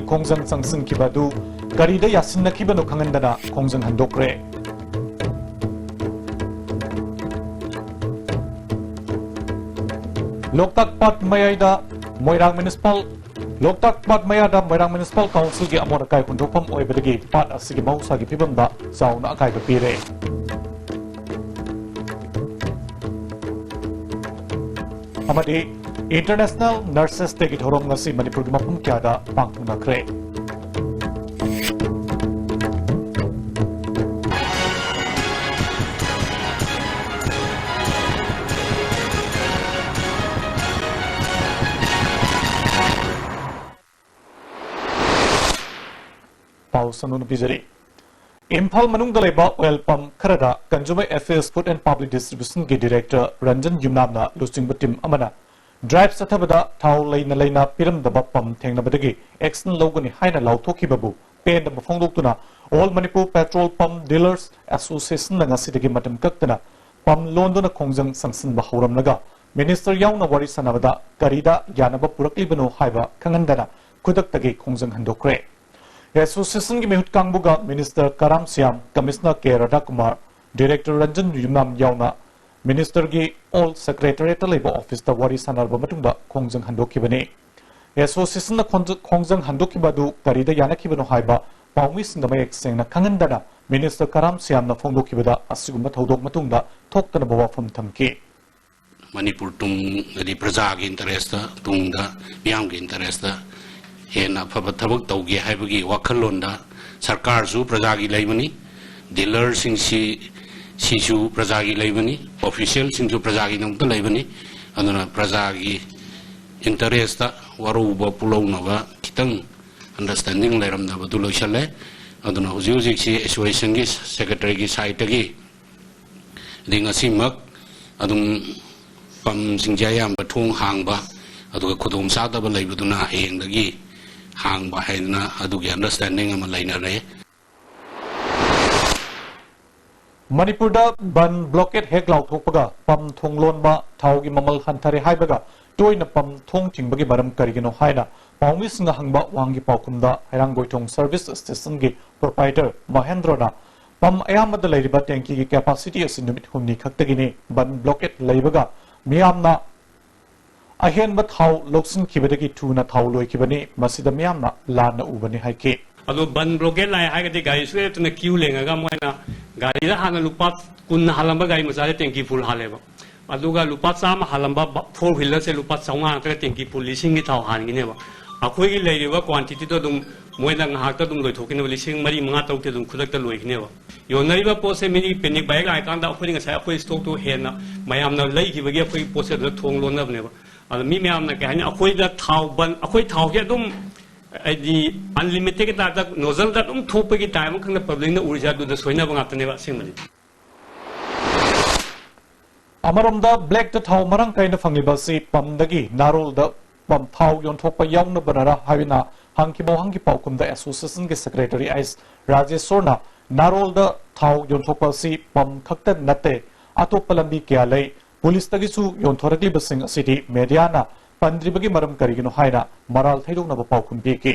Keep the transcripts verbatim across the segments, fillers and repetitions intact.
ꯈꯣꯡꯖꯪ ꯆꯪꯁꯤꯟꯈꯤꯕ ꯑꯗꯨ ꯀꯔꯤꯗ ꯌꯥꯁꯤꯟꯅꯈꯤꯕꯅꯣ ꯈꯪꯍꯟꯗꯅ ꯈꯣꯡꯖꯪ ꯍꯟꯗꯣꯛꯈ꯭ꯔꯦ꯫ ꯂꯣꯛꯇꯥꯛ ꯄꯥꯠ ꯃꯌꯥꯏꯗ ꯃꯣꯏꯔꯥꯡ ꯃ꯭ꯌꯨꯅꯤꯁꯤꯄꯥꯜ, ꯂꯣꯛꯇꯥꯛ ꯄꯥꯠ ꯃꯌꯥꯗ ꯃꯣꯏꯔꯥꯡ ꯃ꯭ꯌꯨꯅꯤꯁꯤꯄꯥꯜ ꯀꯥꯎꯟꯁꯤꯜꯒꯤ ꯑꯃꯣꯠ ꯑꯀꯥꯏ ꯍꯨꯟꯗꯣꯛꯐꯝ ꯑꯣꯏꯕꯗꯒꯤ ꯄꯥꯠ ꯑꯁꯤꯒꯤ ꯃꯍꯧꯁꯥꯒꯤ ꯐꯤꯕꯝꯗ ꯆꯥꯎꯅ ꯑꯀꯥꯏꯕ ꯄꯤꯔꯦ꯫ ꯑꯃꯗꯤ International Nurses Day ꯒꯤ ꯊꯧꯔꯝ ꯉꯁꯤ ꯃꯅꯤꯄꯨꯔꯒꯤ ꯃꯐꯝ ꯀꯌꯥꯗ ꯄꯥꯡꯊꯣꯛꯅꯈ꯭ꯔꯦ꯫ ꯄꯥꯎ ꯁꯟꯗꯣꯛꯅ ꯄꯤꯖꯔꯤ꯫ ꯏꯝꯐꯥꯜ ꯃꯅꯨꯡꯗ ꯂꯩꯕ oil pump ꯈꯔꯗ Consumer Affairs, Food and Public Distribution ꯒꯤ director ꯔꯟꯖꯟ ꯌꯨꯝꯅꯥꯝꯅ ꯂꯨꯆꯤꯡꯕ team ꯑꯃꯅ drive ꯆꯠꯊꯕꯗ ꯊꯥꯎ ꯂꯩꯅ ꯂꯩꯅ ꯄꯤꯔꯝꯗꯕ pump ꯊꯦꯡꯅꯕꯗꯒꯤ action ꯂꯧꯒꯅꯤ ꯍꯥꯏꯅ ꯂꯥꯎꯊꯣꯛꯈꯤꯕꯕꯨ ꯄꯦꯟꯗꯕ ꯐꯣꯡꯗꯣꯛꯇꯨꯅ All Manipur Petrol Pump Dealers Association ꯅ ꯉꯁꯤꯗꯒꯤ ꯃꯇꯝ ꯀꯛꯇꯅ pump ꯂꯣꯟꯗꯨꯅ ꯈꯣꯡꯖꯪ ꯆꯪꯁꯤꯟꯕ ꯍꯧꯔꯝꯂꯒ minister ꯌꯥꯎꯅ ꯋꯥꯔꯤ ꯁꯥꯟꯅꯕꯗ ꯀꯔꯤꯗ ꯌꯥꯅꯕ ꯄꯨꯔꯛꯂꯤꯕꯅꯣ ꯍꯥꯏꯕ ꯈꯪꯍꯟꯗꯅ ꯈꯨꯗꯛꯇꯒꯤ ꯈꯣꯡꯖꯪ ꯍꯟꯗꯣꯛꯈ꯭ꯔꯦ꯫ Association ꯒꯤ ꯃꯤꯍꯨꯠ ꯀꯥꯡꯕꯨꯒ minister ꯀꯔꯥꯝ ꯁ꯭ꯌꯥꯝ, Commissioner ꯀꯦ ꯔꯥꯙꯥꯀꯨꯃꯥꯔ, director ꯔꯟꯖꯟ ꯌꯨꯝꯅꯥꯝ ꯌꯥꯎꯅ minister ꯒꯤ All Secretariat ꯇ ꯂꯩꯕ office ꯇ ꯋꯥꯔꯤ ꯁꯥꯟꯅꯔꯕ ꯃꯇꯨꯡꯗ ꯈꯣꯡꯖꯪ ꯍꯟꯗꯣꯛꯈꯤꯕꯅꯤ꯫ Association ꯅ ꯈꯣꯡꯖ-, ꯈꯣꯡꯖꯪ ꯍꯟꯗꯣꯛꯈꯤꯕ ꯑꯗꯨ ꯀꯔꯤꯗ ꯌꯥꯅꯈꯤꯕꯅꯣ ꯍꯥꯏꯕ ꯄꯥꯎꯃꯤꯁꯤꯡꯗ ꯃꯌꯦꯛ ꯁꯦꯡꯅ ꯈꯪꯍꯟꯗꯅ minister ꯀꯔꯥꯝ ꯁ꯭ꯌꯥꯝꯅ ꯐꯣꯡꯗꯣꯛꯈꯤꯕꯗ ꯑꯁꯤꯒꯨꯝꯕ ꯊꯧꯗꯣꯛ ꯃꯇꯨꯡꯗ ꯊꯣꯛꯇꯅꯕ ꯋꯥꯐꯝ ꯊꯝꯈꯤ꯫ ꯃꯅꯤꯄꯨꯔ ꯇꯨꯡꯗꯗꯤ ꯄ꯭ꯔꯖꯥꯒꯤ interest ꯇ, ꯇꯨꯡꯗ ꯃꯤꯌꯥꯝꯒꯤ interest ꯇ ꯍꯦꯟꯅ ꯑꯐꯕ ꯊꯕꯛ ꯇꯧꯒꯦ ꯍꯥꯏꯕꯒꯤ ꯋꯥꯈꯜꯂꯣꯟꯗ ꯁꯔꯀꯥꯔꯁꯨ ꯄ꯭ꯔꯖꯥꯒꯤ ꯂꯩꯕꯅꯤ, dealer ꯁꯤꯡꯁꯤ, ꯁꯤꯁꯨ ꯄ꯭ꯔꯖꯥꯒꯤ ꯂꯩꯕꯅꯤ, official ꯁꯤꯡꯁꯨ ꯄ꯭ꯔꯖꯥꯒꯤꯗꯃꯛꯇ ꯂꯩꯕꯅꯤ꯫ ꯑꯗꯨꯅ ꯄ꯭ꯔꯖꯥꯒꯤ interest ꯇ ꯋꯥꯔꯧꯕ ꯄꯨꯛꯂꯧꯅꯕ ꯈꯤꯇꯪ understanding ꯂꯩꯔꯝꯗꯕꯗꯨ ꯂꯣꯏꯁꯜꯂꯦ꯫ ꯑꯗꯨꯅ ꯍꯧꯖꯤꯛ ꯍꯧꯖꯤꯛꯁꯤ association ꯒꯤ secretary ꯒꯤ side ꯇꯒꯤ ꯑꯗꯩ ꯉꯁꯤꯃꯛ ꯑꯗꯨꯝ pump ꯁꯤꯡꯁꯦ ꯑꯌꯥꯝꯕ ꯊꯣꯡ ꯍꯥꯡꯕ, ꯑꯗꯨꯒ ꯈꯨꯗꯣꯡ ꯆꯥꯗꯕ ꯂꯩꯕꯗꯨꯅ ꯍꯌꯦꯡꯗꯒꯤ ꯍꯥꯡꯕ ꯍꯥꯏꯗꯅ ꯑꯗꯨꯒꯤ understanding ꯑꯃ ꯂꯩꯅꯔꯦ꯫ ꯃꯅꯤꯄꯨꯔꯗ ꯕꯟ blockade ꯍꯦꯛ ꯂꯥꯎꯊꯣꯛꯄꯒ pump ꯊꯣꯡ ꯂꯣꯟꯕ, ꯊꯥꯎꯒꯤ ꯃꯃꯜ ꯍꯟꯊꯔꯦ ꯍꯥꯏꯕꯒ ꯇꯣꯏꯅ pump ꯊꯣꯡ ꯊꯤꯡꯕꯒꯤ ꯃꯔꯝ ꯀꯔꯤꯒꯤꯅꯣ ꯍꯥꯏꯅ ꯄꯥꯎꯃꯤꯁꯤꯡꯅ ꯍꯪꯕ ꯋꯥꯍꯪꯒꯤ ꯄꯥꯎꯈꯨꯝꯗ ꯍꯩꯔꯥꯡꯒꯣꯏꯊꯣꯡ ꯁꯔꯚꯤꯁ ꯁ꯭ꯇꯦꯁꯟꯒꯤ ꯄ꯭ꯔꯣꯄꯥꯏꯇꯔ ꯃꯍꯦꯟꯗ꯭ꯔꯣꯅ ꯄꯝ ꯑꯌꯥꯝꯕꯗ ꯂꯩꯔꯤꯕ ꯇꯦꯡꯀꯤꯒꯤ ꯀꯦꯄꯥꯁꯤꯇꯤ ꯑꯁꯤ ꯅꯨꯃꯤꯠ ꯍꯨꯝꯅꯤ ꯈꯛꯇꯒꯤꯅꯤ, ꯕꯟ ꯕ꯭ꯂꯣꯀꯦꯠ ꯂꯩꯕꯒ ꯃꯤꯌꯥꯝꯅ ꯑꯍꯦꯟꯕ ꯊꯥꯎ ꯂꯧꯁꯤꯟꯈꯤꯕꯗꯒꯤ ꯊꯨꯅ ꯊꯥꯎ ꯂꯣꯏꯈꯤꯕꯅꯤ, ꯃꯁꯤꯗ ꯃꯤꯌꯥꯝꯅ ꯂꯥꯟꯅ ꯎꯕꯅꯤ ꯍꯥꯏꯈꯤ꯫ ꯑꯗꯣ ꯕꯟ ꯕ꯭ꯂꯣꯀꯦꯠ ꯂꯥꯛꯑꯦ ꯍꯥꯏꯔꯒꯗꯤ ꯒꯥꯔꯤ ꯁꯨꯡꯂꯦꯞ ꯂꯦꯞꯇꯅ ꯀ꯭ꯌꯨ ꯂꯦꯡꯉꯒ ꯃꯣꯏꯅ ꯒꯥꯔꯤꯗ ꯍꯥꯟꯅ ꯂꯨꯄꯥ ꯀꯨꯟ ꯍꯥꯜꯂꯝꯕ ꯒꯥꯔꯤ ꯃꯆꯥꯗ ꯇꯦꯡꯀꯤ ꯐꯨꯜ ꯍꯥꯜꯂꯦꯕ꯫ ꯑꯗꯨꯒ ꯂꯨꯄꯥ ꯆꯥꯝꯃ ꯍꯥꯜꯂꯝꯕ ꯕ-, ꯐꯣꯔ ꯋꯤꯂꯔꯁꯦ ꯂꯨꯄꯥ ꯆꯥꯝꯃꯉꯥ ꯅꯠꯇ꯭ꯔꯒ ꯇꯦꯡꯀꯤ ꯐꯨꯜ ꯂꯤꯁꯤꯡꯒꯤ ꯊꯥꯎ ꯍꯥꯟꯈꯤꯅꯦꯕ꯫ ꯑꯩꯈꯣꯏꯒꯤ ꯂꯩꯔꯤꯕ ꯀ꯭ꯋꯥꯟꯇꯤꯇꯤꯗꯣ ꯑꯗꯨꯝ ꯃꯣꯏꯅ ꯉꯥꯏꯍꯥꯛꯇ ꯑꯗꯨꯝ ꯂꯣꯏꯊꯣꯛꯈꯤꯅꯦꯕ, ꯂꯤꯁꯤꯡ ꯃꯔꯤ, ꯃꯉꯥ, ꯇꯔꯨꯛꯇꯤ ꯑꯗꯨꯝ ꯈꯨꯗꯛꯇ ꯂꯣꯏꯈꯤꯅꯦꯕ꯫ ꯌꯣꯟꯅꯔꯤꯕ ꯄꯣꯠꯁꯦ ꯃꯤꯗꯤ ꯄꯦꯅꯤꯛ ꯕꯥꯏ ꯂꯥꯛꯑꯀꯥꯟꯗ ꯑꯩꯈꯣꯏꯗꯤ ꯉꯁꯥꯏ ꯑꯩꯈꯣꯏ ꯁ꯭ꯇꯣꯛꯇꯣ ꯍꯦꯟꯅ ꯃꯌꯥꯝꯅ ꯂꯩꯈꯤꯕꯒꯤ ꯑꯩꯈꯣꯏꯒꯤ ꯄꯣꯠꯁꯦ ꯑꯗꯨꯗ ꯊꯣꯡ ꯂꯣꯟꯅꯕꯅꯦꯕ꯫ ꯑꯗꯣ ꯃꯤ ꯃꯌꯥꯝꯅ ꯀꯩ ꯍꯥꯏꯅꯤ, ꯑꯩꯈꯣꯏꯗ ꯊꯥꯎ ꯕꯟ, ꯑꯩꯈꯣꯏ ꯊꯥꯎꯁꯦ ꯑꯗꯨꯝ ꯍꯥꯏꯗꯤ ꯑꯟꯂꯤꯃꯤꯇꯦꯠꯀꯤ ꯇꯥꯏꯞꯇ ꯅꯣꯖꯜꯗ ꯑꯗꯨꯝ ꯊꯣꯛꯄꯒꯤ ꯇꯥꯏꯞ ꯑꯃꯈꯛꯅ ꯄꯕ꯭ꯂꯤꯛꯅ ꯎꯔꯤꯁꯦ ꯑꯗꯨꯗ ꯁꯣꯏꯅꯕ ꯉꯥꯛꯇꯅꯦꯕ ꯑꯁꯦꯡꯕꯗꯤ꯫ ꯑꯃꯔꯣꯝꯗ ꯕ꯭ꯂꯦꯛꯇ ꯊꯥꯎ ꯃꯔꯥꯡ ꯀꯥꯏꯅ ꯐꯪꯂꯤꯕ ꯑꯁꯤ ꯄꯝꯗꯒꯤ ꯅꯥꯔꯣꯜꯗ ꯄꯝ ꯊꯥꯎ ꯌꯣꯟꯊꯣꯛꯄ ꯌꯥꯎꯅꯕꯅꯔ ꯍꯥꯏꯅ ꯍꯪꯈꯤꯕ ꯋꯥꯍꯪꯒꯤ ꯄꯥꯎꯈꯨꯝꯗ ꯑꯦꯁꯣꯁꯤꯌꯦꯁꯟꯒꯤ ꯁꯦꯀ꯭ꯔꯦꯇꯔꯤ ꯑꯩꯆ ꯔꯥꯖꯦꯁꯣꯔꯅ ꯅꯥꯔꯣꯜꯗ ꯊꯥꯎ ꯌꯣꯟꯊꯣꯛꯄ ꯑꯁꯤ ꯄꯝ ꯈꯛꯇ ꯅꯠꯇꯦ, ꯑꯇꯣꯞꯄ ꯂꯝꯕꯤ ꯀꯌꯥ ꯂꯩ, ꯄꯨꯂꯤꯁꯇꯒꯤꯁꯨ ꯌꯣꯟꯊꯣꯔꯛꯂꯤꯕꯁꯤꯡ ꯑꯁꯤꯗꯤ ꯃꯦꯗꯤꯌꯥꯅ ꯄꯟꯗ꯭ꯔꯤꯕꯒꯤ ꯃꯔꯝ ꯀꯔꯤꯒꯤꯅꯣ ꯍꯥꯏꯅ ꯃꯔꯥꯜ ꯊꯩꯗꯣꯛꯅꯕ ꯄꯥꯎꯈꯨꯝ ꯄꯤꯈꯤ꯫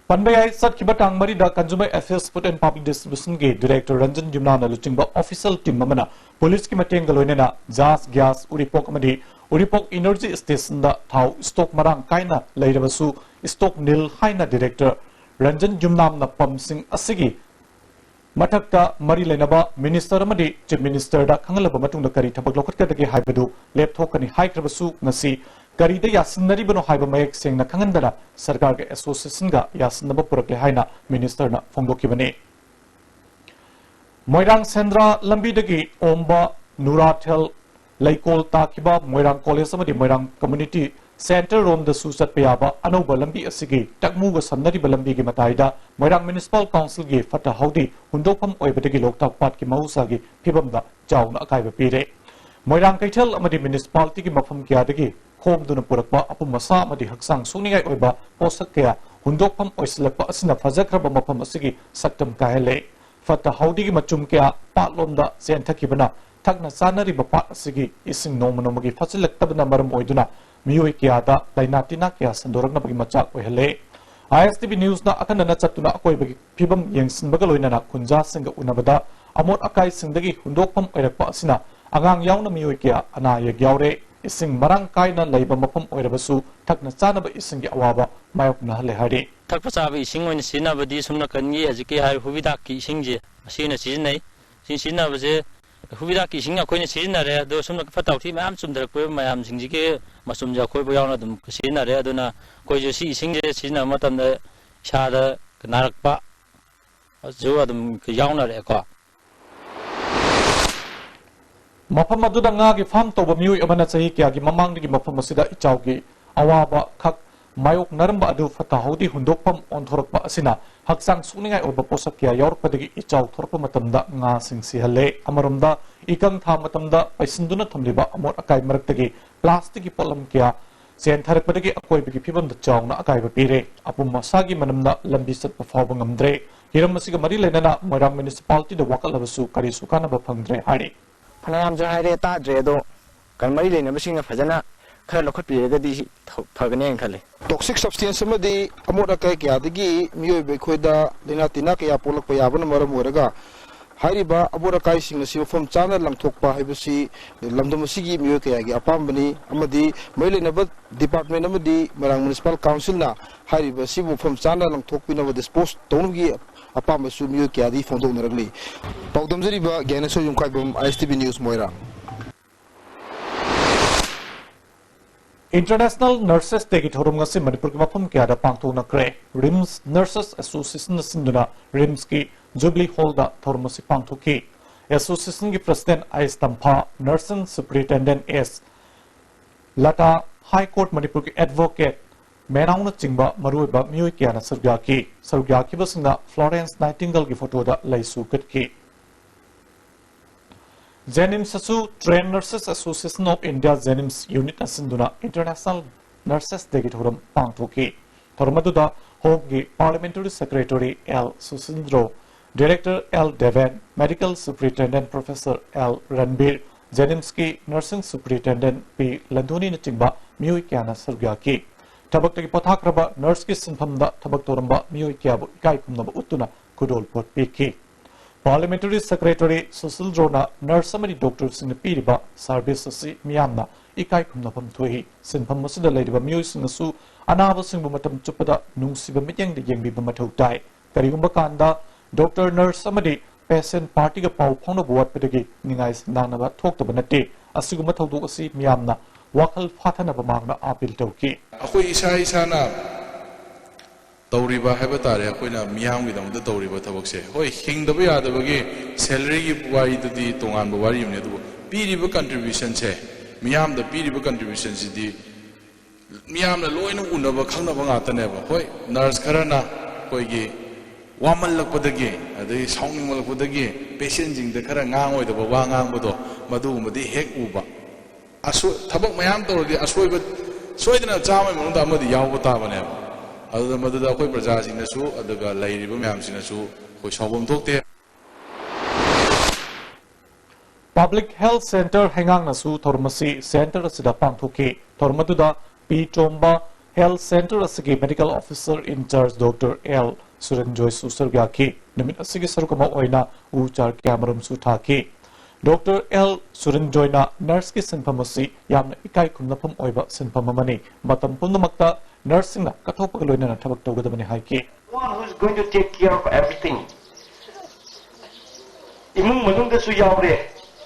ꯄꯟꯕ ꯌꯥꯏ, ꯆꯠꯈꯤꯕ ꯇꯥꯡ ꯃꯔꯤꯗ Consumer Affairs, Food and Public Distributionꯒꯤ director Ranjan ꯌꯨꯝꯅꯥꯝꯅ ꯂꯨꯆꯤꯡꯕ official team ꯑꯃꯅ ꯄꯨꯂꯤꯁꯀꯤ ꯃꯇꯦꯡꯒ ꯂꯣꯏꯅꯅ ꯖꯥꯁ ꯒ꯭ꯌꯥꯁ, ꯎꯔꯤꯄꯣꯛ ꯑꯃꯗꯤ ꯎꯔꯤꯄꯣꯛ energy stationꯗ ꯊꯥꯎ stock ꯃꯔꯥꯡ ꯀꯥꯏꯅ ꯂꯩꯔꯕꯁꯨ stock nil ꯍꯥꯏꯅ director ꯔꯟꯖꯟ ꯌꯨꯝꯅꯥꯝꯅ ꯄꯝꯁꯤꯡ ꯑꯁꯤꯒꯤ ꯃꯊꯛꯇ ꯃꯔꯤ ꯂꯩꯅꯕ minister ꯑꯃꯗꯤ chief ministerꯗ ꯈꯪꯍꯜꯂꯕ ꯃꯇꯨꯡꯗ ꯀꯔꯤ ꯊꯕꯛ ꯂꯧꯈꯠꯀꯗꯒꯦ ꯍꯥꯏꯕꯗꯨ ꯂꯦꯞꯊꯣꯛꯀꯅꯤ ꯍꯥꯏꯈ꯭ꯔꯕꯁꯨ ꯉꯁꯤ ꯀꯔꯤꯗ ꯌꯥꯁꯤꯟꯅꯔꯤꯕꯅꯣ ꯍꯥꯏꯕ ꯃꯌꯦꯛ ꯁꯦꯡꯅ ꯈꯪꯍꯟꯗꯅ ꯁꯔꯀꯥꯔꯒ associationꯒ ꯌꯥꯁꯤꯟꯅꯕ ꯄꯨꯔꯛꯂꯦ ꯍꯥꯏꯅ ministerꯅ ꯐꯣꯡꯗꯣꯛꯈꯤꯕꯅꯤ꯫ ꯃꯣꯏꯔꯥꯡ ꯁꯦꯟꯗ꯭ꯔꯥ ꯂꯝꯕꯤꯗꯒꯤ ꯑꯣꯝꯕ ꯅꯨꯔꯥꯊꯦꯜ ꯂꯩꯀꯣꯜ ꯇꯥꯈꯤꯕ ꯃꯣꯏꯔꯥꯡ ꯀꯣꯂꯦꯖ ꯑꯃꯗꯤ ꯃꯣꯏꯔꯥꯡ community centre ꯔꯣꯝꯗꯁꯨ ꯆꯠꯄ ꯌꯥꯕ ꯑꯅꯧꯕ ꯂꯝꯕꯤ ꯑꯁꯤꯒꯤ ꯇꯛꯃꯨꯒ ꯁꯝꯅꯔꯤꯕ ꯂꯝꯕꯤꯒꯤ ꯃꯇꯥꯏꯗ ꯃꯣꯏꯔꯥꯡ municipal councilꯒꯤ ꯐꯠꯇ ꯍꯥꯎꯗꯤ ꯍꯨꯟꯗꯣꯛꯐꯝ ꯑꯣꯏꯕꯗꯒꯤ ꯂꯣꯛꯇꯥꯛ ꯄꯥꯠꯀꯤ ꯃꯍꯧꯁꯥꯒꯤ ꯐꯤꯕꯝꯗ ꯆꯥꯎꯅ ꯑꯀꯥꯏꯕ ꯄꯤꯔꯦ꯫ ꯃꯣꯏꯔꯥꯡ ꯀꯩꯊꯦꯜ ꯑꯃꯗꯤ municipalityꯒꯤ ꯃꯐꯝ ꯀꯌꯥꯗꯒꯤ ꯈꯣꯝꯗꯨꯅ ꯄꯨꯔꯛꯄ ꯑꯄꯨꯝ ꯑꯁꯥ ꯑꯃꯗꯤ ꯍꯛꯆꯥꯡ ꯁꯣꯛꯅꯤꯡꯉꯥꯏ ꯑꯣꯏꯕ ꯄꯣꯠꯁꯛ ꯀꯌꯥ ꯍꯨꯟꯗꯣꯛꯐꯝ ꯑꯣꯏꯁꯤꯜꯂꯛꯄ ꯑꯁꯤꯅ ꯐꯖꯈ꯭ꯔꯕ ꯃꯐꯝ ꯑꯁꯤꯒꯤ ꯁꯛꯇꯝ ꯀꯥꯏꯍꯜꯂꯦ꯫ ꯐꯠꯇ ꯍꯥꯎꯗꯤꯒꯤ ꯃꯆꯨꯝ ꯀꯌꯥ ꯄꯥꯠꯂꯣꯝꯗ ꯆꯦꯟꯊꯈꯤꯕꯅ ꯊꯛꯅ ꯆꯥꯅꯔꯤꯕ ꯄꯥꯠ ꯑꯁꯤꯒꯤ ꯏꯁꯤꯡ ꯅꯣꯡꯃ ꯅꯣꯡꯃꯒꯤ ꯐꯠꯁꯤꯜꯂꯛꯇꯕꯅ ꯃꯔꯝ ꯑꯣꯏꯗꯨꯅ ꯃꯤꯑꯣꯏ ꯀꯌꯥꯗ ꯂꯥꯏꯅꯥ ꯇꯤꯟꯅꯥ ꯀꯌꯥ ꯁꯟꯗꯣꯔꯛꯅꯕꯒꯤ ꯃꯆꯥꯛ ꯑꯣꯏꯍꯜꯂꯦ꯫ ISTV Newsꯅ ꯑꯈꯟꯅꯅ ꯆꯠꯇꯨꯅ ꯑꯀꯣꯏꯕꯒꯤ ꯐꯤꯕꯝ ꯌꯦꯡꯁꯤꯟꯕꯒ ꯂꯣꯏꯅꯅ ꯈꯨꯟꯖꯥꯁꯤꯡꯒ ꯎꯅꯕꯗ ꯑꯃꯣꯠ ꯑꯀꯥꯏꯁꯤꯡꯗꯒꯤ ꯍꯨꯟꯗꯣꯛꯐꯝ ꯑꯣꯏꯔꯛꯄ ꯑꯁꯤꯅ ꯑꯉꯥꯡ ꯌꯥꯎꯅ ꯃꯤꯑꯣꯏ ꯀꯌꯥ ꯑꯅꯥ ꯑꯌꯦꯛ ꯌꯥꯎꯔꯦ꯫ ꯏꯁꯤꯡ ꯃꯔꯥꯡ ꯀꯥꯏꯅ ꯂꯩꯕ ꯃꯐꯝ ꯑꯣꯏꯔꯕꯁꯨ ꯊꯛꯅ ꯆꯥꯅꯕ ꯏꯁꯤꯡꯒꯤ ꯑꯋꯥꯕ ꯃꯥꯌꯣꯛꯅꯍꯜꯂꯦ ꯍꯥꯏꯔꯤ꯫ ꯊꯛꯄ ꯆꯥꯕ ꯏꯁꯤꯡ ꯑꯣꯏꯅ ꯁꯤꯖꯤꯟꯅꯕꯗꯤ ꯁꯨꯝ ꯅꯥꯀꯟꯒꯤ ꯍꯧꯖꯤꯛꯀꯤ ꯍꯥꯏꯔꯤꯕ ꯍꯨꯕꯤꯗꯥꯛꯀꯤ ꯏꯁꯤꯡꯁꯦ ꯑꯁꯤ ꯑꯣꯏꯅ ꯁꯤꯖꯤꯟꯅꯩ꯫ ꯁꯤ ꯁꯤꯖꯤꯟꯅꯕꯁꯦ ꯍꯨꯕꯤꯗꯥꯛꯀꯤ ꯏꯁꯤꯡ ꯑꯩꯈꯣꯏꯅ ꯁꯤꯖꯤꯟꯅꯔꯦ, ꯑꯗꯣ ꯁꯨꯝ ꯐꯠꯇ ꯍꯥꯎꯊꯤ ꯃꯌꯥꯝ ꯆꯨꯝꯊꯔꯛꯄ ꯃꯌꯥꯝꯁꯤꯡꯁꯤꯒꯤ ꯃꯆꯨꯝꯁꯦ ꯑꯩꯈꯣꯏꯕꯨ ꯌꯥꯎꯅ ꯑꯗꯨꯝ ꯁꯤꯖꯤꯟꯅꯔꯦ꯫ ꯑꯗꯨꯅ ꯑꯩꯈꯣꯏꯁꯨ ꯁꯤ ꯏꯁꯤꯡꯁꯦ ꯁꯤꯖꯤꯟꯅꯕ ꯃꯇꯝꯗ ꯏꯁꯥꯗ ꯅꯥꯔꯛꯄ ꯁꯨ ꯑꯗꯨꯝ ꯌꯥꯎꯅꯔꯛꯑꯦꯀꯣ꯫ ꯃꯐꯝ ꯑꯗꯨꯗ ꯉꯥꯒꯤ ꯐꯥꯔꯝ ꯇꯧꯕ ꯃꯤꯑꯣꯏ ꯑꯃꯅ ꯆꯍꯤ ꯀꯌꯥꯒꯤ ꯃꯃꯥꯡꯗꯒꯤ ꯃꯐꯝ ꯑꯁꯤꯗ ꯏꯆꯥꯎꯒꯤ ꯑꯋꯥꯕ ꯈꯛ ꯃꯥꯌꯣꯛꯅꯔꯝꯕ ꯑꯗꯨ ꯐꯠꯇ ꯍꯥꯎꯗꯤ ꯍꯨꯟꯗꯣꯛꯐꯝ ꯑꯣꯟꯊꯣꯔꯛꯄ ꯑꯁꯤꯅ ꯍꯛꯆꯥꯡ ꯁꯣꯛꯅꯤꯡꯉꯥꯏ ꯑꯣꯏꯕ ꯄꯣꯠꯁꯛ ꯀꯌꯥ ꯌꯥꯎꯔꯛꯄꯗꯒꯤ ꯏꯆꯥꯎ ꯊꯣꯔꯛꯄ ꯃꯇꯝꯗ ꯉꯥꯁꯤꯡ ꯁꯤꯍꯜꯂꯦ꯫ ꯑꯃꯔꯣꯝꯗ, ꯏꯀꯪ ꯊꯥ ꯃꯇꯝꯗ ꯄꯩꯁꯤꯟꯗꯨꯅ ꯊꯝꯂꯤꯕ ꯑꯃꯣꯠ ꯑꯀꯥꯏ ꯃꯔꯛꯇꯒꯤ ꯄ꯭ꯂꯥꯁꯇꯤꯛꯀꯤ ꯄꯣꯠꯂꯝ ꯀꯌꯥ ꯆꯦꯟꯊꯔꯛꯄꯗꯒꯤ ꯑꯀꯣꯏꯕꯒꯤ ꯐꯤꯕꯝꯗ ꯆꯥꯎꯅ ꯑꯀꯥꯏꯕ ꯄꯤꯔꯦ꯫ ꯑꯄꯨꯝ ꯑꯁꯥꯒꯤ ꯃꯅꯝꯅ ꯂꯝꯕꯤ ꯆꯠꯄ ꯐꯥꯎꯕ ꯉꯝꯗ꯭ꯔꯦ꯫ ꯍꯤꯔꯝ ꯑꯁꯤꯒ ꯃꯔꯤ ꯂꯩꯅꯅ ꯃꯣꯏꯔꯥꯡ ꯃ꯭ꯌꯨꯅꯤꯁꯤꯄꯥꯂꯤꯇꯤꯗ ꯋꯥꯀꯠꯂꯕꯁꯨ ꯀꯔꯤꯁꯨ ꯀꯥꯟꯅꯕ ꯐꯪꯗ꯭ꯔꯦ ꯍꯥꯏꯔꯤ꯫ ꯐꯅꯌꯥꯝꯁꯨ ꯍꯥꯏꯔꯦ, ꯇꯥꯗ꯭ꯔꯦ꯫ ꯑꯗꯣ ꯀꯩꯅꯣ, ꯃꯔꯤ ꯂꯩꯅꯕꯁꯤꯡꯅ ꯐꯖꯅ ꯈꯔ ꯂꯧꯈꯠꯄꯤꯔꯒꯗꯤ ꯐꯒꯅꯦꯅ ꯈꯜꯂꯤ꯫ Toxic substance ꯑꯃꯗꯤ ꯑꯃꯣꯠ ꯑꯀꯥꯏ ꯀꯌꯥꯗꯒꯤ ꯃꯤꯑꯣꯏꯕ ꯑꯩꯈꯣꯏꯗ ꯂꯥꯏꯅꯥ ꯇꯤꯟꯅꯥ ꯀꯌꯥ ꯄꯣꯛꯂꯛꯄ ꯌꯥꯕꯅ ꯃꯔꯝ ꯑꯣꯏꯔꯒ, ꯍꯥꯏꯔꯤꯕ ꯑꯃꯣꯠ ꯑꯀꯥꯏꯁꯤꯡ ꯑꯁꯤ ꯃꯐꯝ ꯆꯥꯅ ꯂꯪꯊꯣꯛꯄ ꯍꯥꯏꯕꯁꯤ ꯂꯝꯗꯝ ꯑꯁꯤꯒꯤ ꯃꯤꯑꯣꯏ ꯀꯌꯥꯒꯤ ꯑꯄꯥꯝꯕꯅꯤ, ꯑꯃꯗꯤ ꯃꯔꯤ ꯂꯩꯅꯕ ꯗꯤꯄꯥꯔꯠꯃꯦꯟ ꯑꯃꯗꯤ ꯃꯣꯏꯔꯥꯡ ꯃ꯭ꯌꯨꯅꯤꯁꯤꯄꯥꯜ ꯀꯥꯎꯟꯁꯤꯜꯅ ꯍꯥꯏꯔꯤꯕ ꯑꯁꯤꯕꯨ ꯃꯐꯝ ꯆꯥꯅ ꯂꯪꯊꯣꯛꯄꯤꯅꯕ, ꯗꯤꯁꯄꯣꯖ ꯇꯧꯅꯕꯒꯤ ꯑꯄꯥꯝꯕꯁꯨ ꯃꯤꯑꯣꯏ ꯀꯌꯥꯗꯒꯤ ꯐꯣꯡꯗꯣꯛꯅꯔꯛꯂꯤ꯫ ꯄꯥꯎꯗꯝꯖꯔꯤꯕ ꯒ꯭ꯌꯥꯅꯦꯁꯣꯔ ꯌꯨꯝꯈꯥꯏꯕꯝ, ISTV News, ꯃꯣꯏꯔꯥꯡ꯫ International Nurses Dayꯒꯤ ꯊꯧꯔꯝ ꯉꯁꯤ ꯃꯅꯤꯄꯨꯔꯒꯤ ꯃꯐꯝ ꯀꯌꯥꯗ ꯄꯥꯡꯊꯣꯛꯅꯈ꯭ꯔꯦ꯫ RIMS Nurses Associationꯅ ꯁꯤꯟꯗꯨꯅ RIMSꯀꯤ Jubilee Hallꯗ ꯊꯧꯔꯝ ꯑꯁꯤ ꯄꯥꯡꯊꯣꯛꯈꯤ꯫ Associationꯒꯤ President ꯑꯥꯏ ꯑꯦꯁ ꯇꯝꯐꯥ, Nursing Superintendent ꯑꯦꯁ ꯂꯇꯥ, High Court ꯃꯅꯤꯄꯨꯔꯒꯤ Advocate ꯃꯦꯅꯥꯎꯅꯆꯤꯡꯕ ꯃꯔꯨꯑꯣꯏꯕ ꯃꯤꯑꯣꯏ ꯀꯌꯥꯅ ꯁꯔꯨꯛ ꯌꯥꯈꯤ꯫ ꯁꯔꯨꯛ ꯌꯥꯈꯤꯕꯁꯤꯡꯅ Florence Nightingaleꯒꯤ photoꯗ ꯂꯩꯁꯨ ꯀꯠꯈꯤ꯫ JNIMSꯇꯁꯨ Trained Nurses Association of India, JNIMS unitꯅ ꯁꯤꯟꯗꯨꯅ International Nurses Dayꯒꯤ ꯊꯧꯔꯝ ꯄꯥꯡꯊꯣꯛꯈꯤ꯫ ꯊꯧꯔꯝ ꯑꯗꯨꯗ ꯍꯣꯝꯒꯤ Parliamentary Secretary L Susindro, Director L Deben, Medical Superintendent Professor L Ranbir, ꯖꯦꯅꯤꯝꯁꯀꯤ nursing superintendent ꯄꯤ ꯂꯟꯗꯣꯅꯤꯅꯆꯤꯡꯕ ꯃꯤꯑꯣꯏ ꯀꯌꯥꯅ ꯁꯔꯨꯛ ꯌꯥꯈꯤ꯫ ꯊꯕꯛꯇꯒꯤ ꯄꯣꯊꯥꯈ꯭ꯔꯕ nurseꯀꯤ ꯁꯤꯟꯐꯝꯗ ꯊꯕꯛ ꯇꯧꯔꯝꯕ ꯃꯤꯑꯣꯏ ꯀꯌꯥꯕꯨ ꯏꯀꯥꯏ ꯈꯨꯝꯅꯕ ꯎꯠꯇꯨꯅ ꯈꯨꯗꯣꯜꯄꯣꯠ ꯄꯤꯈꯤ꯫ Parliamentary Secretary ꯁꯨꯁꯤꯜ ꯔꯣꯅ nurse ꯑꯃꯗꯤ doctorꯁꯤꯡꯅ ꯄꯤꯔꯤꯕ service ꯑꯁꯤ ꯃꯤꯌꯥꯝꯅ ꯏꯀꯥꯏ ꯈꯨꯝꯅꯐꯝ ꯊꯣꯛꯏ꯫ ꯁꯤꯟꯐꯝ ꯑꯁꯤꯗ ꯂꯩꯔꯤꯕ ꯃꯤꯑꯣꯏꯁꯤꯡꯅꯁꯨ ꯑꯅꯥꯕꯁꯤꯡꯕꯨ ꯃꯇꯝ ꯆꯨꯞꯄꯗ ꯅꯨꯡꯁꯤꯕ ꯃꯤꯠꯌꯦꯡꯗ ꯌꯦꯡꯕꯤꯕ ꯃꯊꯧ ꯇꯥꯏ꯫ ꯀꯔꯤꯒꯨꯝꯕ ꯀꯥꯟꯗ doctor, nurse ꯑꯃꯗꯤ patient partyꯒ ꯄꯥꯎ ꯐꯥꯎꯅꯕ ꯋꯥꯠꯄꯗꯒꯤ ꯅꯤꯡꯉꯥꯏ ꯁꯪꯗꯥꯡꯅꯕ ꯊꯣꯛꯇꯕ ꯅꯠꯇꯦ꯫ ꯑꯁꯤꯒꯨꯝꯕ ꯊꯧꯗꯣꯛ ꯑꯁꯤ ꯃꯤꯌꯥꯝꯅ ꯋꯥꯈꯜ ꯐꯥꯊꯅꯕ ꯃꯍꯥꯛꯅ appeal ꯇꯧꯈꯤ꯫ ꯑꯩꯈꯣꯏ ꯏꯁꯥ ꯏꯁꯥꯅ ꯇꯧꯔꯤꯕ ꯍꯥꯏꯕ ꯇꯥꯔꯦ, ꯑꯩꯈꯣꯏꯅ ꯃꯤꯌꯥꯝꯒꯤꯗꯃꯛꯇ ꯇꯧꯔꯤꯕ ꯊꯕꯛꯁꯦ, ꯍꯣꯏ, ꯍꯤꯡꯗꯕ ꯌꯥꯗꯕꯒꯤ salaryꯒꯤ ꯋꯥꯔꯤꯗꯨꯗꯤ ꯇꯣꯉꯥꯟꯕ ꯋꯥꯔꯤ ꯑꯃꯅꯤ, ꯑꯗꯨꯕꯨ ꯄꯤꯔꯤꯕ contributionꯁꯦ, ꯃꯤꯌꯥꯝꯗ ꯄꯤꯔꯤꯕ contributionꯁꯤꯗꯤ ꯃꯤꯌꯥꯝꯅ ꯂꯣꯏꯅ ꯎꯅꯕ ꯈꯪꯅꯕ ꯉꯥꯛꯇꯅꯦꯕ꯫ ꯍꯣꯏ, nurse ꯈꯔꯅ ꯑꯩꯈꯣꯏꯒꯤ ꯋꯥꯃꯜꯂꯛꯄꯗꯒꯤ, ꯑꯗꯒꯤ ꯁꯥꯎꯅꯤꯡꯃꯜꯂꯛꯄꯗꯒꯤ patientꯁꯤꯡꯗ ꯈꯔ ꯉꯥꯡꯉꯣꯏꯗꯕ ꯋꯥ ꯉꯥꯡꯕꯗꯣ, ꯃꯗꯨꯒꯨꯝꯕꯗꯤ ꯍꯦꯛ ꯎꯕ꯫ ꯑꯁꯣꯏ-, ꯊꯕꯛ ꯃꯌꯥꯝ ꯇꯧꯔꯗꯤ ꯑꯁꯣꯏꯕ ꯁꯣꯏꯗꯅ ꯆꯥꯝꯃꯒꯤ ꯃꯅꯨꯡꯗ ꯑꯃꯗꯤ ꯌꯥꯎꯕ ꯇꯥꯕꯅꯦꯕ꯫ ꯑꯗꯨꯗ ꯃꯗꯨꯗ ꯑꯩꯈꯣꯏ ꯄ꯭ꯔꯖꯥꯁꯤꯡꯅꯁꯨ, ꯑꯗꯨꯒ ꯂꯩꯔꯤꯕ ꯃꯌꯥꯝꯁꯤꯡꯅꯁꯨ ꯑꯩꯈꯣꯏ ꯁꯥꯎꯐꯝ ꯊꯣꯛꯇꯦ꯫ Public Health Centre ꯍꯩꯉꯥꯡꯅꯁꯨ ꯊꯧꯔꯝ ꯑꯁꯤ centre ꯑꯁꯤꯗ ꯄꯥꯡꯊꯣꯛꯈꯤ꯫ ꯊꯧꯔꯝ ꯑꯗꯨꯗ ꯄꯤ ꯇꯣꯝꯕ, health centre ꯑꯁꯤꯒꯤ medical officer in charge doctor L ꯁꯨꯔꯟꯖꯣꯏꯁꯨ ꯁꯔꯨꯛ ꯌꯥꯈꯤ꯫ ꯅꯨꯃꯤꯠ ꯑꯁꯤꯒꯤ ꯁꯔꯨꯛ ꯑꯃ ꯑꯣꯏꯅ ꯎ ꯆꯥꯔ ꯀꯌꯥꯃꯔꯨꯝꯁꯨ ꯊꯥꯈꯤ꯫ Doctor ꯑꯦꯜ ꯁꯨꯔꯟꯖꯣꯏꯅ nurseꯀꯤ ꯁꯤꯟꯐꯝ ꯑꯁꯤ ꯌꯥꯝꯅ ꯏꯀꯥꯏ ꯈꯨꯝꯅꯐꯝ ꯑꯣꯏꯕ ꯁꯤꯟꯐꯝ ꯑꯃꯅꯤ꯫ ꯃꯇꯝ ꯄꯨꯝꯅꯃꯛꯇ nurseꯁꯤꯡꯅ ꯀꯠꯊꯣꯛꯄꯒ ꯂꯣꯏꯅꯅ ꯊꯕꯛ ꯇꯧꯒꯗꯕꯅꯤ ꯍꯥꯏꯈꯤ꯫ One who is going to take care of everything. ꯏꯃꯨꯡ ꯃꯅꯨꯡꯗꯁꯨ ꯌꯥꯎꯔꯦ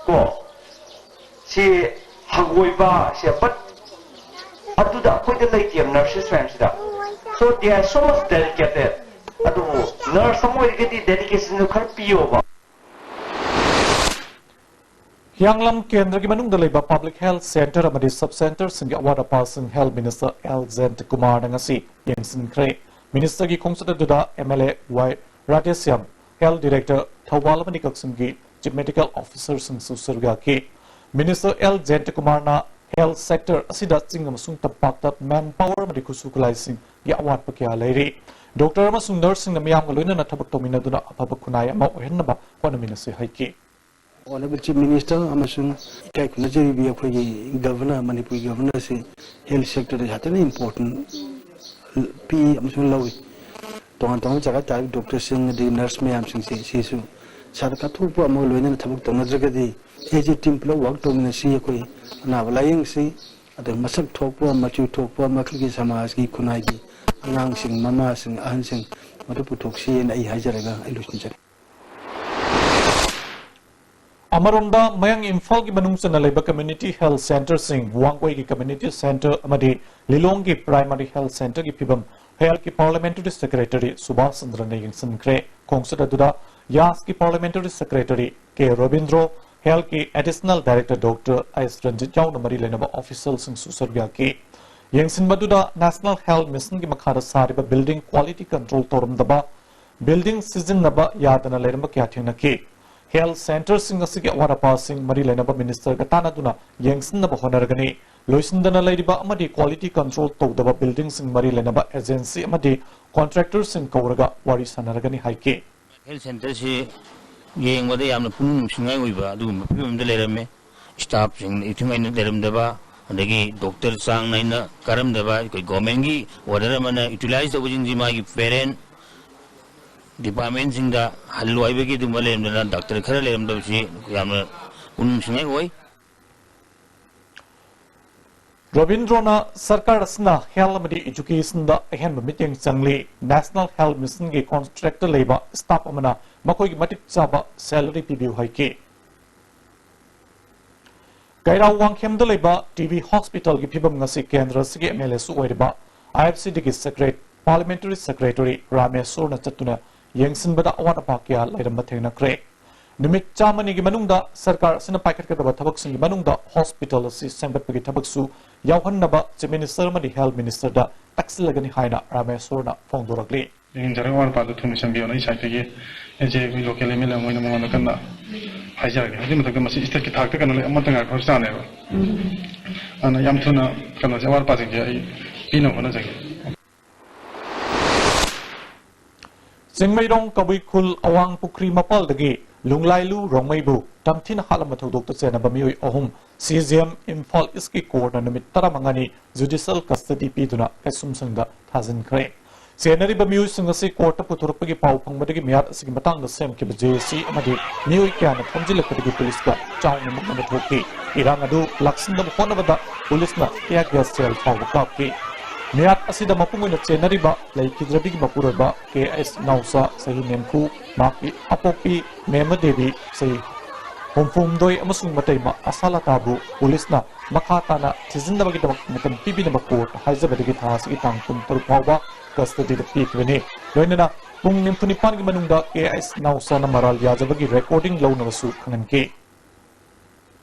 ꯀꯣ꯫ ꯁꯤ ꯍꯪꯒꯣꯏꯕ, ꯁꯦ, but ꯑꯗꯨꯗ ꯑꯩꯈꯣꯏꯗ ꯂꯩꯇꯦ nurses ꯃꯌꯥꯝꯁꯤꯗ꯫ So they are so much dedicated. ꯑꯗꯨꯕꯨ nurse ꯑꯃ ꯑꯣꯏꯔꯒꯗꯤ dedicationꯗꯨ ꯈꯔ ꯄꯤꯌꯣꯕ꯫ ꯍꯤꯌꯥꯡꯂꯝ ꯀꯦꯟꯗ꯭ꯔꯒꯤ ꯃꯅꯨꯡꯗ ꯂꯩꯕ public health centre ꯑꯃꯗꯤ sub centreꯁꯤꯡꯒꯤ ꯑꯋꯥꯠ ꯑꯄꯥꯁꯤꯡ health minister ꯑꯦꯜ ꯖꯌꯟꯇꯀꯨꯃꯥꯔꯅ ꯉꯁꯤ ꯌꯦꯡꯁꯤꯟꯈ꯭ꯔꯦ꯫ Ministerꯒꯤ ꯈꯣꯡꯆꯠ ꯑꯗꯨꯗ MLA ꯋꯥꯏ ꯔꯥꯙꯦꯁ꯭ꯌꯥꯝ, health director ꯊꯧꯕꯥꯜ ꯑꯃꯗꯤ ꯀꯛꯆꯤꯡꯒꯤ chief medical officerꯁꯤꯡꯁꯨ ꯁꯔꯨꯛ ꯌꯥꯈꯤ꯫ Minister ꯑꯦꯜ ꯖꯌꯟꯇꯀꯨꯃꯥꯔꯅ health sector ꯑꯁꯤꯗ ꯆꯤꯡ ꯑꯃꯁꯨꯡ ꯇꯝꯄꯥꯛꯇ man power ꯑꯃꯗꯤ ꯈꯨꯠꯁꯨ ꯈꯨꯠꯂꯥꯏꯁꯤꯡꯒꯤ ꯑꯋꯥꯠꯄ ꯀꯌꯥ ꯂꯩꯔꯤ꯫ Doctor ꯑꯃꯁꯨꯡ nurseꯁꯤꯡꯅ ꯃꯤꯌꯥꯝꯒ ꯂꯣꯏꯅꯅ ꯊꯕꯛ ꯇꯧꯃꯤꯟꯅꯗꯨꯅ ꯑꯐꯕ ꯈꯨꯟꯅꯥꯏ ꯑꯃ ꯑꯣꯏꯍꯟꯅꯕ ꯍꯣꯠꯅꯃꯤꯟꯅꯁꯤ ꯍꯥꯏꯈꯤ꯫ Honorable Chief Minister ꯑꯃꯁꯨꯡ ꯏꯀꯥꯏ ꯈꯨꯝꯅꯖꯔꯤꯕ ꯑꯩꯈꯣꯏꯒꯤ Governor, ꯃꯅꯤꯄꯨꯔꯒꯤ Governorꯁꯤ health sectorꯗ ꯌꯥꯝ ꯊꯤꯅ important ꯄꯤ ꯑꯃꯁꯨꯡ ꯂꯧꯏ꯫ ꯇꯣꯉꯥꯟ ꯇꯣꯉꯥꯟꯕ ꯖꯒꯥ ꯇꯥꯔꯤꯕ doctorꯁꯤꯡ ꯑꯗꯒꯤ nurse ꯃꯌꯥꯝꯁꯤꯡꯁꯦ ꯁꯤꯁꯨ ꯁꯥꯗ ꯀꯠꯊꯣꯛꯄ ꯑꯃꯒ ꯂꯣꯏꯅꯅ ꯊꯕꯛ ꯇꯧꯅꯗ꯭ꯔꯒꯗꯤ as a team ꯄꯨꯂꯞ work ꯇꯧꯃꯤꯟꯅꯁꯤ꯫ ꯑꯩꯈꯣꯏ ꯑꯅꯥꯕ ꯂꯥꯌꯦꯡꯁꯤ, ꯑꯗꯨꯒ ꯃꯁꯛ ꯊꯣꯛꯄ, ꯃꯆꯨ ꯊꯣꯛꯄ ꯃꯈꯜꯒꯤ ꯁꯃꯥꯖꯒꯤ, ꯈꯨꯟꯅꯥꯏꯒꯤ ꯑꯉꯥꯡꯁꯤꯡ, ꯃꯃꯥꯁꯤꯡ, ꯑꯍꯟꯁꯤꯡ ꯃꯗꯨ ꯄꯨꯊꯣꯛꯁꯤꯅ ꯑꯩ ꯍꯥꯏꯖꯔꯒ ꯑꯩ ꯂꯣꯏꯁꯤꯟꯖꯔꯦ꯫ ꯑꯃꯔꯣꯝꯗ, ꯃꯌꯥꯡ ꯏꯝꯐꯥꯜꯒꯤ ꯃꯅꯨꯡ ꯆꯟꯅ ꯂꯩꯕ community health centreꯁꯤꯡ, ꯋꯥꯡꯒꯣꯏꯒꯤ community centre ꯑꯃꯗꯤ ꯂꯤꯂꯣꯡꯒꯤ primary health centreꯒꯤ ꯐꯤꯕꯝ ꯍꯌꯥꯜꯒꯤ parliamentary secretary ꯁꯨꯕꯥꯁ ꯆꯟꯗ꯭ꯔꯅ ꯌꯦꯡꯁꯤꯟꯈ꯭ꯔꯦ꯫ ꯈꯣꯡꯆꯠ ꯑꯗꯨꯗ ꯌꯥꯁꯀꯤ parliamentary secretary ꯀꯦ ꯔꯣꯕꯤꯟꯗ꯭ꯔꯣ, ꯍꯌꯥꯜꯒꯤ additional director doctor ꯑꯦꯁ ꯔꯟꯖꯤꯠ ꯌꯥꯎꯅ ꯃꯔꯤ ꯂꯩꯅꯕ officialꯁꯤꯡꯁꯨ ꯁꯔꯨꯛ ꯌꯥꯈꯤ꯫ ꯌꯦꯡꯁꯤꯟꯕꯗꯨꯗ National Health Missionꯒꯤ ꯃꯈꯥꯗ ꯁꯥꯔꯤꯕ building quality control ꯇꯧꯔꯝꯗꯕ, building ꯁꯤꯖꯤꯟꯅꯕ ꯌꯥꯗꯅ ꯂꯩꯔꯝꯕ ꯀꯌꯥ ꯊꯦꯡꯅꯈꯤ꯫ Health centreꯁꯤꯡ ꯑꯁꯤꯒꯤ ꯑꯋꯥꯠ ꯑꯄꯥꯁꯤꯡ ꯃꯔꯤ ꯂꯩꯅꯕ ministerꯒ ꯇꯥꯟꯅꯗꯨꯅ ꯌꯦꯡꯁꯤꯟꯅꯕ ꯍꯣꯠꯅꯔꯒꯅꯤ꯫ ꯂꯣꯏꯁꯤꯟꯗꯅ ꯂꯩꯔꯤꯕ ꯑꯃꯗꯤ quality control ꯇꯧꯗꯕ buildingꯁꯤꯡ ꯃꯔꯤ ꯂꯩꯅꯕ agency ꯑꯃꯗꯤ contractorꯁꯤꯡ ꯀꯧꯔꯒ ꯋꯥꯔꯤ ꯁꯥꯟꯅꯔꯒꯅꯤ ꯍꯥꯏꯈꯤ꯫ Health centreꯁꯤ ꯌꯦꯡꯕꯗ ꯌꯥꯝꯅ ꯄꯨꯛꯅꯤꯡ ꯅꯨꯡꯁꯤꯅꯤꯡꯉꯥꯏ ꯑꯣꯏꯕ ꯑꯗꯨꯒꯨꯝꯕ ꯐꯤꯕꯝ ꯑꯃꯗ ꯂꯩꯔꯝꯃꯦ꯫ Staffꯁꯤꯡ ꯏꯊꯤꯡ ꯑꯩꯅ ꯂꯩꯔꯝꯗꯕ, ꯑꯗꯒꯤ doctor ꯆꯥꯡ ꯅꯥꯏꯅ ꯀꯥꯔꯝꯗꯕ, ꯑꯩꯈꯣꯏ governmentꯀꯤ order ꯑꯃꯅ utilize ꯇꯧꯕꯁꯤꯡꯁꯤ ꯃꯥꯒꯤ parent departmentꯁꯤꯡꯗ ꯍꯜꯂꯨ ꯍꯥꯏꯕꯒꯤ ꯑꯗꯨꯒꯨꯝꯕ ꯂꯩꯔꯝꯗꯅ doctor ꯈꯔ ꯂꯩꯔꯝꯗꯕꯁꯤ ꯌꯥꯝꯅ ꯄꯨꯛꯅꯤꯡ ꯅꯨꯡꯁꯤꯅꯤꯡꯉꯥꯏ ꯑꯣꯏ꯫ ꯔꯣꯕꯤꯟꯗ꯭ꯔꯣꯅ ꯁꯔꯀꯥꯔ ꯑꯁꯤꯅ health ꯑꯃꯗꯤ educationꯗ ꯑꯍꯦꯟꯕ ꯃꯤꯠꯌꯦꯡ ꯆꯪꯂꯤ, National Health Missionꯒꯤ contractꯇ ꯂꯩꯕ staff ꯑꯃꯅ ꯃꯈꯣꯏꯒꯤ ꯃꯇꯤꯛ ꯆꯥꯕ salary ꯄꯤꯕꯤꯌꯨ ꯍꯥꯏꯈꯤ꯫ ꯀꯩꯔꯥꯎ ꯋꯥꯡꯈꯦꯝꯗ ꯂꯩꯕ TB hospitalꯒꯤ ꯐꯤꯕꯝ ꯉꯁꯤ ꯀꯦꯟꯗ꯭ꯔ ꯑꯁꯤꯒꯤ MLAꯁꯨ ꯑꯣꯏꯔꯤꯕ IFCDꯒꯤ secret-, parliamentary secretary ꯔꯥꯃꯦꯁꯣꯔꯅ ꯆꯠꯇꯨꯅ ꯌꯦꯡꯁꯤꯟꯕꯗ ꯑꯋꯥꯠ ꯑꯄꯥ ꯀꯌꯥ ꯂꯩꯔꯝꯕ ꯊꯦꯡꯅꯈ꯭ꯔꯦ꯫ ꯅꯨꯃꯤꯠ ꯆꯥꯝꯃꯅꯤꯒꯤ ꯃꯅꯨꯡꯗ ꯁꯔꯀꯥꯔ ꯑꯁꯤꯅ ꯄꯥꯏꯈꯠꯀꯗꯕ ꯊꯕꯛꯁꯤꯡꯒꯤ ꯃꯅꯨꯡꯗ hospital ꯑꯁꯤ ꯁꯦꯝꯒꯠꯄꯒꯤ ꯊꯕꯛꯁꯨ ꯌꯥꯎꯍꯟꯅꯕ Chief Minister ꯑꯃꯗꯤ Health Ministerꯗ ꯇꯛꯁꯤꯜꯂꯒꯅꯤ ꯍꯥꯏꯅ ꯔꯥꯃꯦꯁꯣꯔꯅ ꯐꯣꯡꯗꯣꯔꯛꯂꯤ꯫ ꯌꯦꯡꯖꯔꯒ ꯑꯋꯥꯠ ꯑꯄꯥꯗꯨ ꯊꯨꯅ ꯁꯦꯝꯕꯤꯌꯣꯅ ꯑꯩ sideꯇꯒꯤ ꯑꯩꯁꯦ ꯑꯩꯈꯣꯏ local MLA ꯑꯃ ꯑꯣꯏꯅ ꯃꯉꯣꯟꯗ ꯀꯟꯅ ꯍꯥꯏꯖꯔꯒꯦ꯫ ꯑꯗꯨꯒꯤ ꯃꯊꯛꯇ ꯃꯁꯤ stateꯀꯤ ꯊꯥꯛꯇ ꯀꯩꯅꯣ ꯂꯩ, ꯑꯃꯠꯇ ꯉꯥꯏꯕ ꯍꯣꯁꯄꯤꯇꯥꯜꯅꯦꯕ꯫ ꯑꯗꯨꯅ ꯌꯥꯝ ꯊꯨꯅ ꯀꯩꯅꯣꯁꯦ, ꯑꯋꯥꯠ ꯑꯄꯥꯁꯤꯡꯁꯦ ꯑꯩ ꯄꯤꯅꯕ ꯍꯣꯠꯅꯖꯒꯦ꯫ ꯆꯤꯡꯃꯩꯔꯣꯡ ꯀꯕꯨꯏ ꯈꯨꯜ ꯑꯋꯥꯡ ꯄꯨꯈ꯭ꯔꯤ ꯃꯄꯥꯜꯗꯒꯤ ꯂꯨꯡꯂꯥꯏꯂꯨ ꯔꯣꯡꯃꯩꯕꯨ ꯇꯝꯊꯤꯅ ꯍꯥꯠꯂꯝꯕ ꯊꯧꯗꯣꯛꯇ ꯆꯦꯟꯅꯕ ꯃꯤꯑꯣꯏ ꯑꯍꯨꯝ ꯁꯤ ꯖꯤ ꯑꯦꯝ ꯏꯝꯐꯥꯜ ꯏꯁꯀꯤ ꯀꯣꯔꯠꯅ ꯅꯨꯃꯤꯠ ꯇꯔꯥꯃꯉꯥꯅꯤ ꯖꯨꯗꯤꯁꯤꯌꯦꯜ ꯀꯁꯇꯗꯤ ꯄꯤꯗꯨꯅ ꯀꯩꯁꯨꯝꯁꯪꯗ ꯊꯥꯖꯤꯟꯈ꯭ꯔꯦ꯫ ꯆꯦꯟꯅꯔꯤꯕ ꯃꯤꯑꯣꯏꯁꯤꯡ ꯑꯁꯤ ꯀꯣꯔꯠꯇ ꯄꯨꯊꯣꯔꯛꯄꯒꯤ ꯄꯥꯎ ꯐꯪꯕꯗꯒꯤ ꯃꯤꯍꯥꯠ ꯑꯁꯤꯒꯤ ꯃꯇꯥꯡꯗ ꯁꯦꯝꯈꯤꯕ ꯖꯦ ꯑꯦ ꯁꯤ ꯑꯃꯗꯤ ꯃꯤꯑꯣꯏ ꯀꯌꯥꯅ ꯊꯣꯝꯖꯤꯜꯂꯛꯄꯗꯒꯤ ꯄꯨꯂꯤꯁꯀ ꯆꯥꯎꯅ ꯃꯨꯛꯅꯕ ꯊꯣꯛꯈꯤ꯫ ꯏꯔꯥꯡ ꯑꯗꯨ ꯂꯥꯛꯁꯤꯟꯅꯕ ꯍꯣꯠꯅꯕꯗ ꯄꯨꯂꯤꯁꯅ tear gas shell ꯐꯥꯎꯕ ꯀꯥꯞꯈꯤ꯫ ꯃꯤꯍꯥꯠ ꯑꯁꯤꯗ ꯃꯄꯨꯡ ꯑꯣꯏꯅ ꯆꯦꯟꯅꯔꯤꯕ ꯂꯩꯈꯤꯗ꯭ꯔꯕꯤꯒꯤ ꯃꯄꯨꯔꯣꯏꯕ ꯀꯦ ꯑꯦꯁ ꯅꯥꯎꯆꯥ, ꯆꯍꯤ ꯅꯤꯐꯨ, ꯃꯍꯥꯛꯀꯤ ꯑꯄꯣꯛꯄꯤ ꯃꯦꯃ ꯗꯦꯕꯤ, ꯆꯍꯤ ꯍꯨꯝꯐꯨꯍꯨꯝꯗꯣꯏ, ꯑꯃꯁꯨꯡ ꯃꯇꯩꯃ ꯑꯁꯥꯂꯇꯥꯕꯨ ꯄꯨꯂꯤꯁꯅ ꯃꯈꯥ ꯇꯥꯅ ꯊꯤꯖꯤꯟꯅꯕꯒꯤꯗꯃꯛ ꯃꯇꯝ ꯄꯤꯕꯤꯅꯕ ꯀꯣꯔꯠ ꯍꯥꯏꯖꯕꯗꯒꯤ ꯊꯥ ꯑꯁꯤꯒꯤ ꯇꯥꯡ ꯀꯨꯟꯇꯔꯨꯛ ꯐꯥꯎꯕ ꯀꯁꯇꯗꯤꯗ ꯄꯤꯈꯤꯕꯅꯤ꯫ ꯂꯣꯏꯅꯅ ꯄꯨꯡ ꯅꯤꯐꯨ ꯅꯤꯄꯥꯟꯒꯤ ꯃꯅꯨꯡꯗ ꯀꯦ ꯑꯦꯁ ꯅꯥꯎꯆꯥꯅ ꯃꯔꯥꯜ ꯌꯥꯖꯕꯒꯤ ꯔꯦꯀꯣꯔꯗꯤꯡ ꯂꯧꯅꯕꯁꯨ ꯈꯪꯍꯟꯈꯤ꯫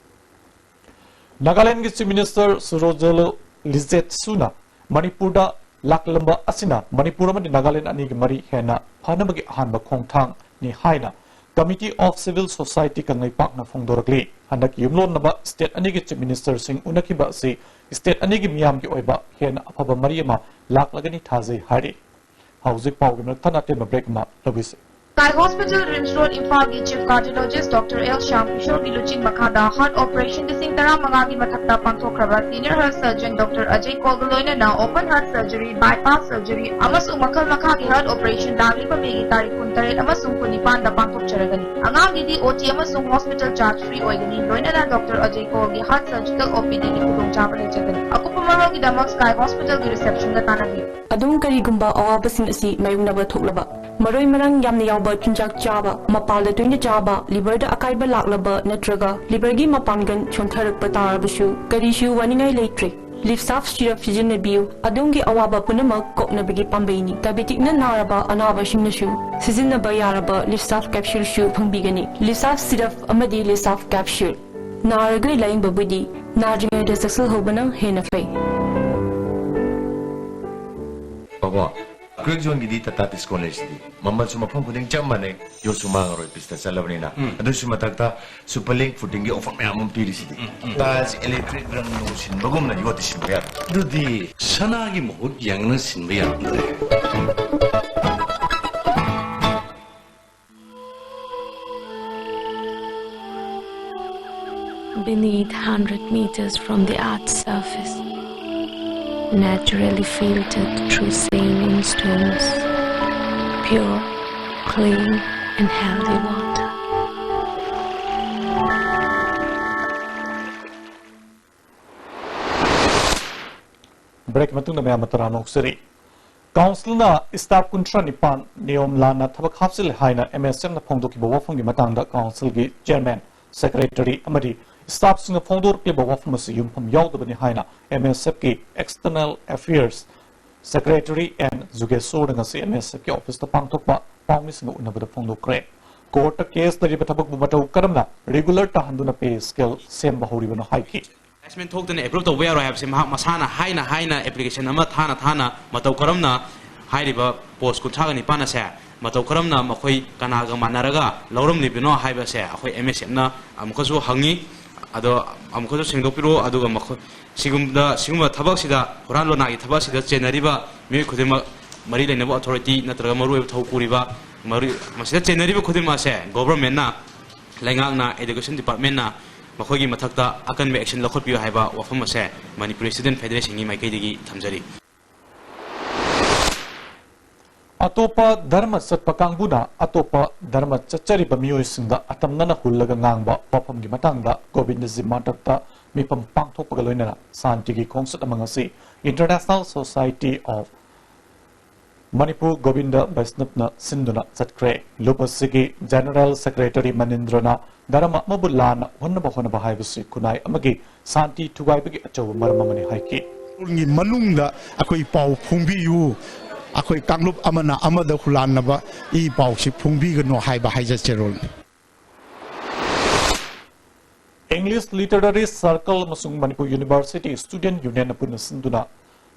ꯅꯥꯒꯥꯂꯦꯟꯗꯒꯤ ꯆꯤꯐ ꯃꯤꯅꯤꯁꯇꯔ ꯁꯨꯔꯖꯂꯨ ꯂꯤꯖꯦꯠꯁꯨꯅ ꯃꯅꯤꯄꯨꯔꯗ ꯂꯥꯛꯂꯝꯕ ꯑꯁꯤꯅ ꯃꯅꯤꯄꯨꯔ ꯑꯃꯗꯤ ꯅꯥꯒꯥꯂꯦꯟꯗ ꯑꯅꯤꯒꯤ ꯃꯔꯤ ꯍꯦꯟꯅ ꯐꯅꯕꯒꯤ ꯑꯍꯥꯟꯕ ꯈꯣꯡꯊꯥꯡꯅꯤ ꯍꯥꯏꯅ Committee of Civil Society ꯀꯪꯂꯩꯄꯥꯛꯅ ꯐꯣꯡꯗꯣꯔꯛꯂꯤ꯫ ꯍꯟꯗꯛꯀꯤ ꯌꯨꯝꯂꯣꯟꯅꯕ ꯁ꯭ꯇꯦꯠ ꯑꯅꯤꯒꯤ ꯆꯤꯐ ꯃꯤꯅꯤꯁꯇꯔꯁꯤꯡ ꯎꯅꯈꯤꯕ ꯑꯁꯤ ꯁ꯭ꯇꯦꯠ ꯑꯅꯤꯒꯤ ꯃꯤꯌꯥꯝꯒꯤ ꯑꯣꯏꯕ ꯍꯦꯟꯅ ꯑꯐꯕ ꯃꯔꯤ ꯑꯃ ꯂꯥꯛꯂꯒꯅꯤ ꯊꯥꯖꯩ ꯍꯥꯏꯔꯤ꯫ ꯍꯧꯖꯤꯛ ꯄꯥꯎꯒꯤ ꯃꯔꯛ ꯊꯠꯅ ꯑꯇꯦꯟꯕ ꯕ꯭ꯔꯦꯛ ꯑꯃ ꯂꯧꯕꯤꯁꯤ꯫ Sky Hospital, ꯔꯤꯝꯁ ꯔꯣꯗ, ꯏꯝꯐꯥꯜꯒꯤ ꯆꯤꯐ ꯀꯥꯔꯗꯤꯑꯣꯂꯣꯖꯤꯁ ꯗꯣꯛꯇꯔ ꯑꯦꯜ ꯁ꯭ꯌꯥꯝ ꯀꯤꯁꯣꯔꯒꯤ ꯂꯨꯆꯤꯡ ꯃꯈꯥꯗ ꯍꯥꯔꯠ ꯑꯣꯄꯔꯦꯁꯟ ꯂꯤꯁꯤꯡ ꯇꯔꯥꯃꯉꯥꯒꯤ ꯃꯊꯛꯇ ꯄꯥꯡꯊꯣꯛꯈ꯭ꯔꯕ senior heart surgeon doctor Ajay ꯀꯣꯜꯒ ꯂꯣꯏꯅꯅ ꯑꯣꯄꯟ ꯍꯥꯔꯠ ꯁꯔꯖꯔꯤ, ꯕꯥꯏꯄꯥꯁ ꯁꯔꯖꯔꯤ ꯑꯃꯁꯨꯡ ꯃꯈꯜ ꯃꯈꯥꯒꯤ ꯍꯥꯔꯠ ꯑꯣꯄꯔꯦꯁꯟ ꯂꯥꯛꯂꯤꯕ ꯃꯦꯒꯤ ꯇꯥꯔꯤꯛ ꯀꯨꯟꯇꯔꯦꯠ ꯑꯃꯁꯨꯡ ꯀꯨꯟꯅꯤꯄꯥꯟꯗ ꯄꯥꯡꯊꯣꯛꯆꯔꯒꯅꯤ꯫ ꯑꯉꯥꯡꯒꯤꯗꯤ ꯑꯣ ꯇꯤ ꯑꯃꯁꯨꯡ ꯍꯣꯁꯄꯤꯇꯥꯜ ꯆꯥꯔꯖ ꯐ꯭ꯔꯤ ꯑꯣꯏꯒꯅꯤ, ꯂꯣꯏꯅꯅ ꯗꯣꯛꯇꯔ ꯑꯖꯌ ꯀꯣꯜꯒꯤ ꯍꯥꯔꯠ ꯁꯔꯖꯤꯀꯦꯜ ꯑꯣ ꯄꯤ ꯗꯤꯒꯤ ꯈꯨꯗꯣꯡꯆꯥꯕ ꯂꯩꯖꯒꯅꯤ꯫ ꯑꯀꯨꯞꯄ ꯃꯔꯣꯜꯒꯤꯗꯃꯛ ꯁ꯭ꯀꯥꯏ ꯍꯣꯁꯄꯤꯇꯥꯜꯒꯤ ꯔꯤꯁꯦꯞꯁꯟꯗ ꯇꯥꯟꯅꯕꯤꯌꯨ꯫ ꯑꯗꯣꯝ ꯀꯔꯤꯒꯨꯝꯕ ꯑꯋꯥꯕꯁꯤꯡ ꯑꯁꯤ ꯃꯥꯌꯣꯛꯅꯕ ꯊꯣꯛꯂꯕ, ꯃꯔꯣꯏ ꯃꯔꯥꯡ ꯌꯥꯝꯅ ꯌꯥꯎꯕ ꯆꯤꯟꯖꯥꯛ ꯆꯥꯕ, ꯃꯄꯥꯜꯗ ꯇꯣꯏꯅ ꯆꯥꯕ, ꯂꯤꯚꯔꯗ ꯑꯀꯥꯏꯕ ꯂꯥꯛꯂꯕ ꯅꯠꯇ꯭ꯔꯒ ꯂꯤꯚꯔꯒꯤ ꯃꯄꯥꯡꯒꯜ ꯁꯣꯟꯊꯔꯛꯄ ꯇꯥꯔꯕꯁꯨ, ꯀꯔꯤꯁꯨ ꯋꯥꯅꯤꯡꯉꯥꯏ ꯂꯩꯇ꯭ꯔꯦ꯫ ꯂꯤꯞꯁꯥꯐ ꯁꯤꯔꯞ ꯁꯤꯖꯤꯟꯅꯕꯤꯌꯨ, ꯑꯗꯣꯝꯒꯤ ꯑꯋꯥꯕ ꯄꯨꯝꯅꯃꯛ ꯀꯣꯛꯅꯕꯒꯤ ꯄꯥꯝꯕꯩꯅꯤ꯫ ꯗꯥꯏꯕꯦꯇꯤꯛꯅ ꯅꯥꯔꯕ ꯑꯅꯥꯕꯁꯤꯡꯅꯁꯨ ꯁꯤꯖꯤꯟꯅꯕ ꯌꯥꯔꯕ ꯂꯤꯞꯁꯥꯐ ꯀꯦꯞꯁꯨꯜꯁꯨ ꯐꯪꯕꯤꯒꯅꯤ꯫ ꯂꯤꯞꯁꯥꯐ ꯁꯤꯔꯞ ꯑꯃꯗꯤ ꯂꯤꯞꯁꯥꯐ ꯀꯦꯞꯁꯨꯜ꯫ ꯅꯥꯔꯒ ꯂꯥꯌꯦꯡꯕꯕꯨꯗꯤ ꯅꯥꯗ꯭ꯔꯤꯉꯩꯗ ꯆꯦꯛꯁꯤꯜꯍꯧꯕꯅ ꯍꯦꯟꯅ ꯐꯩ꯫ ꯕꯥꯕꯣ, ꯀ꯭ꯔꯦꯛ ꯖꯣꯟꯒꯤꯗꯤ ꯇꯥꯇꯥ ꯗꯤꯁꯀꯥꯎꯟ ꯂꯩꯁꯤꯗꯤ꯫ ꯃꯃꯜꯁꯨ ꯃꯐꯝ ꯈꯨꯗꯤꯡ ꯆꯞ ꯃꯥꯟꯅꯩ, ꯌꯣꯠꯁꯨ ꯃꯥꯡꯉꯔꯣꯏ ꯄꯤꯁꯇ ꯆꯠꯂꯕꯅꯤꯅ꯫ ꯎꯝ꯫ ꯑꯗꯨꯁꯨ ꯃꯊꯛꯇ ꯁꯨꯄꯔ ꯂꯤꯡ ꯐꯨꯇꯤꯡꯒꯤ ꯑꯣꯐꯔ ꯃꯌꯥꯝ ꯑꯃ ꯄꯤꯔꯤꯁꯤꯗꯤ꯫ ꯎꯝ, ꯎꯝ꯫ ꯇꯥꯏꯜꯁ ꯏꯂꯦꯛꯇ꯭ꯔꯤꯛ ꯔꯪ ꯅꯨꯡ ꯁꯤꯟꯕꯒꯨꯝꯅ ꯌꯣꯠꯇꯤ ꯁꯤꯟꯕ ꯌꯥꯗꯦ꯫ ꯑꯗꯨꯗꯤ ꯁꯅꯥꯒꯤ ꯃꯍꯨꯠ ꯌꯦꯡꯉꯒ ꯁꯤꯟꯕ ꯌꯥꯔꯝꯗ꯭ꯔꯦ꯫ hundred meters from the earth's surface, naturally filtered through saline stones, pure, clean, and healthy water. Break ꯃꯇꯨꯡꯗ ꯃꯌꯥꯝ ꯑꯃ ꯇꯔꯥꯝꯅ ꯑꯣꯛꯆꯔꯤ꯫ ꯀꯥꯎꯟꯁꯤꯜꯅ staff ꯀꯨꯟꯊ꯭ꯔꯥ ꯅꯤꯄꯥꯟ ꯅꯤꯌꯣꯝ ꯂꯥꯟꯅ ꯊꯕꯛ ꯍꯥꯞꯆꯤꯜꯂꯦ ꯍꯥꯏꯅ MSFꯅ ꯐꯣꯡꯗꯣꯛꯈꯤꯕ ꯋꯥꯐꯝꯒꯤ ꯃꯇꯥꯡꯗ ꯀꯥꯎꯟꯁꯤꯜꯒꯤ chairman, secretary ꯑꯃꯗꯤ staffꯁꯤꯡꯅ ꯐꯣꯡꯗꯣꯔꯛꯂꯤꯕ ꯋꯥꯐꯝ ꯑꯁꯤ ꯌꯨꯝꯐꯝ ꯌꯥꯎꯗꯕꯅꯤ ꯍꯥꯏꯅ MSFꯀꯤ External Affairs Secretary N ꯖꯨꯒꯦꯁꯣꯔꯅ ꯉꯁꯤ MSFꯀꯤ officeꯇ ꯄꯥꯡꯊꯣꯛꯄ ꯄꯥꯎꯃꯤꯁꯤꯡꯒ ꯎꯅꯕꯗ ꯐꯣꯡꯗꯣꯛꯈ꯭ꯔꯦ꯫ Courtꯇ case ꯂꯩꯔꯤꯕ ꯊꯕꯛꯄꯨ ꯃꯇꯧ ꯀꯔꯝꯅ regular ꯇꯥꯍꯟꯗꯨꯅ pay scale ꯁꯦꯝꯕ ꯍꯧꯔꯤꯕꯅꯣ ꯍꯥꯏꯈꯤ꯫ Assessment ꯊꯣꯛꯇꯅ approve ꯇꯧꯕ ꯌꯥꯔꯣꯏ ꯍꯥꯏꯕꯁꯦ ꯃꯍꯥꯛ ꯃꯁꯥꯅ ꯍꯥꯏꯅ ꯍꯥꯏꯅ application ꯑꯃ ꯊꯥꯅ ꯊꯥꯅ ꯃꯇꯧ ꯀꯔꯝꯅ ꯍꯥꯏꯔꯤꯕ post ꯀꯨꯟꯊ꯭ꯔꯥꯒ ꯅꯤꯄꯥꯟ ꯑꯁꯦ ꯃꯇꯧ ꯀꯔꯝꯅ ꯃꯈꯣꯏ ꯀꯅꯥꯒ ꯃꯥꯟꯅꯔꯒ ꯂꯧꯔꯝꯂꯤꯕꯅꯣ ꯍꯥꯏꯕꯁꯦ ꯑꯩꯈꯣꯏ MSFꯅ ꯑꯃꯨꯛꯀꯁꯨ ꯍꯪꯉꯤ꯫ ꯑꯗꯣ ꯑꯃꯨꯛꯀꯁꯨ ꯁꯦꯡꯗꯣꯛꯄꯤꯔꯛꯑꯣ꯫ ꯑꯗꯨꯒ ꯃꯈꯣꯏ ꯁꯤꯒꯨꯝꯕꯗ ꯁꯤꯒꯨꯝꯕ ꯊꯕꯛꯁꯤꯗ, ꯍꯨꯔꯥꯟ ꯂꯣꯅꯥꯒꯤ ꯊꯕꯛꯁꯤꯗ ꯆꯦꯟꯅꯔꯤꯕ ꯃꯤꯑꯣꯏ ꯈꯨꯗꯤꯡꯃꯛ, ꯃꯔꯤ ꯂꯩꯅꯕ authority ꯅꯠꯇ꯭ꯔꯒ ꯃꯔꯨꯑꯣꯏꯕ ꯊꯧ ꯄꯨꯔꯤꯕ ꯃꯔꯨ-, ꯃꯁꯤꯗ ꯆꯦꯟꯅꯔꯤꯕ ꯈꯨꯗꯤꯡꯃꯛ ꯑꯁꯦ governmentꯅ, ꯂꯩꯉꯥꯛꯅ, education departmentꯅ ꯃꯈꯣꯏꯒꯤ ꯃꯊꯛꯇ ꯑꯀꯟꯕ action ꯂꯧꯈꯠꯄꯤꯌꯨ ꯍꯥꯏꯕ ꯋꯥꯐꯝ ꯑꯁꯦ Manipuri Student Federationꯒꯤ ꯃꯥꯏꯀꯩꯗꯒꯤ ꯊꯝꯖꯔꯤ꯫ ꯑꯇꯣꯞꯄ ꯙꯔꯃ ꯆꯠꯄ ꯀꯥꯡꯕꯨꯅ ꯑꯇꯣꯞꯄ ꯙꯔꯃ ꯆꯠꯆꯔꯤꯕ ꯃꯤꯑꯣꯏꯁꯤꯡꯗ ꯑꯇꯝꯅꯅ ꯍꯨꯜꯂꯒ ꯉꯥꯡꯕ ꯋꯥꯐꯝꯒꯤ ꯃꯇꯥꯡꯗ ꯒꯣꯕꯤꯟꯗꯖꯤ ꯃꯟꯗꯞꯇ ꯃꯤꯐꯝ ꯄꯥꯡꯊꯣꯛꯄꯒ ꯂꯣꯏꯅꯅ ꯁꯥꯟꯇꯤꯒꯤ ꯈꯣꯡꯆꯠ ꯑꯃ ꯉꯁꯤ International Society of Manipur Govinda ꯕꯩꯁꯅꯕꯅ ꯁꯤꯟꯗꯨꯅ ꯆꯠꯈ꯭ꯔꯦ꯫ ꯂꯨꯞ ꯑꯁꯤꯒꯤ General Secretary ꯃꯅꯤꯟꯗ꯭ꯔꯅ ꯙꯔꯃ ꯑꯃꯕꯨ ꯂꯥꯟꯅ ꯎꯍꯟꯅꯕ ꯍꯣꯠꯅꯕ ꯍꯥꯏꯕꯁꯤ ꯈꯨꯟꯅꯥꯏ ꯑꯃꯒꯤ ꯁꯥꯟꯇꯤ ꯊꯨꯒꯥꯏꯕꯒꯤ ꯑꯆꯧꯕ ꯃꯔꯝ ꯑꯃꯅꯤ ꯍꯥꯏꯈꯤ꯫ ꯒꯤ ꯃꯅꯨꯡꯗ ꯑꯩꯈꯣꯏ ꯄꯥꯎ ꯐꯣꯡꯕꯤꯌꯨ, ꯑꯩꯈꯣꯏ ꯀꯥꯡꯂꯨꯞ ꯑꯃꯅ ꯑꯃꯗ ꯍꯨꯂꯥꯟꯅꯕ ꯏ ꯄꯥꯎꯁꯤ ꯐꯣꯡꯕꯤꯒꯅꯨ ꯍꯥꯏꯕ ꯍꯥꯏꯖꯆꯔꯣꯜꯅꯤ꯫ English Literary Circle ꯑꯃꯁꯨꯡ ꯃꯅꯤꯄꯨꯔ University Student Unionꯅ ꯄꯨꯟꯅ ꯁꯤꯟꯗꯨꯅ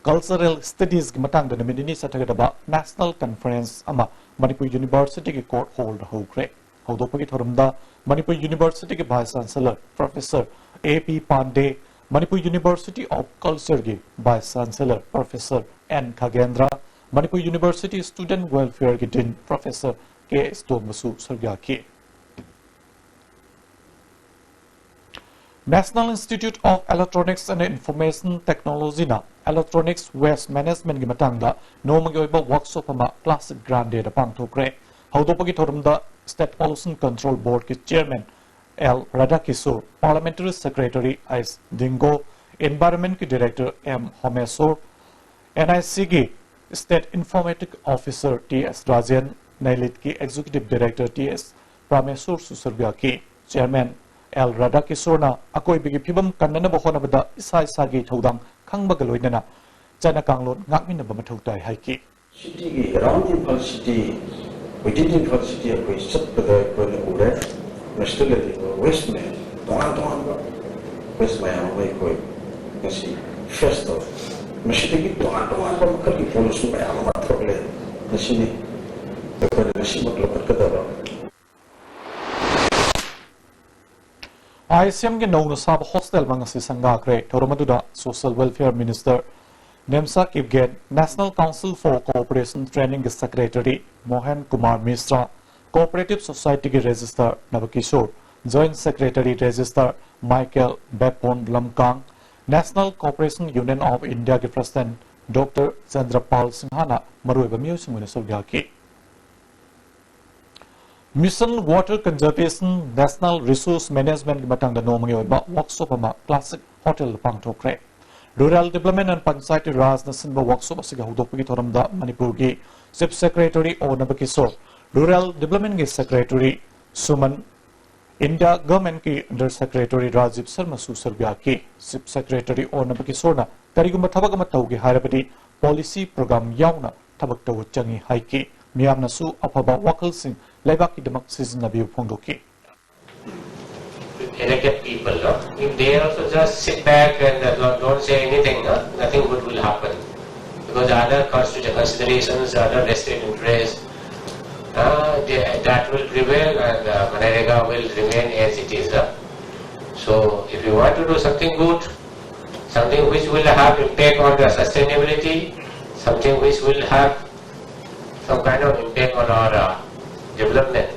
Cultural Studiesꯀꯤ ꯃꯇꯥꯡꯗ ꯅꯨꯃꯤꯠ ꯅꯤꯅꯤ ꯆꯠꯊꯒꯗꯕ National Conference ꯑꯃ ꯃꯅꯤꯄꯨꯔ Universityꯒꯤ court hallꯗ ꯍꯧꯈ꯭ꯔꯦ꯫ ꯍꯧꯗꯣꯛꯄꯒꯤ ꯊꯧꯔꯝꯗ Manipur Universityꯒꯤ Vice Chancellor Professor A P Pandey, Manipur University of Cultureꯒꯤ Vice Chancellor Professor N ꯈꯒꯦꯟꯗ꯭ꯔ, Manipur University Student Welfareꯒꯤ Dean Professor K ꯏꯁꯇꯣꯝꯕꯁꯨ ꯁꯔꯨꯛ ꯌꯥꯈꯤ꯫ National Institute of Electronics and Information Technology ꯅ electronics waste management ꯒꯤ ꯃꯇꯥꯡꯗ ꯅꯣꯡꯃꯒꯤ ꯑꯣꯏꯕ workshop ꯑꯃ Classic Grande ꯗ ꯄꯥꯡꯊꯣꯛꯈ꯭ꯔꯦ꯫ ꯍꯧꯗꯣꯛꯄꯒꯤ ꯊꯧꯔꯝꯗ State Pollution Control Board ꯀꯤ Chairman L Radhakishor, Parliamentary Secretary H Dingo, Environment ꯀꯤ Director M Homeshor, N I C ꯒꯤ State Informatic Officer T S Rajen, NIELIT ꯀꯤ Executive Director ꯇꯤ ꯑꯦꯁ ꯄ꯭ꯔꯥꯃꯦꯁꯣꯔꯁꯨ ꯁꯔꯨꯛ ꯌꯥꯈꯤ꯫ Chairman ꯑꯦꯜ ꯔꯥꯙꯥꯀꯤꯁꯣꯔꯅ ꯑꯀꯣꯏꯕꯒꯤ ꯐꯤꯕꯝ ꯀꯟꯅꯅꯕ ꯍꯣꯠꯅꯕꯗ ꯏꯁꯥ ꯏꯁꯥꯒꯤ ꯊꯧꯗꯥꯡ ꯈꯪꯕꯒ ꯂꯣꯏꯅꯅ ꯆꯠꯅ ꯀꯥꯡꯂꯣꯟ ꯉꯥꯛꯃꯤꯟꯅꯕ ꯃꯊꯧ ꯇꯥꯏ ꯍꯥꯏꯈꯤ꯫ City ꯒꯤ, around Imphal city, within Imphal city ꯑꯩꯈꯣꯏ ꯆꯠꯄꯗ ꯑꯩꯈꯣꯏꯅ ꯎꯔꯦ, ꯃꯁꯤꯗ ꯂꯩꯔꯤꯕ waste ꯃꯌꯥꯝ, ꯇꯣꯉꯥꯟ ꯇꯣꯉꯥꯟꯕ waste ꯃꯌꯥꯝ ꯑꯃ ꯑꯩꯈꯣꯏ ꯉꯁꯤ face ꯇꯧꯔꯦ꯫ ꯃꯁꯤꯗꯒꯤ ꯇꯣꯉꯥꯟ ꯇꯣꯉꯥꯟꯕ ꯃꯈꯜꯒꯤ pollution ꯃꯌꯥꯝ ꯑꯃ ꯊꯣꯛꯂꯦ꯫ ꯃꯁꯤꯅꯤ ꯑꯩꯈꯣꯏꯅ ꯉꯁꯤꯃꯛ ꯂꯧꯈꯠꯀꯗꯕ꯫ ꯑꯥꯏ ꯑꯦꯁ ꯑꯦꯝꯒꯤ ꯅꯧꯅ ꯁꯥꯕ hostel ꯑꯃ ꯉꯁꯤ ꯁꯪꯒꯥꯈ꯭ꯔꯦ꯫ ꯊꯧꯔꯝ ꯑꯗꯨꯗ Social Welfare Minister Nemcha Kipgen, National Council for Cooperation Training ꯒꯤ Secretary Mohan Kumar Mishra, Cooperative Society ꯒꯤ Registrar Nabakishor, Joint Secretary Registrar Michael Bepon Lamkang, National Cooperation Union of India ꯒꯤ President ꯗꯣꯛꯇꯔ ꯆꯟꯗ꯭ꯔꯄꯥꯜ ꯁꯤꯡꯍꯅ ꯃꯔꯨꯑꯣꯏꯕ ꯃꯤꯑꯣꯏꯁꯤꯡ ꯑꯣꯏꯅ ꯁꯔꯨꯛ ꯌꯥꯈꯤ꯫ Mission Water Conservation, National Resource Management ꯒꯤ ꯃꯇꯥꯡꯗ ꯅꯣꯡꯃꯒꯤ ꯑꯣꯏꯕ workshop ꯑꯃ Classic Hotel the ꯄꯥꯡꯊꯣꯛꯈ꯭ꯔꯦ꯫ Rural Development and Panchayati Raj ꯅ ꯁꯤꯟꯕ workshop ꯑꯁꯤꯒꯤ ꯍꯧꯗꯣꯛꯄꯒꯤ ꯊꯧꯔꯝꯗ ꯃꯅꯤꯄꯨꯔꯒꯤ Chief Secretary ꯑꯣ ꯅꯕꯀꯤꯁꯣꯔ, Rural Development ꯀꯤ Secretary ꯁꯨꯃꯟ, India Government ꯀꯤ Under Secretary ꯔꯥꯖꯤꯕ ꯁꯔꯃꯁꯨ ꯁꯔꯨꯛ ꯌꯥꯈꯤ꯫ Chief Secretary ꯑꯣ ꯅꯕꯀꯤꯁꯣꯔꯅ ꯀꯔꯤꯒꯨꯝꯕ ꯊꯕꯛ ꯑꯃ ꯇꯧꯒꯦ ꯍꯥꯏꯔꯕꯗꯤ policy program ꯌꯥꯎꯅ ꯊꯕꯛ ꯇꯧꯕ ꯆꯪꯏ ꯍꯥꯏꯈꯤ꯫ ꯃꯤꯌꯥꯝꯅꯁꯨ ꯑꯐꯕ ꯋꯥꯈꯜꯁꯤꯡ ꯂꯩꯕꯥꯛꯀꯤꯗꯃꯛ ꯁꯤꯖꯤꯟꯅꯕꯤꯌꯨ ꯐꯣꯡꯗꯣꯛꯈꯤ꯫ Elected people, no? If they also just sit back and uh, don't, don't say anything, no? Nothing good will happen. Because other constitutional considerations, other vested interests, uh, they, that will prevail and uh, MGNREGA will remain as it is. Uh. So, if you want to do something good, something which will have impact on the sustainability, something which will have some kind of impact on our uh, development,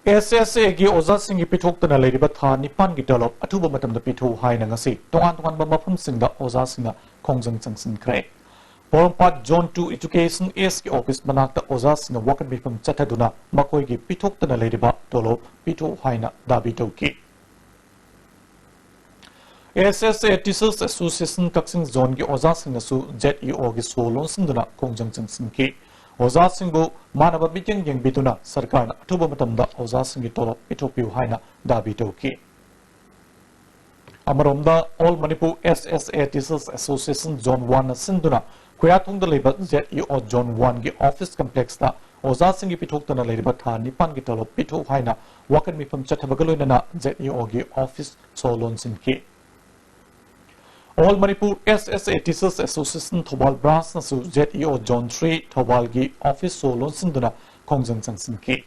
ꯑꯦꯁ ꯑꯦꯁ ꯑꯦꯒꯤ ꯑꯣꯖꯥꯁꯤꯡꯒꯤ ꯄꯤꯊꯣꯛꯇꯅ ꯂꯩꯔꯤꯕ ꯊꯥ ꯅꯤꯄꯥꯟꯒꯤ ꯇꯣꯂꯣꯞ ꯑꯊꯨꯕ ꯃꯇꯝꯗ ꯄꯤꯊꯣꯛꯎ ꯍꯥꯏꯅ ꯉꯁꯤ ꯇꯣꯉꯥꯟ ꯇꯣꯉꯥꯟꯕ ꯃꯐꯝꯁꯤꯡꯗ ꯑꯣꯖꯥꯁꯤꯡꯅ ꯈꯣꯡꯖꯪ ꯆꯪꯁꯤꯟꯈ꯭ꯔꯦ꯫ ꯄꯣꯔꯣꯝꯄꯥꯠ Zone Two Education A's ꯀꯤ ꯑꯣꯐꯤꯁ ꯃꯅꯥꯛꯇ ꯑꯣꯖꯥꯁꯤꯡꯅ ꯋꯥꯀꯠ ꯃꯤꯐꯝ ꯆꯠꯊꯗꯨꯅ ꯃꯈꯣꯏꯒꯤ ꯄꯤꯊꯣꯛꯇꯅ ꯂꯩꯔꯤꯕ ꯇꯣꯂꯣꯞ ꯄꯤꯊꯣꯛꯎ ꯍꯥꯏꯅ ꯗꯥꯕꯤ ꯇꯧꯈꯤ꯫ ꯑꯦꯁ ꯑꯦꯁ ꯑꯦ Teachers Association ꯀꯛꯆꯤꯡ ꯖꯣꯟꯒꯤ ꯑꯣꯖꯥꯁꯤꯡꯅꯁꯨ ꯖꯦꯠ ꯏ ꯑꯣꯒꯤ ꯁꯣ ꯂꯣꯟꯁꯤꯟꯗꯨꯅ ꯈꯣꯡꯖꯪ ꯆꯪꯁꯤꯟꯈꯤ꯫ ꯑꯣꯖꯥꯁꯤꯡꯕꯨ ꯃꯥꯟꯅꯕ ꯃꯤꯠꯌꯦꯡ ꯌꯦꯡꯕꯤꯗꯨꯅ ꯁꯔꯀꯥꯔꯅ ꯑꯊꯨꯕ ꯃꯇꯝꯗ ꯑꯣꯖꯥꯁꯤꯡꯒꯤ ꯇꯣꯂꯣꯞ ꯄꯤꯊꯣꯛꯄꯤꯌꯨ ꯍꯥꯏꯅ ꯗꯥꯕꯤ ꯇꯧꯈꯤ꯫ ꯑꯃꯔꯣꯝꯗ, All Manipur S S A Teachers Association Zone One ꯅ ꯁꯤꯟꯗꯨꯅ ꯈꯨꯌꯥꯊꯣꯡꯗ ꯂꯩꯕ Z E O Zone One ꯒꯤ ꯑꯣꯐꯤꯁ ꯀꯝꯄ꯭ꯂꯦꯛꯁꯇ ꯑꯣꯖꯥꯁꯤꯡꯒꯤ ꯄꯤꯊꯣꯛꯇꯅ ꯂꯩꯔꯤꯕ ꯊꯥ ꯅꯤꯄꯥꯟꯒꯤ ꯇꯣꯂꯣꯞ ꯄꯤꯊꯣꯛꯎ ꯍꯥꯏꯅ ꯋꯥꯀꯠ ꯃꯤꯐꯝ ꯆꯠꯊꯕꯒ ꯂꯣꯏꯅꯅ ꯖꯦꯠ ꯏ ꯑꯣ ꯒꯤ ꯑꯣꯐꯤꯁ ꯁꯣ ꯂꯣꯟꯁꯤꯟꯈꯤ꯫ All Manipur S S A Teachers Association ꯊꯧꯕꯥꯜ ꯕ꯭ꯔꯥꯟꯁꯅꯁꯨ Z E O Zone Three ꯊꯧꯕꯥꯜꯒꯤ ꯑꯣꯐꯤꯁ ꯁꯣ ꯂꯣꯟꯁꯤꯟꯗꯨꯅ ꯈꯣꯡꯖꯪ ꯆꯪꯁꯤꯟꯈꯤ꯫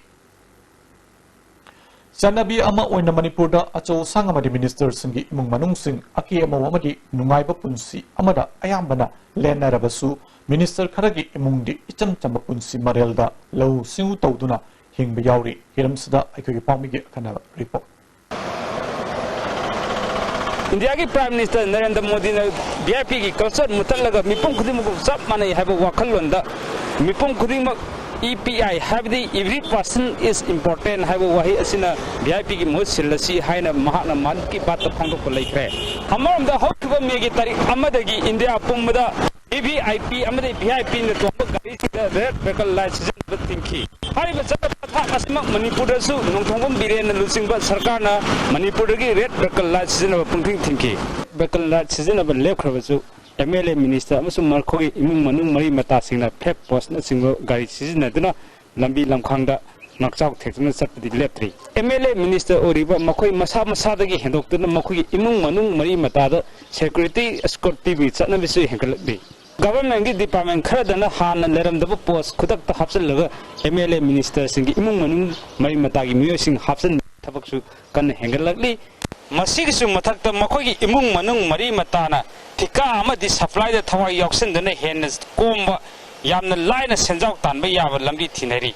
ꯆꯠꯅꯕꯤ ꯑꯃ ꯑꯣꯏꯅ ꯃꯅꯤꯄꯨꯔꯗ ꯑꯆꯧ ꯑꯁꯥꯡ ꯑꯃꯗꯤ ꯃꯤꯅꯤꯁꯇꯔꯁꯤꯡꯒꯤ ꯏꯃꯨꯡ ꯃꯅꯨꯡꯁꯤꯡ ꯑꯀꯦ ꯑꯃꯧ ꯑꯃꯗꯤ ꯅꯨꯡꯉꯥꯏꯕ ꯄꯨꯟꯁꯤ ꯑꯃꯗ ꯑꯌꯥꯝꯕꯅ ꯂꯦꯟꯅꯔꯕꯁꯨ, ꯃꯤꯅꯤꯁꯇꯔ ꯈꯔꯒꯤ ꯏꯃꯨꯡꯗꯤ ꯏꯆꯝ ꯆꯝꯕ ꯄꯨꯟꯁꯤ ꯃꯔꯦꯜꯗ ꯂꯧꯎ ꯁꯤꯡꯎ ꯇꯧꯗꯨꯅ ꯍꯤꯡꯕ ꯌꯥꯎꯔꯤ꯫ ꯍꯤꯔꯝꯁꯤꯗ ꯑꯩꯈꯣꯏꯒꯤ ꯄꯥꯎꯃꯤꯒꯤ ꯑꯈꯟꯅꯕ ꯔꯤꯄꯣꯔꯠ꯫ ꯏꯟꯗꯤꯌꯥꯒꯤ ꯄ꯭ꯔꯥꯏꯝ ꯃꯤꯅꯤꯁꯇꯔ ꯅꯔꯦꯟꯗ꯭ꯔ ꯃꯣꯗꯤꯅ ꯚꯤ ꯑꯥꯏ ꯄꯤꯒꯤ ꯀꯜꯆꯔ ꯃꯨꯠꯊꯠꯂꯒ ꯃꯤꯄꯨꯝ ꯈꯨꯗꯤꯡꯃꯛꯄꯨ ꯆꯞ ꯃꯥꯟꯅꯩ ꯍꯥꯏꯕ ꯋꯥꯈꯜꯂꯣꯟꯗ ꯃꯤꯄꯨꯝ ꯈꯨꯗꯤꯡꯃꯛ ꯏ ꯄꯤ ꯑꯥꯏ ꯍꯥꯏꯕꯗꯤ Every Person is Important ꯍꯥꯏꯕ ꯋꯥꯍꯩ ꯑꯁꯤꯅ ꯚꯤ ꯑꯥꯏ ꯄꯤꯒꯤ ꯃꯍꯨꯠ ꯁꯤꯜꯂꯁꯤ ꯍꯥꯏꯅ ꯃꯍꯥꯛꯅ ꯃꯟ ꯀꯤ ꯕꯥꯠꯇ ꯐꯣꯡꯗꯣꯛꯄ ꯂꯩꯈ꯭ꯔꯦ꯫ ꯑꯃꯔꯣꯝꯗ ꯍꯧꯈꯤꯕ ꯃꯦꯒꯤ ꯇꯥꯔꯤꯛ ꯑꯃꯗꯒꯤ ꯏꯟꯗꯤꯌꯥ ꯄꯨꯝꯕꯗ ꯚꯤ ꯚꯤ ꯑꯥꯏ ꯄꯤ ꯑꯃꯗꯤ ꯚꯤ ꯑꯥꯏ ꯄꯤꯅ ꯇꯣꯡꯕ ꯒꯥꯔꯤꯁꯤꯡꯗ ꯔꯦꯗ ꯕꯦꯀꯜ ꯂꯥꯏꯠ ꯁꯤꯖꯤꯟꯅꯕ ꯊꯤꯡꯈꯤ꯫ ꯍꯥꯏꯔꯤꯕ ꯆꯠꯅ ꯄꯊꯥꯞ ꯑꯁꯤꯃꯛ ꯃꯅꯤꯄꯨꯔꯗꯁꯨ ꯅꯣꯡꯊꯣꯝꯕꯝ ꯕꯤꯔꯦꯟꯅ ꯂꯨꯆꯤꯡꯕ ꯁꯔꯀꯥꯔꯅ ꯃꯅꯤꯄꯨꯔꯗꯒꯤ ꯔꯦꯗ ꯕꯦꯀꯜ ꯂꯥꯏꯠ ꯁꯤꯖꯤꯟꯅꯕ ꯄꯨꯡꯊꯤꯡ ꯊꯤꯡꯈꯤ꯫ ꯕꯦꯀꯜ ꯂꯥꯏꯠ ꯁꯤꯖꯤꯟꯅꯕ ꯂꯦꯞꯈ꯭ꯔꯕꯁꯨ, ꯑꯦꯝ ꯑꯦꯜ ꯑꯦ, ꯃꯤꯅꯤꯁꯇꯔ ꯑꯃꯁꯨꯡ ꯃꯈꯣꯏꯒꯤ ꯏꯃꯨꯡ ꯃꯅꯨꯡ ꯃꯔꯤ ꯃꯇꯥꯁꯤꯡꯅ ꯐ꯭ꯂꯦꯒ ꯄꯣꯁꯅꯆꯤꯡꯕ ꯒꯥꯔꯤ ꯁꯤꯖꯤꯟꯅꯗꯨꯅ ꯂꯝꯕꯤ ꯂꯝꯈꯥꯡꯗ ꯉꯥꯛꯆꯥꯎ ꯊꯦꯛꯇꯨꯅ ꯆꯠꯄꯗꯤ ꯂꯦꯞꯇ꯭ꯔꯤ꯫ ꯑꯦꯝ ꯑꯦꯜ ꯑꯦ, ꯃꯤꯅꯤꯁꯇꯔ ꯑꯣꯏꯔꯤꯕ ꯃꯈꯣꯏ ꯃꯁꯥ ꯃꯁꯥꯗꯒꯤ ꯍꯦꯟꯗꯣꯛꯇꯨꯅ ꯃꯈꯣꯏꯒꯤ ꯏꯃꯨꯡ ꯃꯅꯨꯡ ꯃꯔꯤ ꯃꯇꯥꯗ ꯁꯦꯀ꯭ꯌꯨꯔꯤꯇꯤ ꯑꯦꯁꯀꯣꯔꯠ ꯄꯤꯕꯒꯤ ꯆꯠꯅꯕꯤꯁꯨ ꯍꯦꯟꯒꯠꯂꯛꯂꯤ꯫ ꯒꯚꯔꯟꯃꯦꯟꯠꯀꯤ ꯗꯤꯄꯥꯔꯠꯃꯦꯟꯠ ꯈꯔꯗꯅ ꯍꯥꯟꯅ ꯂꯩꯔꯝꯗꯕ ꯄꯣꯁ ꯈꯨꯗꯛꯇ ꯍꯥꯞꯆꯤꯜꯂꯒ ꯑꯦꯝ ꯑꯦꯜ ꯑꯦ, ꯃꯤꯅꯤꯁꯇꯔꯁꯤꯡꯒꯤ ꯏꯃꯨꯡ ꯃꯅꯨꯡ ꯃꯔꯤ ꯃꯇꯥꯒꯤ ꯃꯤꯑꯣꯏꯁꯤꯡ ꯍꯥꯞꯆꯤꯟꯕꯒꯤ ꯊꯕꯛꯁꯨ ꯀꯟꯅ ꯍꯦꯟꯒꯠꯂꯛꯂꯤ꯫ ꯃꯁꯤꯒꯤꯁꯨ ꯃꯊꯛꯇ ꯃꯈꯣꯏꯒꯤ ꯏꯃꯨꯡ ꯃꯅꯨꯡ ꯃꯔꯤ ꯃꯇꯥꯅ ꯊꯤꯀꯥ ꯑꯃꯗꯤ ꯁꯄ꯭ꯂꯥꯏꯗ ꯊꯋꯥꯏ ꯌꯥꯎꯁꯤꯟꯗꯨꯅ ꯍꯦꯟꯅ ꯀꯣꯝꯕ, ꯌꯥꯝꯅ ꯂꯥꯏꯅ ꯁꯦꯟꯖꯥꯎ ꯇꯥꯟꯕ ꯌꯥꯕ ꯂꯝꯕꯤ ꯊꯤꯅꯔꯤ꯫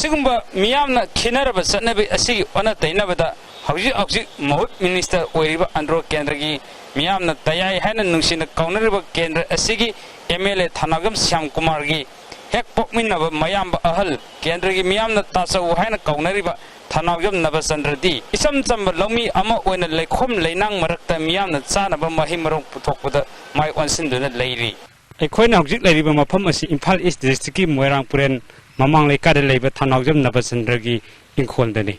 ꯑꯁꯤꯒꯨꯝꯕ ꯃꯤꯌꯥꯝꯅ ꯈꯦꯟꯅꯔꯕ ꯆꯠꯅꯕꯤ ꯑꯁꯤꯒꯤ ꯑꯣꯟꯅ ꯇꯩꯅꯕꯗ ꯍꯧꯖꯤꯛ ꯍꯧꯖꯤꯛ ꯃꯍꯨꯠ ꯃꯤꯅꯤꯁꯇꯔ ꯑꯣꯏꯔꯤꯕ ꯑꯟꯗ꯭ꯔꯣ ꯀꯦꯟꯗ꯭ꯔꯒꯤ ꯃꯤꯌꯥꯝꯅ ꯇꯌꯥꯏ ꯍꯥꯏꯅ ꯅꯨꯡꯁꯤꯅ ꯀꯧꯅꯔꯤꯕ ꯀꯦꯟꯗ꯭ꯔ ꯑꯁꯤꯒꯤ ꯑꯦꯝ ꯑꯦꯜ ꯑꯦ ꯊꯧꯅꯥꯎꯖꯝ ꯁ꯭ꯌꯥꯝ ꯀꯨꯃꯥꯔꯒꯤ ꯍꯦꯛ ꯄꯣꯛꯃꯤꯟꯅꯕ ꯃꯌꯥꯝꯕ ꯑꯍꯜ, ꯀꯦꯟꯗ꯭ꯔꯒꯤ ꯃꯤꯌꯥꯝꯅ ꯇꯥꯆꯧ ꯍꯥꯏꯅ ꯀꯧꯅꯔꯤꯕ ꯊꯧꯅꯥꯎꯖꯝ ꯅꯕꯆꯟꯗ꯭ꯔꯗꯤ ꯏꯆꯝ ꯆꯝꯕ ꯂꯧꯃꯤ ꯑꯃ ꯑꯣꯏꯅ ꯂꯩꯈꯣꯝ ꯂꯩꯅꯥꯡ ꯃꯔꯛꯇ ꯃꯤꯌꯥꯝꯅ ꯆꯥꯅꯕ ꯃꯍꯩ ꯃꯔꯣꯡ ꯄꯨꯊꯣꯛꯄꯗ ꯃꯥꯏ ꯑꯣꯟꯁꯤꯟꯗꯨꯅ ꯂꯩꯔꯤ꯫ ꯑꯩꯈꯣꯏꯅ ꯍꯧꯖꯤꯛ ꯂꯩꯔꯤꯕ ꯃꯐꯝ ꯑꯁꯤ ꯏꯝꯐꯥꯜ ꯏꯁ ꯗꯤꯁꯇ꯭ꯔꯤꯛꯀꯤ ꯃꯣꯏꯔꯥꯡ ꯄꯨꯔꯦꯟ ꯃꯃꯥꯡ ꯂꯩꯀꯥꯏꯗ ꯂꯩꯕ ꯊꯧꯅꯥꯎꯖꯝ ꯅꯕꯆꯟꯗ꯭ꯔꯒꯤ ꯏꯪꯈꯣꯜꯗꯅꯤ꯫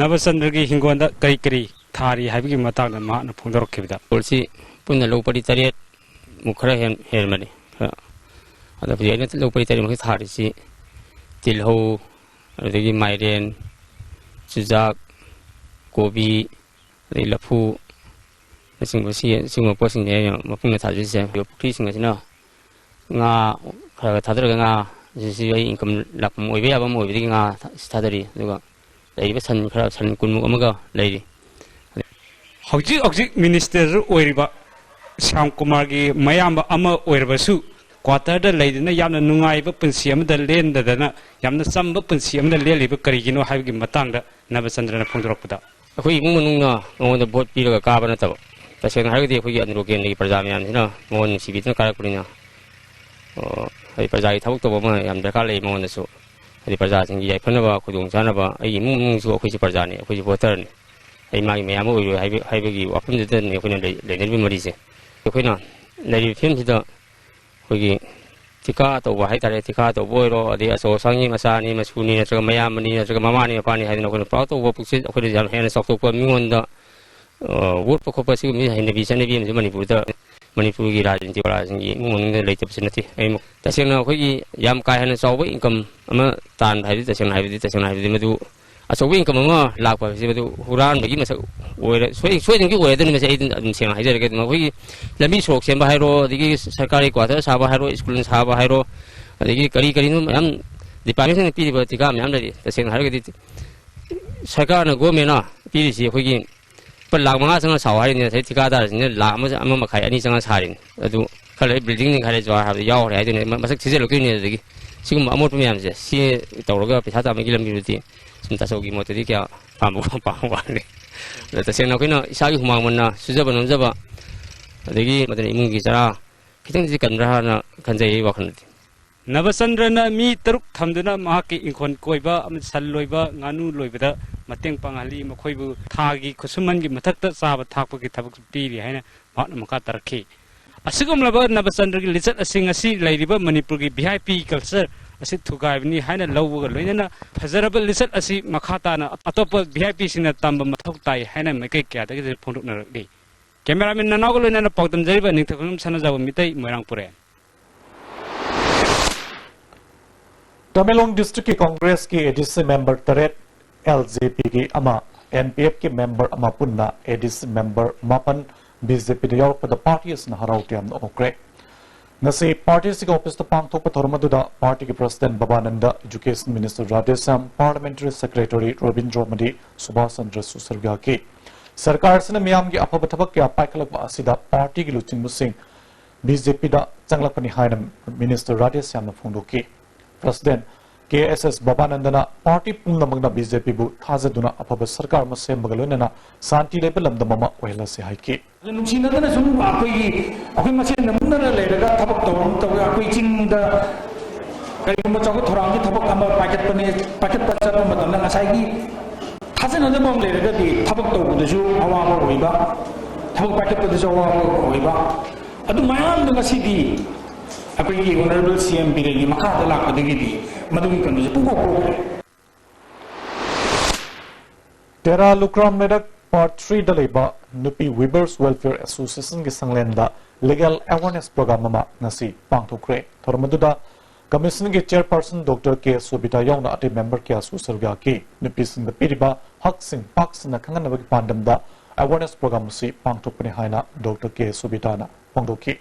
ꯅꯕꯆꯟꯗ꯭ꯔꯒꯤ ꯍꯤꯡꯒꯣꯜꯗ ꯀꯔꯤ ꯀꯔꯤ ꯊꯥꯔꯤ ꯍꯥꯏꯕꯒꯤ ꯃꯇꯥꯡꯗ ꯃꯍꯥꯛꯅ ꯐꯣꯡꯗꯣꯔꯛꯈꯤꯕꯗ, ꯏꯪꯈꯣꯜꯁꯤ ꯄꯨꯟꯅ ꯂꯧ ꯄꯔꯤ ꯇꯔꯦꯠ ꯃꯨꯛ ꯈꯔ ꯍꯦꯟ-, ꯍꯦꯟꯕꯅꯤ꯫ ꯈꯔ, ꯑꯗꯣ ꯍꯧꯖꯤꯛ ꯑꯩꯅ ꯂꯧ ꯄꯔꯤ ꯇꯔꯦꯠ ꯃꯨꯛ ꯊꯥꯔꯤꯁꯤ ꯇꯤꯜꯍꯧ, ꯑꯗꯨꯗꯒꯤ ꯃꯥꯏꯔꯦꯟ, ꯆꯨꯖꯥꯛ, ꯀꯣꯕꯤ, ꯑꯗꯩ ꯂꯐꯨ, ꯅꯆꯤꯡꯕ ꯁꯤ-, ꯁꯤꯒꯨꯝꯕ ꯄꯣꯠꯁꯤꯡꯁꯦ ꯑꯩꯅ ꯃꯄꯨꯡꯗ ꯊꯥꯖꯔꯤꯁꯦ꯫ ꯑꯗꯨꯒ ꯄꯨꯈ꯭ꯔꯤꯁꯤꯡ ꯑꯁꯤꯅ ꯉꯥ ꯈꯔ ꯈꯔ ꯊꯥꯗꯔꯒ ꯉꯥ ꯁꯤꯁꯨ ꯑꯩ ꯏꯟꯀꯝ ꯂꯥꯛꯐꯝ ꯑꯣꯏꯕ ꯌꯥꯕ ꯑꯃ ꯑꯣꯏꯕꯗꯒꯤ ꯉꯥ ꯊꯥ-, ꯊꯥꯗꯔꯤ꯫ ꯑꯗꯨꯒ ꯂꯩꯔꯤꯕ ꯁꯟ ꯈꯔ, ꯁꯟ ꯀꯨꯟꯃꯨꯛ ꯑꯃꯒ ꯂꯩꯔꯤ꯫ ꯍꯧꯖꯤꯛ ꯍꯧꯖꯤꯛ ꯃꯤꯅꯤꯁꯇꯔ ꯑꯣꯏꯔꯤꯕ ꯁ꯭ꯌꯥꯝ ꯀꯨꯃꯥꯔꯒꯤ ꯃꯌꯥꯝꯕ ꯑꯃ ꯑꯣꯏꯔꯕꯁꯨ ꯀ꯭ꯋꯥꯇꯔꯗ ꯂꯩꯗꯨꯅ ꯌꯥꯝꯅ ꯅꯨꯡꯉꯥꯏꯕ ꯄꯨꯟꯁꯤ ꯑꯃꯗ ꯂꯦꯟꯗꯗꯅ ꯌꯥꯝꯅ ꯆꯝꯕ ꯄꯨꯟꯁꯤ ꯑꯃꯗ ꯂꯦꯜꯂꯤꯕ ꯀꯔꯤꯒꯤꯅꯣ ꯍꯥꯏꯕꯒꯤ ꯃꯇꯥꯡꯗ ꯅꯕꯆꯟꯗ꯭ꯔꯅ ꯐꯣꯡꯗꯣꯔꯛꯄꯗ, ꯑꯩꯈꯣꯏ ꯏꯃꯨꯡ ꯃꯅꯨꯡꯅ ꯃꯉꯣꯟꯗ ꯚꯣꯠ ꯄꯤꯔꯒ ꯀꯥꯕ ꯅꯠꯇꯕ, ꯇꯁꯦꯡꯅ ꯍꯥꯏꯔꯒꯗꯤ ꯑꯩꯈꯣꯏꯒꯤ ꯑꯟꯗ꯭ꯔꯣ ꯀꯦꯟꯗ꯭ꯔꯒꯤ ꯄ꯭ꯔꯖꯥ ꯃꯌꯥꯝꯁꯤꯅ ꯃꯉꯣꯟ ꯅꯨꯡꯁꯤꯕꯤꯗꯨꯅ ꯀꯥꯔꯛꯄꯅꯤꯅ, ꯑꯣ, ꯍꯥꯏꯗꯤ ꯄ꯭ꯔꯖꯥꯒꯤ ꯊꯕꯛ ꯇꯧꯕ ꯑꯃ ꯌꯥꯝ ꯗꯔꯀꯥꯔ ꯂꯩ ꯃꯉꯣꯟꯗꯁꯨ꯫ ꯍꯥꯏꯗꯤ ꯄ꯭ꯔꯖꯥꯁꯤꯡꯒꯤ ꯌꯥꯏꯐꯅꯕ, ꯈꯨꯗꯣꯡ ꯆꯥꯅꯕ, ꯑꯩꯒꯤ ꯏꯃꯨꯡ ꯃꯅꯨꯡꯁꯨ ꯑꯩꯈꯣꯏꯁꯨ ꯄ꯭ꯔꯖꯥꯅꯤ, ꯑꯩꯈꯣꯏꯁꯨ ꯚꯣꯇꯔꯅꯤ, ꯑꯩ ꯃꯥꯒꯤ ꯃꯌꯥꯝꯕ ꯑꯣꯏꯔꯣꯏ ꯍꯥꯏꯕ-, ꯍꯥꯏꯕꯒꯤ ꯋꯥꯐꯝꯗꯨꯗꯅꯤ ꯑꯩꯈꯣꯏꯅ ꯂꯩ-, ꯂꯩꯅꯔꯤꯕ ꯃꯔꯤꯁꯦ꯫ ꯑꯩꯈꯣꯏꯅ ꯂꯩꯔꯤꯕ ꯐꯤꯕꯝꯁꯤꯗ ꯑꯩꯈꯣꯏꯒꯤ ꯊꯤꯀꯥ ꯇꯧꯕ ꯍꯥꯏꯇꯥꯔꯦ, ꯊꯤꯀꯥ ꯇꯧꯕ ꯑꯣꯏꯔꯣ, ꯑꯗꯩ ꯑꯆꯧ ꯑꯁꯥꯡꯒꯤ ꯃꯆꯥꯅꯤ, ꯃꯁꯨꯅꯤ, ꯅꯠꯇ꯭ꯔꯒ ꯃꯌꯥꯝꯕꯅꯤ, ꯅꯠꯇ꯭ꯔꯒ ꯃꯃꯥꯅꯤ, ꯃꯄꯥꯅꯤ ꯍꯥꯏꯗꯅ ꯑꯩꯈꯣꯏꯅ proud ꯇꯧꯕ ꯄꯨꯛꯆꯦꯜ, ꯑꯩꯈꯣꯏꯅ ꯌꯥꯝ ꯍꯦꯟꯅ ꯆꯥꯎꯊꯣꯛꯄ, ꯃꯤꯉꯣꯟꯗ, ꯑ, ꯑꯣꯠꯄ ꯈꯣꯠꯄ ꯁꯤꯒꯨꯝꯕ ꯍꯩꯅꯕꯤ ꯆꯠꯅꯕꯤ ꯑꯃꯁꯨ ꯃꯅꯤꯄꯨꯔꯗ, ꯃꯅꯤꯄꯨꯔꯒꯤ ꯔꯥꯖꯅꯤꯇꯤ ꯋꯥꯂꯥꯁꯤꯡꯒꯤ ꯏꯃꯨꯡ ꯃꯅꯨꯡꯗ ꯂꯩꯇꯕꯁꯨ ꯅꯠꯇꯦ꯫ ꯑꯩ ꯇꯁꯦꯡꯅ ꯑꯩꯈꯣꯏꯒꯤ ꯌꯥꯝ ꯀꯥ ꯍꯦꯟꯅ ꯆꯥꯎꯕ ꯏꯟꯀꯝ ꯑꯃ ꯇꯥꯟꯕ ꯍꯥꯏꯕꯗꯤ, ꯇꯁꯦꯡꯅ ꯍꯥꯏꯕꯗꯤ, ꯇꯁꯦꯡꯅ ꯍꯥꯏꯕꯗꯤ ꯃꯗꯨ ꯑꯆꯧꯕ ꯏꯟꯀꯝ ꯑꯃ ꯂꯥꯛꯄ ꯍꯥꯏꯕꯁꯤ ꯃꯗꯨ ꯍꯨꯔꯥꯟꯕꯒꯤ ꯃꯁꯛ ꯑꯣꯏꯔ-, ꯁꯣꯏ-, ꯁꯣꯏꯗꯅꯒꯤ ꯑꯣꯏꯔꯗꯣꯏꯅꯤ꯫ ꯃꯁꯤ ꯑꯩ ꯑꯗꯨꯝ ꯁꯦꯡꯅ ꯍꯥꯏꯖꯔꯒꯦ꯫ ꯑꯗꯨꯝ ꯑꯩꯈꯣꯏꯒꯤ ꯂꯝꯕꯤ ꯁꯣꯔꯣꯛ ꯁꯦꯝꯕ ꯍꯥꯏꯔꯣ, ꯑꯗꯒꯤ ꯁꯔꯀꯥꯔꯒꯤ ꯀ꯭ꯋꯥꯇꯔ ꯁꯥꯕ ꯍꯥꯏꯔꯣ, ꯁ꯭ꯀꯨꯜ ꯁꯥꯕ ꯍꯥꯏꯔꯣ, ꯑꯗꯒꯤ ꯀꯔꯤ ꯀꯔꯤꯅꯣ ꯃꯌꯥꯝ ꯗꯤꯄꯥꯔꯠꯃꯦꯟꯁꯤꯡꯅ ꯄꯤꯔꯤꯕ ꯊꯤꯀꯥ ꯃꯌꯥꯝ ꯂꯩꯔꯤ꯫ ꯇꯁꯦꯡꯅ ꯍꯥꯏꯔꯒꯗꯤ ꯁꯔꯀꯥꯔꯅ, ꯒꯣꯔꯃꯦꯟꯅ ꯄꯤꯔꯤꯁꯤ ꯑꯩꯈꯣꯏꯒꯤ ꯂꯨꯄꯥ ꯂꯥꯈ ꯃꯉꯥ ꯆꯪꯉ ꯁꯥꯎ ꯍꯥꯏꯔꯤꯅꯤ, ꯉꯁꯥꯏ ꯊꯤꯀꯥꯗꯥꯔꯁꯤꯡꯅ ꯂꯥꯈ ꯑꯃ, ꯑꯃ ꯃꯈꯥꯏ, ꯑꯅꯤ ꯆꯪꯉ ꯁꯥꯔꯤꯅꯤ꯫ ꯑꯗꯨ ꯈꯔ ꯂꯩ ꯕꯤꯜꯗꯤꯡ ꯅꯤꯡꯈꯥꯏꯔꯦ ꯖꯨꯍꯥꯔ ꯍꯥꯏꯕꯗ ꯌꯥꯎꯈ꯭ꯔꯦ ꯍꯥꯏꯗꯨꯅ ꯃ-, ꯃꯁꯛ ꯊꯤꯖꯤꯜꯂꯛꯇꯣꯏꯅꯤ꯫ ꯑꯗꯨꯗꯒꯤ ꯁꯤꯒꯨꯝꯕ ꯑꯃꯣꯠꯄ ꯃꯌꯥꯝꯁꯦ ꯁꯤ ꯇꯧꯔꯒ ꯄꯩꯁꯥ ꯇꯥꯟꯕꯒꯤ ꯂꯝꯕꯤꯗꯨꯗꯤ ꯁꯨꯝ ꯇꯥꯆꯧꯒꯤ ꯃꯣꯠꯇꯗꯤ ꯀꯌꯥ ꯄꯥꯝꯕ ꯄꯥꯝꯕ ꯋꯥꯠꯂꯤ꯫ ꯑꯗꯣ ꯇꯁꯦꯡꯅ ꯑꯩꯈꯣꯏꯅ ꯏꯁꯥꯒꯤ ꯍꯨꯃꯥꯡ ꯃꯟꯅ ꯁꯨꯖꯕ ꯅꯣꯝꯖꯕ, ꯑꯗꯒꯤ ꯃꯗꯨꯅ ꯏꯃꯨꯡꯒꯤ ꯆꯔꯥ ꯈꯤꯇꯪꯗꯤ ꯀꯟꯕ꯭ꯔꯥ ꯍꯥꯏꯅ ꯈꯟꯖꯩ ꯑꯩ ꯋꯥꯈꯜꯗꯗꯤ꯫ ꯅꯕꯆꯟꯗ꯭ꯔꯅ ꯃꯤ ꯇꯔꯨꯛ ꯊꯝꯗꯨꯅ ꯃꯍꯥꯛꯀꯤ ꯏꯪꯈꯣꯜ ꯀꯣꯏꯕ ꯑꯃꯗꯤ ꯁꯟ ꯂꯣꯏꯕꯗ ꯃꯇꯦꯡ ꯄꯥꯡꯍꯜꯂꯤ꯫ ꯃꯈꯣꯏꯕꯨ ꯊꯥꯒꯤ ꯈꯨꯠꯁꯨꯃꯟꯒꯤ ꯃꯊꯛꯇ ꯆꯥꯕ ꯊꯛꯄꯒꯤ ꯊꯕꯛ ꯄꯤꯔꯤ ꯍꯥꯏꯅ ꯃꯍꯥꯛꯅ ꯃꯈꯥ ꯇꯥꯔꯛꯈꯤ꯫ ꯑꯁꯤꯒꯨꯝꯂꯕ ꯅꯕꯆꯟꯗ꯭ꯔꯒꯤ ꯂꯤꯆꯠ ꯑꯁꯤ ꯉꯁꯤ ꯂꯩꯔꯤꯕ ꯃꯅꯤꯄꯨꯔꯒꯤ ꯚꯤ ꯑꯥꯏ ꯄꯤ ꯀꯜꯆꯔ ꯑꯁꯤ ꯊꯨꯒꯥꯏꯕꯅꯤ ꯍꯥꯏꯅ ꯂꯧꯕꯒ ꯂꯣꯏꯅꯅ ꯐꯖꯔꯕ ꯂꯤꯆꯠ ꯑꯁꯤ ꯃꯈꯥ ꯇꯥꯅ ꯑꯇꯣꯞꯄ ꯚꯤ ꯑꯥꯏ ꯄꯤꯁꯤꯡꯅ ꯇꯝꯕ ꯃꯊꯧ ꯇꯥꯏ ꯍꯥꯏꯅ ꯃꯥꯏꯀꯩ ꯀꯌꯥꯗꯒꯤ ꯐꯣꯡꯗꯣꯛꯅꯔꯛꯂꯤ꯫ ꯀꯦꯃꯦꯔꯥꯃꯦꯟ ꯅꯅꯥꯎꯒ ꯂꯣꯏꯅꯅ ꯄꯥꯎꯗꯝꯖꯔꯤꯕ ꯅꯤꯡꯊꯧꯈꯣꯡꯕꯝ ꯁꯅꯥꯖꯥꯎꯕ ꯃꯤꯇꯩ, ꯃꯣꯏꯔꯥꯡ ꯄꯨꯔꯦꯟ꯫ ꯇꯃꯦꯡꯂꯣꯡ ꯗꯤꯁꯇ꯭ꯔꯤꯛꯀꯤ ꯀꯣꯡꯒ꯭ꯔꯦꯁꯀꯤ ꯑꯦ ꯗꯤ ꯁꯤ ꯃꯦꯝꯕꯔ ꯇꯔꯦꯠ, ꯑꯦꯜ ꯖꯦ ꯄꯤꯒꯤ ꯑꯃ, ꯑꯦꯟ ꯄꯤ ꯑꯦꯐꯀꯤ ꯃꯦꯝꯕꯔ ꯑꯃ ꯄꯨꯟꯅ ꯑꯦ ꯗꯤ ꯁꯤ ꯃꯦꯝꯕꯔ ꯃꯥꯄꯟ ꯕꯤ ꯖꯦ ꯄꯤꯗ ꯌꯥꯎꯔꯛꯄꯗ ꯄꯥꯔꯇꯤ ꯑꯁꯤꯅ ꯍꯔꯥꯎ ꯇꯌꯥꯝꯅ ꯑꯣꯛꯈ꯭ꯔꯦ꯫ ꯉꯁꯤ ꯄꯥꯔꯇꯤ ꯑꯁꯤꯒꯤ ꯑꯣꯐꯤꯁꯇ ꯄꯥꯡꯊꯣꯛꯄ ꯊꯧꯔꯝ ꯑꯗꯨꯗ ꯄꯥꯔꯇꯤꯒꯤ president Babananda, education minister Radheshyam, parliamentary secretary Robindro ꯑꯃꯗꯤ ꯁꯨꯕꯥꯁ ꯆꯟꯗ꯭ꯔ ꯁꯨꯁꯔꯒꯤꯌꯥꯀꯤ꯫ ꯁꯔꯀꯥꯔ ꯑꯁꯤꯅ ꯃꯤꯌꯥꯝꯒꯤ ꯑꯐꯕ ꯊꯕꯛ ꯀꯌꯥ ꯄꯥꯏꯈꯠꯂꯛꯄ ꯑꯁꯤꯗ ꯄꯥꯔꯇꯤꯒꯤ ꯂꯨꯆꯤꯡꯕꯁꯤꯡ ꯕꯤ ꯖꯦ ꯄꯤꯗ ꯆꯪꯂꯛꯄꯅꯤ ꯍꯥꯏꯅ ꯃꯤꯅꯤꯁꯇꯔ ꯔꯥꯙꯦꯁ꯭ꯌꯥꯝꯅ ꯐꯣꯡꯗꯣꯛꯈꯤ꯫ ꯄ꯭ꯔꯁꯤꯗꯦꯟ ꯀꯦ ꯑꯦꯁ ꯑꯦꯁ ꯕꯕꯥꯅꯟꯗꯅ ꯄꯥꯔꯇꯤ ꯄꯨꯝꯅꯃꯛꯅ ꯕꯤ ꯖꯦ ꯄꯤꯕꯨ ꯊꯥꯖꯗꯨꯅ ꯑꯐꯕ ꯁꯔꯀꯥꯔ ꯑꯃ ꯁꯦꯝꯕꯒ ꯂꯣꯏꯅꯅ ꯁꯥꯟꯇꯤ ꯂꯩꯕ ꯂꯝꯗꯝ ꯑꯃ ꯑꯣꯏꯍꯜꯂꯁꯤ ꯍꯥꯏꯈꯤ꯫ ꯑꯗꯨ ꯅꯨꯡꯁꯤꯅꯗꯅ ꯁꯨꯝ ꯑꯩꯈꯣꯏꯒꯤ, ꯑꯩꯈꯣꯏ ꯃꯁꯦꯟ ꯅꯝꯅꯔ ꯂꯩꯔꯒ ꯊꯕꯛ ꯇꯧꯔꯝ ꯇꯧꯔꯒ ꯑꯩꯈꯣꯏ ꯆꯤꯡꯗ ꯀꯔꯤꯒꯨꯝꯕ ꯆꯥꯎꯈꯠ ꯊꯧꯔꯥꯡꯒꯤ ꯊꯕꯛ ꯑꯃ ꯄꯥꯏꯈꯠꯄꯅꯦ, ꯄꯥꯏꯈꯠꯄ ꯆꯠꯄ ꯃꯇꯝꯗ ꯉꯁꯥꯏꯒꯤ ꯊꯥꯖꯅꯗꯕ ꯑꯃ ꯂꯩꯔꯒꯗꯤ ꯊꯕꯛ ꯇꯧꯕꯗꯁꯨ ꯑꯋꯥꯕ ꯑꯣꯏꯕ, ꯊꯕꯛ ꯄꯥꯏꯈꯠꯄꯗꯁꯨ ꯑꯋꯥꯕ ꯑꯣꯏꯕ, ꯑꯗꯨ ꯃꯌꯥꯝꯗꯣ ꯉꯁꯤꯗꯤ ꯑꯩꯈꯣꯏꯒꯤ ꯑꯣꯅꯔꯦꯕꯜ ꯁꯤ ꯑꯦꯝ ꯕꯤꯔꯦꯟꯒꯤ ꯃꯈꯥꯗ ꯂꯥꯛꯄꯗꯒꯤꯗꯤ ꯃꯗꯨꯒꯤ ꯀꯩꯅꯣꯁꯦ ꯄꯨꯡꯀꯣꯛ ꯀꯣꯛꯈ꯭ꯔꯦ꯫ ꯇꯦꯔꯥ ꯂꯨꯀ꯭ꯔꯥꯝ ꯂꯩꯔꯛ ꯄꯥꯔꯠ ꯊ꯭ꯔꯤꯗ ꯂꯩꯕ ꯅꯨꯄꯤ ꯋꯤꯚꯔꯁ ꯋꯦꯜꯐꯤꯌꯔ ꯑꯦꯁꯣꯁꯤꯌꯦꯁꯟꯒꯤ ꯁꯪꯂꯦꯟꯗ ꯂꯤꯒꯦꯜ ꯑꯦꯋꯥꯔꯅꯦꯁ ꯄ꯭ꯔꯣꯒ꯭ꯔꯥꯝ ꯑꯃ ꯉꯁꯤ ꯄꯥꯡꯊꯣꯛꯈ꯭ꯔꯦ꯫ ꯊꯧꯔꯝ ꯑꯗꯨꯗ ꯀꯃꯤꯁꯟꯒꯤ ꯆꯦꯌꯔꯄꯔꯁꯟ ꯗꯣꯛꯇꯔ ꯀꯦ ꯁꯣꯕꯤꯇꯥ ꯌꯥꯎꯅ ꯑꯇꯩ ꯃꯦꯝꯕꯔ ꯀꯌꯥꯁꯨ ꯁꯔꯨꯛ ꯌꯥꯈꯤ꯫ ꯅꯨꯄꯤꯁꯤꯡꯗ ꯄꯤꯔꯤꯕ ꯍꯛꯁꯤꯡ ꯄꯥꯛ ꯁꯟꯅ ꯈꯪꯍꯟꯅꯕꯒꯤ ꯄꯥꯟꯗꯝꯗ ꯑꯦꯋꯥꯔꯅꯦꯁ ꯄ꯭ꯔꯣꯒ꯭ꯔꯥꯝ ꯑꯁꯤ ꯄꯥꯡꯊꯣꯛꯄꯅꯤ ꯍꯥꯏꯅ ꯗꯣꯛꯇꯔ ꯀꯦ ꯁꯣꯕꯤꯇꯥꯅ ꯐꯣꯡꯗꯣꯛꯈꯤ꯫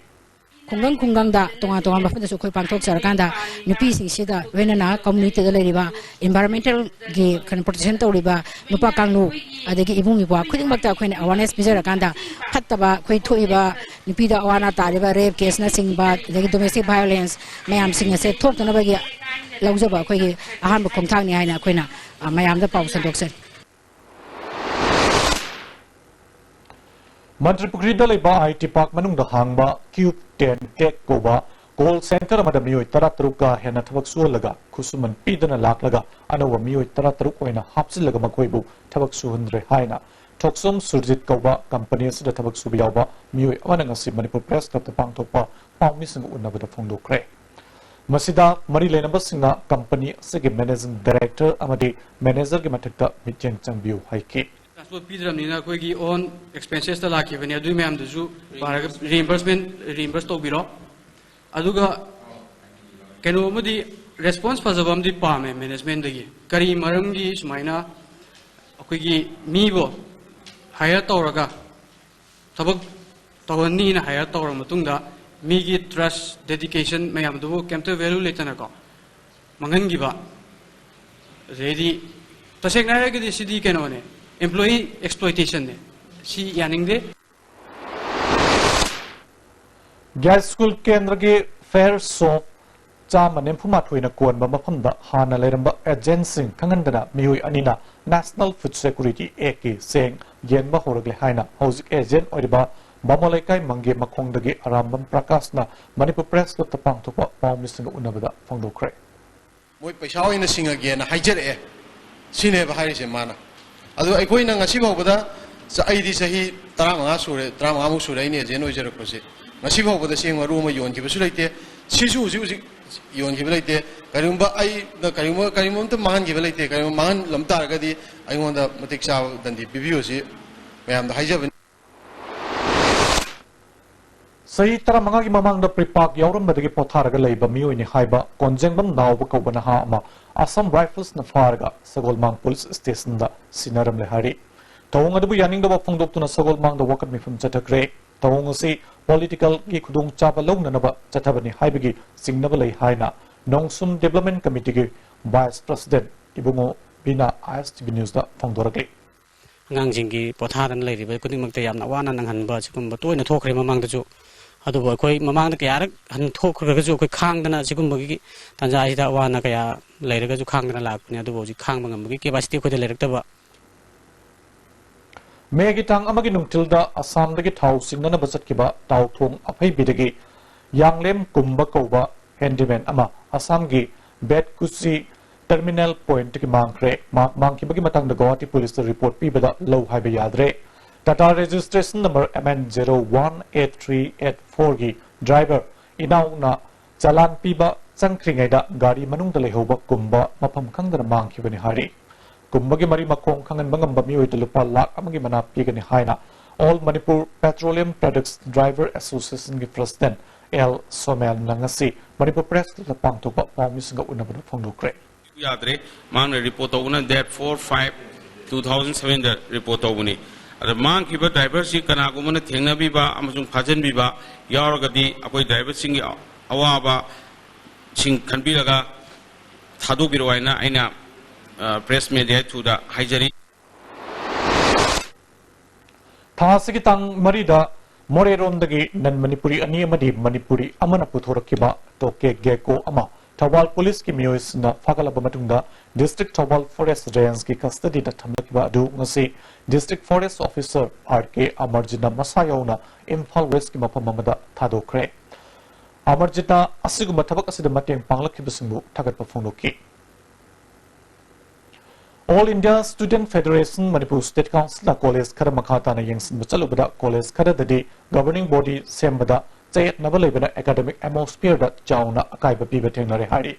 ꯈꯨꯡꯒꯪ ꯈꯨꯡꯒꯪꯗ, ꯇꯣꯉꯥꯟ ꯇꯣꯉꯥꯟꯕ ꯃꯐꯝꯗꯁꯨ ꯑꯩꯈꯣꯏ ꯄꯥꯡꯊꯣꯛꯆꯔꯀꯥꯟꯗ, ꯅꯨꯄꯤꯁꯤꯡꯁꯤꯗ ꯂꯣꯏꯅꯅ ꯀꯝꯃ꯭ꯌꯨꯅꯤꯇꯤꯗ ꯂꯩꯔꯤꯕ ꯏꯟꯚꯥꯏꯔꯣꯟꯃꯦꯟꯇꯦꯜꯒꯤ ꯀꯩꯅꯣ ꯄ꯭ꯔꯣꯇꯦꯛꯁꯟ ꯇꯧꯔꯤꯕ ꯅꯨꯄꯥ ꯀꯥꯡꯂꯨꯞ, ꯑꯗꯒꯤ ꯏꯕꯨꯡ ꯏꯄ꯭ꯋꯥ ꯈꯨꯗꯤꯡꯃꯛꯇ ꯑꯩꯈꯣꯏꯅ ꯑꯦꯋꯥꯔꯅꯦꯁ ꯄꯤꯖꯔꯀꯥꯟꯗ, ꯐꯠꯇꯕ ꯑꯩꯈꯣꯏ ꯊꯣꯛꯏꯕ ꯅꯨꯄꯤꯗ ꯑꯋꯥ ꯑꯅꯥ ꯇꯥꯔꯤꯕ ꯔꯦꯞ ꯀꯦꯁꯅꯆꯤꯡꯕ, ꯑꯗꯒꯤ ꯗꯣꯃꯦꯁꯇꯤꯛ ꯚꯥꯏꯑꯣꯂꯦꯟꯁ ꯃꯌꯥꯝꯁꯤꯡ ꯑꯁꯦ ꯊꯣꯛꯇꯅꯕꯒꯤ ꯂꯧꯖꯕ ꯑꯩꯈꯣꯏꯒꯤ ꯑꯍꯥꯟꯕ ꯈꯣꯡꯊꯥꯡꯅꯤ ꯍꯥꯏꯅ ꯑꯩꯈꯣꯏꯅ, ꯑ, ꯃꯌꯥꯝꯗ ꯄꯥꯎ ꯁꯟꯗꯣꯛꯆꯔꯤ꯫ ꯃꯟꯇ꯭ꯔꯤ ꯄꯨꯈ꯭ꯔꯤꯗ ꯂꯩꯕ ꯑꯥꯏ ꯇꯤ ꯄꯥꯔꯛ ꯃꯅꯨꯡꯗ ꯍꯥꯡꯕ ꯀ꯭ꯌꯨꯕ ꯇꯦꯟ ꯇꯦꯛ ꯀꯧꯕ ꯀꯣꯜ ꯁꯦꯟꯇꯔ ꯑꯃꯗ ꯃꯤꯑꯣꯏ ꯇꯔꯥꯇꯔꯨꯛꯀ ꯍꯦꯟꯅ ꯊꯕꯛ ꯁꯨꯍꯜꯂꯒ, ꯈꯨꯠꯁꯨꯃꯟ ꯄꯤꯗꯅ ꯂꯥꯛꯂꯒ, ꯑꯅꯧꯕ ꯃꯤꯑꯣꯏ ꯇꯔꯥꯇꯔꯨꯛ ꯑꯣꯏꯅ ꯍꯥꯞꯆꯤꯜꯂꯒ ꯃꯈꯣꯏꯕꯨ ꯊꯕꯛ ꯁꯨꯍꯟꯗ꯭ꯔꯦ ꯍꯥꯏꯅ ꯊꯣꯛꯁꯨꯝ ꯁꯨꯔꯖꯤꯠ ꯀꯧꯕ ꯀꯝꯄꯅꯤ ꯑꯁꯤꯗ ꯊꯕꯛ ꯁꯨꯕ ꯌꯥꯎꯕ ꯃꯤꯑꯣꯏ ꯑꯃꯅ ꯉꯁꯤ ꯃꯅꯤꯄꯨꯔ ꯄ꯭ꯔꯦꯁ ꯀ꯭ꯂꯕꯇ ꯄꯥꯡꯊꯣꯛꯄ ꯄꯥꯎꯃꯤꯁꯤꯡꯒ ꯎꯅꯕꯗ ꯐꯣꯡꯗꯣꯛꯈ꯭ꯔꯦ꯫ ꯃꯁꯤꯗ ꯃꯔꯤ ꯂꯩꯅꯕꯁꯤꯡꯅ ꯀꯝꯄꯅꯤ ꯑꯁꯤꯒꯤ ꯃꯦꯅꯦꯖꯤꯡ ꯗꯥꯏꯔꯦꯛꯇꯔ ꯑꯃꯗꯤ ꯃꯦꯅꯦꯖꯔꯒꯤ ꯃꯊꯛꯇ ꯃꯤꯠꯌꯦꯡ ꯆꯪꯕꯤꯌꯨ ꯍꯥꯏꯈꯤ꯫ ꯇ꯭ꯔꯥꯟꯁꯄꯣꯔꯠ ꯄꯤꯗ꯭ꯔꯕꯅꯤꯅ ꯑꯩꯈꯣꯏꯒꯤ ꯑꯣꯟ ꯑꯦꯛꯁꯄꯦꯟꯁꯦꯁꯇ ꯂꯥꯛꯈꯤꯕꯅꯤ꯫ ꯑꯗꯨꯒꯤ ꯃꯌꯥꯝꯗꯨꯁꯨ ꯄꯥꯔꯒ ꯔꯤꯏꯝꯕꯔꯁꯃꯦꯟ, ꯔꯤꯏꯝꯕꯔꯁ ꯇꯧꯕꯤꯔꯣ꯫ ꯑꯗꯨꯒ ꯀꯩꯅꯣ ꯑꯃꯗꯤ, ꯔꯦꯁꯄꯣꯟꯁ ꯐꯖꯕ ꯑꯃꯗꯤ ꯄꯥꯝꯃꯦ ꯃꯦꯅꯦꯖꯃꯦꯟꯗꯒꯤ꯫ ꯀꯔꯤ ꯃꯔꯝꯒꯤ ꯁꯨꯃꯥꯏꯅ ꯑꯩꯈꯣꯏꯒꯤ ꯃꯤꯕꯨ ꯍꯥꯏꯌꯔ ꯇꯧꯔꯒ ꯊꯕꯛ ꯇꯧꯍꯟꯅꯤꯅ ꯍꯥꯏꯌꯔ ꯇꯧꯔ ꯃꯇꯨꯡꯗ, ꯃꯤꯒꯤ ꯇ꯭ꯔꯁ, ꯗꯦꯗꯤꯀꯦꯁꯟ ꯃꯌꯥꯝꯗꯨꯕꯨ ꯀꯩꯝꯇ ꯚꯦꯂꯨ ꯂꯩꯇꯅꯀꯣ ꯃꯥꯡꯍꯟꯈꯤꯕ꯫ ꯑꯗꯩꯗꯤ ꯇꯁꯦꯡꯅ ꯍꯥꯏꯔꯒꯗꯤ ꯁꯤꯗꯤ ꯀꯩꯅꯣꯅꯦ, ꯑꯦꯝꯄ꯭ꯂꯣꯌꯤ ꯑꯦꯛꯁꯄ꯭ꯂꯣꯏꯇꯦꯁꯟꯅꯦ꯫ ꯁꯤ ꯌꯥꯅꯤꯡꯗꯦ꯫ ꯌꯥꯏꯁ꯭ꯀꯨꯜ ꯀꯦꯟꯗ꯭ꯔꯒꯤ ꯐꯦꯌꯔ ꯁꯣꯞ ꯆꯥꯝꯃ ꯅꯤꯐꯨ ꯃꯥꯊꯣꯏꯅ ꯀꯣꯟꯕ ꯃꯐꯝꯗ ꯍꯥꯟꯅ ꯂꯩꯔꯝꯕ ꯑꯦꯖꯦꯟꯁꯤꯡ ꯈꯪꯍꯟꯗꯅ ꯃꯤꯑꯣꯏ ꯑꯅꯤꯅ National Food Security Actꯀꯤ ꯆꯦꯡ ꯌꯦꯟꯕ ꯍꯧꯔꯛꯂꯦ ꯍꯥꯏꯅ ꯍꯧꯖꯤꯛ ꯑꯦꯖꯦꯟ ꯑꯣꯏꯔꯤꯕ ꯕꯥꯃꯣꯟ ꯂꯩꯀꯥꯏ ꯃꯪꯒꯦ ꯃꯈꯣꯡꯗꯒꯤ ꯑꯔꯥꯝꯕꯝ ꯄ꯭ꯔꯀꯥꯁꯅ ꯃꯅꯤꯄꯨꯔ ꯄ꯭ꯔꯦꯁ ꯀ꯭ꯂꯕꯇ ꯄꯥꯡꯊꯣꯛꯄ ꯄꯥꯎꯃꯤꯁꯤꯡꯒ ꯎꯅꯕꯗ ꯐꯣꯡꯗꯣꯛꯈ꯭ꯔꯦ꯫ ꯃꯣꯏ ꯄꯩꯁꯥ ꯑꯣꯏꯅ ꯁꯤꯡꯉꯒꯦꯅ ꯍꯥꯏꯖꯔꯛꯑꯦ꯫ ꯁꯤꯅꯦꯕ ꯍꯥꯏꯔꯤꯁꯦ ꯃꯥꯅ꯫ ꯑꯗꯣ ꯑꯩꯈꯣꯏꯅ ꯉꯁꯤ ꯐꯥꯎꯕꯗ, ꯆ-, ꯑꯩꯗꯤ ꯆꯍꯤ ꯇꯔꯥꯃꯉꯥ ꯁꯨꯔꯦ, ꯇꯔꯥꯃꯉꯥꯃꯨꯛ ꯁꯨꯔꯦ ꯑꯩꯅ ꯑꯦꯖꯦꯟ ꯑꯣꯏꯖꯔꯛꯄꯁꯦ꯫ ꯉꯁꯤ ꯐꯥꯎꯕꯗ ꯆꯦꯡ ꯃꯔꯨ ꯑꯃ ꯌꯣꯟꯈꯤꯕꯁꯨ ꯂꯩꯇꯦ꯫ ꯁꯤꯁꯨ ꯍꯧꯖꯤꯛ ꯍꯧꯖꯤꯛ ꯌꯣꯟꯈꯤꯕ ꯂꯩꯇꯦ꯫ ꯀꯔꯤꯒꯨꯝꯕ ꯑꯩꯅ ꯀꯔꯤꯒꯨꯝꯕ, ꯀꯔꯤꯒꯨꯝꯕ ꯑꯝꯇ ꯃꯥꯡꯍꯟꯈꯤꯕ ꯂꯩꯇꯦ꯫ ꯀꯔꯤꯒꯨꯝꯕ ꯃꯥꯡꯍꯜꯂꯝ ꯇꯥꯔꯒꯗꯤ ꯑꯩꯉꯣꯟꯗ ꯃꯇꯤꯛ ꯆꯥꯕ ꯗꯟꯗꯤ ꯄꯤꯕꯤꯌꯨ꯫ ꯁꯤ ꯃꯌꯥꯝꯗ ꯍꯥꯏꯖꯕꯅꯤ꯫ ꯆꯍꯤ ꯇꯔꯥꯃꯉꯥꯒꯤ ꯃꯃꯥꯡꯗ ꯄ꯭ꯔꯤꯄꯥꯛ ꯌꯥꯎꯔꯝꯕꯗꯒꯤ ꯄꯣꯊꯥꯔꯒ ꯂꯩꯕ ꯃꯤꯑꯣꯏꯅꯤ ꯍꯥꯏꯕ ꯀꯣꯟꯖꯦꯡꯕꯝ ꯅꯥꯎꯕ ꯀꯧꯕ ꯅꯍꯥ ꯑꯃ ꯑꯁꯥꯝ ꯔꯥꯏꯐꯜꯁꯅ ꯐꯥꯔꯒ ꯁꯒꯣꯜꯃꯥꯡ ꯄꯨꯂꯤꯁ ꯁ꯭ꯇꯦꯁꯟꯗ ꯁꯤꯟꯅꯔꯝꯂꯦ ꯍꯥꯏꯔꯤ꯫ ꯊꯧꯑꯣꯡ ꯑꯗꯨꯕꯨ ꯌꯥꯅꯤꯡꯗꯕ ꯐꯣꯡꯗꯣꯛꯇꯨꯅ ꯁꯒꯣꯜꯃꯥꯡꯗ ꯋꯥꯀꯠ ꯃꯤꯐꯝ ꯆꯠꯊꯈ꯭ꯔꯦ꯫ ꯊꯧꯑꯣꯡ ꯑꯁꯤ ꯄꯣꯂꯤꯇꯤꯀꯦꯜꯒꯤ ꯈꯨꯗꯣꯡꯆꯥꯕ ꯂꯧꯅꯅꯕ ꯆꯠꯊꯕꯅꯤ ꯍꯥꯏꯕꯒꯤ ꯆꯤꯡꯅꯕ ꯂꯩ ꯍꯥꯏꯅ ꯅꯣꯡꯁꯨꯝ ꯗꯤꯕꯦꯂꯞꯃꯦꯟ ꯀꯃꯤꯇꯤꯒꯤ ꯚꯥꯏꯁ ꯄ꯭ꯔꯁꯤꯗꯦꯟꯠ ꯏꯕꯨꯡꯉꯣ ꯕꯤꯅꯥ ꯑꯥꯏ ꯑꯦꯁ ꯇꯤ ꯚꯤ ꯅ꯭ꯌꯨꯁꯇ ꯐꯣꯡꯗꯣꯔꯛꯂꯤ꯫ ꯑꯉꯥꯡꯁꯤꯡꯒꯤ ꯄꯣꯊꯥꯗꯅ ꯂꯩꯔꯤꯕ ꯈꯨꯗꯤꯡꯃꯛꯇ ꯌꯥꯝꯅ ꯑꯋꯥꯅ ꯅꯪꯍꯟꯕ ꯑꯁꯤꯒꯨꯝꯕ ꯇꯣꯏꯅ ꯊꯣꯛꯈ꯭ꯔꯦ ꯃꯃꯥꯡꯗꯁꯨ꯫ ꯑꯗꯨꯕꯨ ꯑꯩꯈꯣꯏ ꯃꯃꯥꯡꯗ ꯀꯌꯥꯔꯛ ꯍꯟꯅ ꯊꯣꯛꯈ꯭ꯔꯒꯁꯨ ꯑꯩꯈꯣꯏ ꯈꯥꯡꯗꯅ ꯑꯁꯤꯒꯨꯝꯕꯒꯤ ꯇꯥꯟꯖꯥ ꯑꯁꯤꯗ ꯑꯋꯥ ꯑꯅꯥ ꯀꯌꯥ ꯂꯩꯔꯒꯁꯨ ꯈꯥꯡꯗꯅ ꯂꯥꯛꯄꯅꯤ꯫ ꯑꯗꯨꯕꯨ ꯍꯧꯖꯤꯛ ꯈꯥꯡꯕ ꯉꯝꯕꯒꯤ ꯀꯦꯄꯥꯁꯤꯇꯤ ꯑꯩꯈꯣꯏꯗ ꯂꯩꯔꯛꯇꯕ꯫ ꯃꯦꯒꯤ ꯇꯥꯡ ꯑꯃꯒꯤ ꯅꯨꯡꯊꯤꯜꯗ ꯑꯁꯥꯝꯗꯒꯤ ꯊꯥꯎ ꯁꯤꯡꯅꯅꯕ ꯆꯠꯈꯤꯕ ꯇꯥꯎꯊꯣꯡ ꯑꯐꯩꯕꯤꯗꯒꯤ ꯌꯥꯡꯂꯦꯝ ꯀꯨꯝꯕ ꯀꯧꯕ ꯍꯦꯟꯗꯤꯃꯦꯟ ꯑꯃ ꯑꯁꯥꯝꯒꯤ ꯕꯦꯠꯀꯨꯁꯤ ꯇꯔꯃꯤꯅꯦꯜ ꯄꯣꯏꯟꯠꯇꯒꯤ ꯃꯥꯡꯈ꯭ꯔꯦ꯫ ꯃꯍꯥꯛ ꯃꯥꯡꯈꯤꯕꯒꯤ ꯃꯇꯥꯡꯗ ꯒꯧꯍꯥꯇꯤ ꯄꯨꯂꯤꯁꯇ ꯔꯤꯄꯣꯔꯠ ꯄꯤꯕꯗ ꯂꯧ ꯍꯥꯏꯕ ꯌꯥꯗ꯭ꯔꯦ꯫ Tata registration number M N zero one eight three eight ꯐꯣꯔꯒꯤ ꯗ꯭ꯔꯥꯏꯚꯔ ꯏꯅꯥꯎꯅ ꯆꯂꯥꯟ ꯄꯤꯕ ꯆꯪꯈ꯭ꯔꯤꯉꯩꯗ ꯒꯥꯔꯤ ꯃꯅꯨꯡꯗ ꯂꯩꯍꯧꯕ ꯀꯨꯝꯕ ꯃꯐꯝ ꯈꯪꯗꯅ ꯃꯥꯡꯈꯤꯕꯅꯤ ꯍꯥꯏꯔꯤ꯫ ꯀꯨꯝꯕꯒꯤ ꯃꯔꯤ ꯃꯈꯣꯡ ꯈꯪꯍꯟꯕ ꯉꯝꯕ ꯃꯤꯑꯣꯏꯗ ꯂꯨꯄꯥ ꯂꯥꯈ ꯑꯃꯒꯤ ꯃꯅꯥ ꯄꯤꯒꯅꯤ ꯍꯥꯏꯅ all Manipur petroleum products driver ꯑꯦꯁꯣꯁꯤꯌꯦꯁꯟꯒꯤ ꯄ꯭ꯔꯁꯤꯗꯦꯟꯠ ꯑꯦꯜ ꯁꯣꯃꯦꯜꯅ ꯉꯁꯤ ꯃꯅꯤꯄꯨꯔ ꯄ꯭ꯔꯦꯁ ꯀ꯭ꯂꯕꯇ ꯄꯥꯡꯊꯣꯛꯄ ꯄꯥꯎꯃꯤꯁꯤꯡꯒ ꯎꯅꯕꯗ ꯐꯣꯡꯗꯣꯛꯈ꯭ꯔꯦ꯫ ꯌꯥꯗ꯭ꯔꯦ꯫ ꯃꯥꯅ ꯔꯤꯄꯣꯔꯠ ꯇꯧꯕꯅ date four five two thousand sevenꯗ ꯔꯤꯄꯣꯔꯠ ꯇꯧꯕꯅꯤ꯫ ꯑꯗ ꯃꯥꯡꯈꯤꯕ ꯗ꯭ꯔꯥꯏꯚꯔꯁꯤ ꯀꯅꯥꯒꯨꯝꯕꯅ ꯊꯦꯡꯅꯕꯤꯕ ꯑꯃꯁꯨꯡ ꯐꯥꯖꯤꯟꯕꯤꯕ ꯌꯥꯎꯔꯒꯗꯤ ꯑꯩꯈꯣꯏ ꯗ꯭ꯔꯥꯏꯚꯔꯁꯤꯡꯒꯤ ꯑꯋꯥꯕꯁꯤꯡ ꯈꯟꯕꯤꯔꯒ ꯊꯥꯗꯣꯛꯄꯤꯔꯛꯑꯣ ꯍꯥꯏꯅ ꯑꯩꯅ, ꯑ, ꯄ꯭ꯔꯦꯁ ꯃꯦꯗꯤꯌꯥ ꯊ꯭ꯔꯨꯗ ꯍꯥꯏꯖꯔꯤ꯫ ꯊꯥ ꯑꯁꯤꯒꯤ ꯇꯥꯡ ꯃꯔꯤꯗ ꯃꯣꯔꯦꯔꯣꯝꯗꯒꯤ ꯅꯟ ꯃꯅꯤꯄꯨꯔꯤ ꯑꯅꯤ ꯑꯃꯗꯤ ꯃꯅꯤꯄꯨꯔꯤ ꯑꯃꯅ ꯄꯨꯊꯣꯔꯛꯈꯤꯕ ꯇꯣꯀꯦ ꯒꯦꯀꯣ ꯑꯃ ꯊꯧꯕꯥꯜ ꯄꯨꯂꯤꯁꯀꯤ ꯃꯤꯑꯣꯏꯁꯤꯡꯅ ꯐꯥꯒꯠꯂꯕ ꯃꯇꯨꯡꯗ ꯗꯤꯁꯇ꯭ꯔꯤꯛ ꯊꯧꯕꯥꯜ ꯐꯣꯔꯦꯁ ꯔꯦꯟꯖꯀꯤ ꯀꯁꯇꯗꯤꯗ ꯊꯝꯂꯛꯈꯤꯕ ꯑꯗꯨ ꯉꯁꯤ ꯗꯤꯁꯇ꯭ꯔꯤꯛ ꯐꯣꯔꯦꯁ ꯑꯣꯐꯤꯁꯔ ꯑꯥꯔ ꯀꯦ ꯑꯃꯔꯖꯤꯠꯅ ꯃꯁꯥ ꯌꯥꯎꯅ ꯏꯝꯐꯥꯜ ꯋꯦꯁꯀꯤ ꯃꯐꯝ ꯑꯃꯗ ꯊꯥꯗꯣꯛꯈ꯭ꯔꯦ꯫ ꯑꯃꯔꯖꯤꯠꯅ ꯑꯁꯤꯒꯨꯝꯕ ꯊꯕꯛ ꯑꯁꯤꯗ ꯃꯇꯦꯡ ꯄꯥꯡꯂꯛꯈꯤꯕꯁꯤꯡꯕꯨ ꯊꯥꯒꯠꯄ ꯐꯣꯡꯗꯣꯛꯈꯤ꯫ All India Student Federation Manipur State Councilꯅ ꯀꯣꯂꯦꯖ ꯈꯔ ꯃꯈꯥ ꯇꯥꯅ ꯌꯦꯡꯁꯤꯟꯕ ꯆꯠꯂꯨꯕꯗ ꯀꯣꯂꯦꯖ ꯈꯔꯗꯗꯤ governing body ꯁꯦꯝꯕꯗ ꯆꯌꯦꯠꯅꯕ ꯂꯩꯕꯅ academic atmosphereꯗ ꯆꯥꯎꯅ ꯑꯀꯥꯏꯕ ꯄꯤꯕ ꯊꯦꯡꯅꯔꯦ ꯍꯥꯏꯔꯤ꯫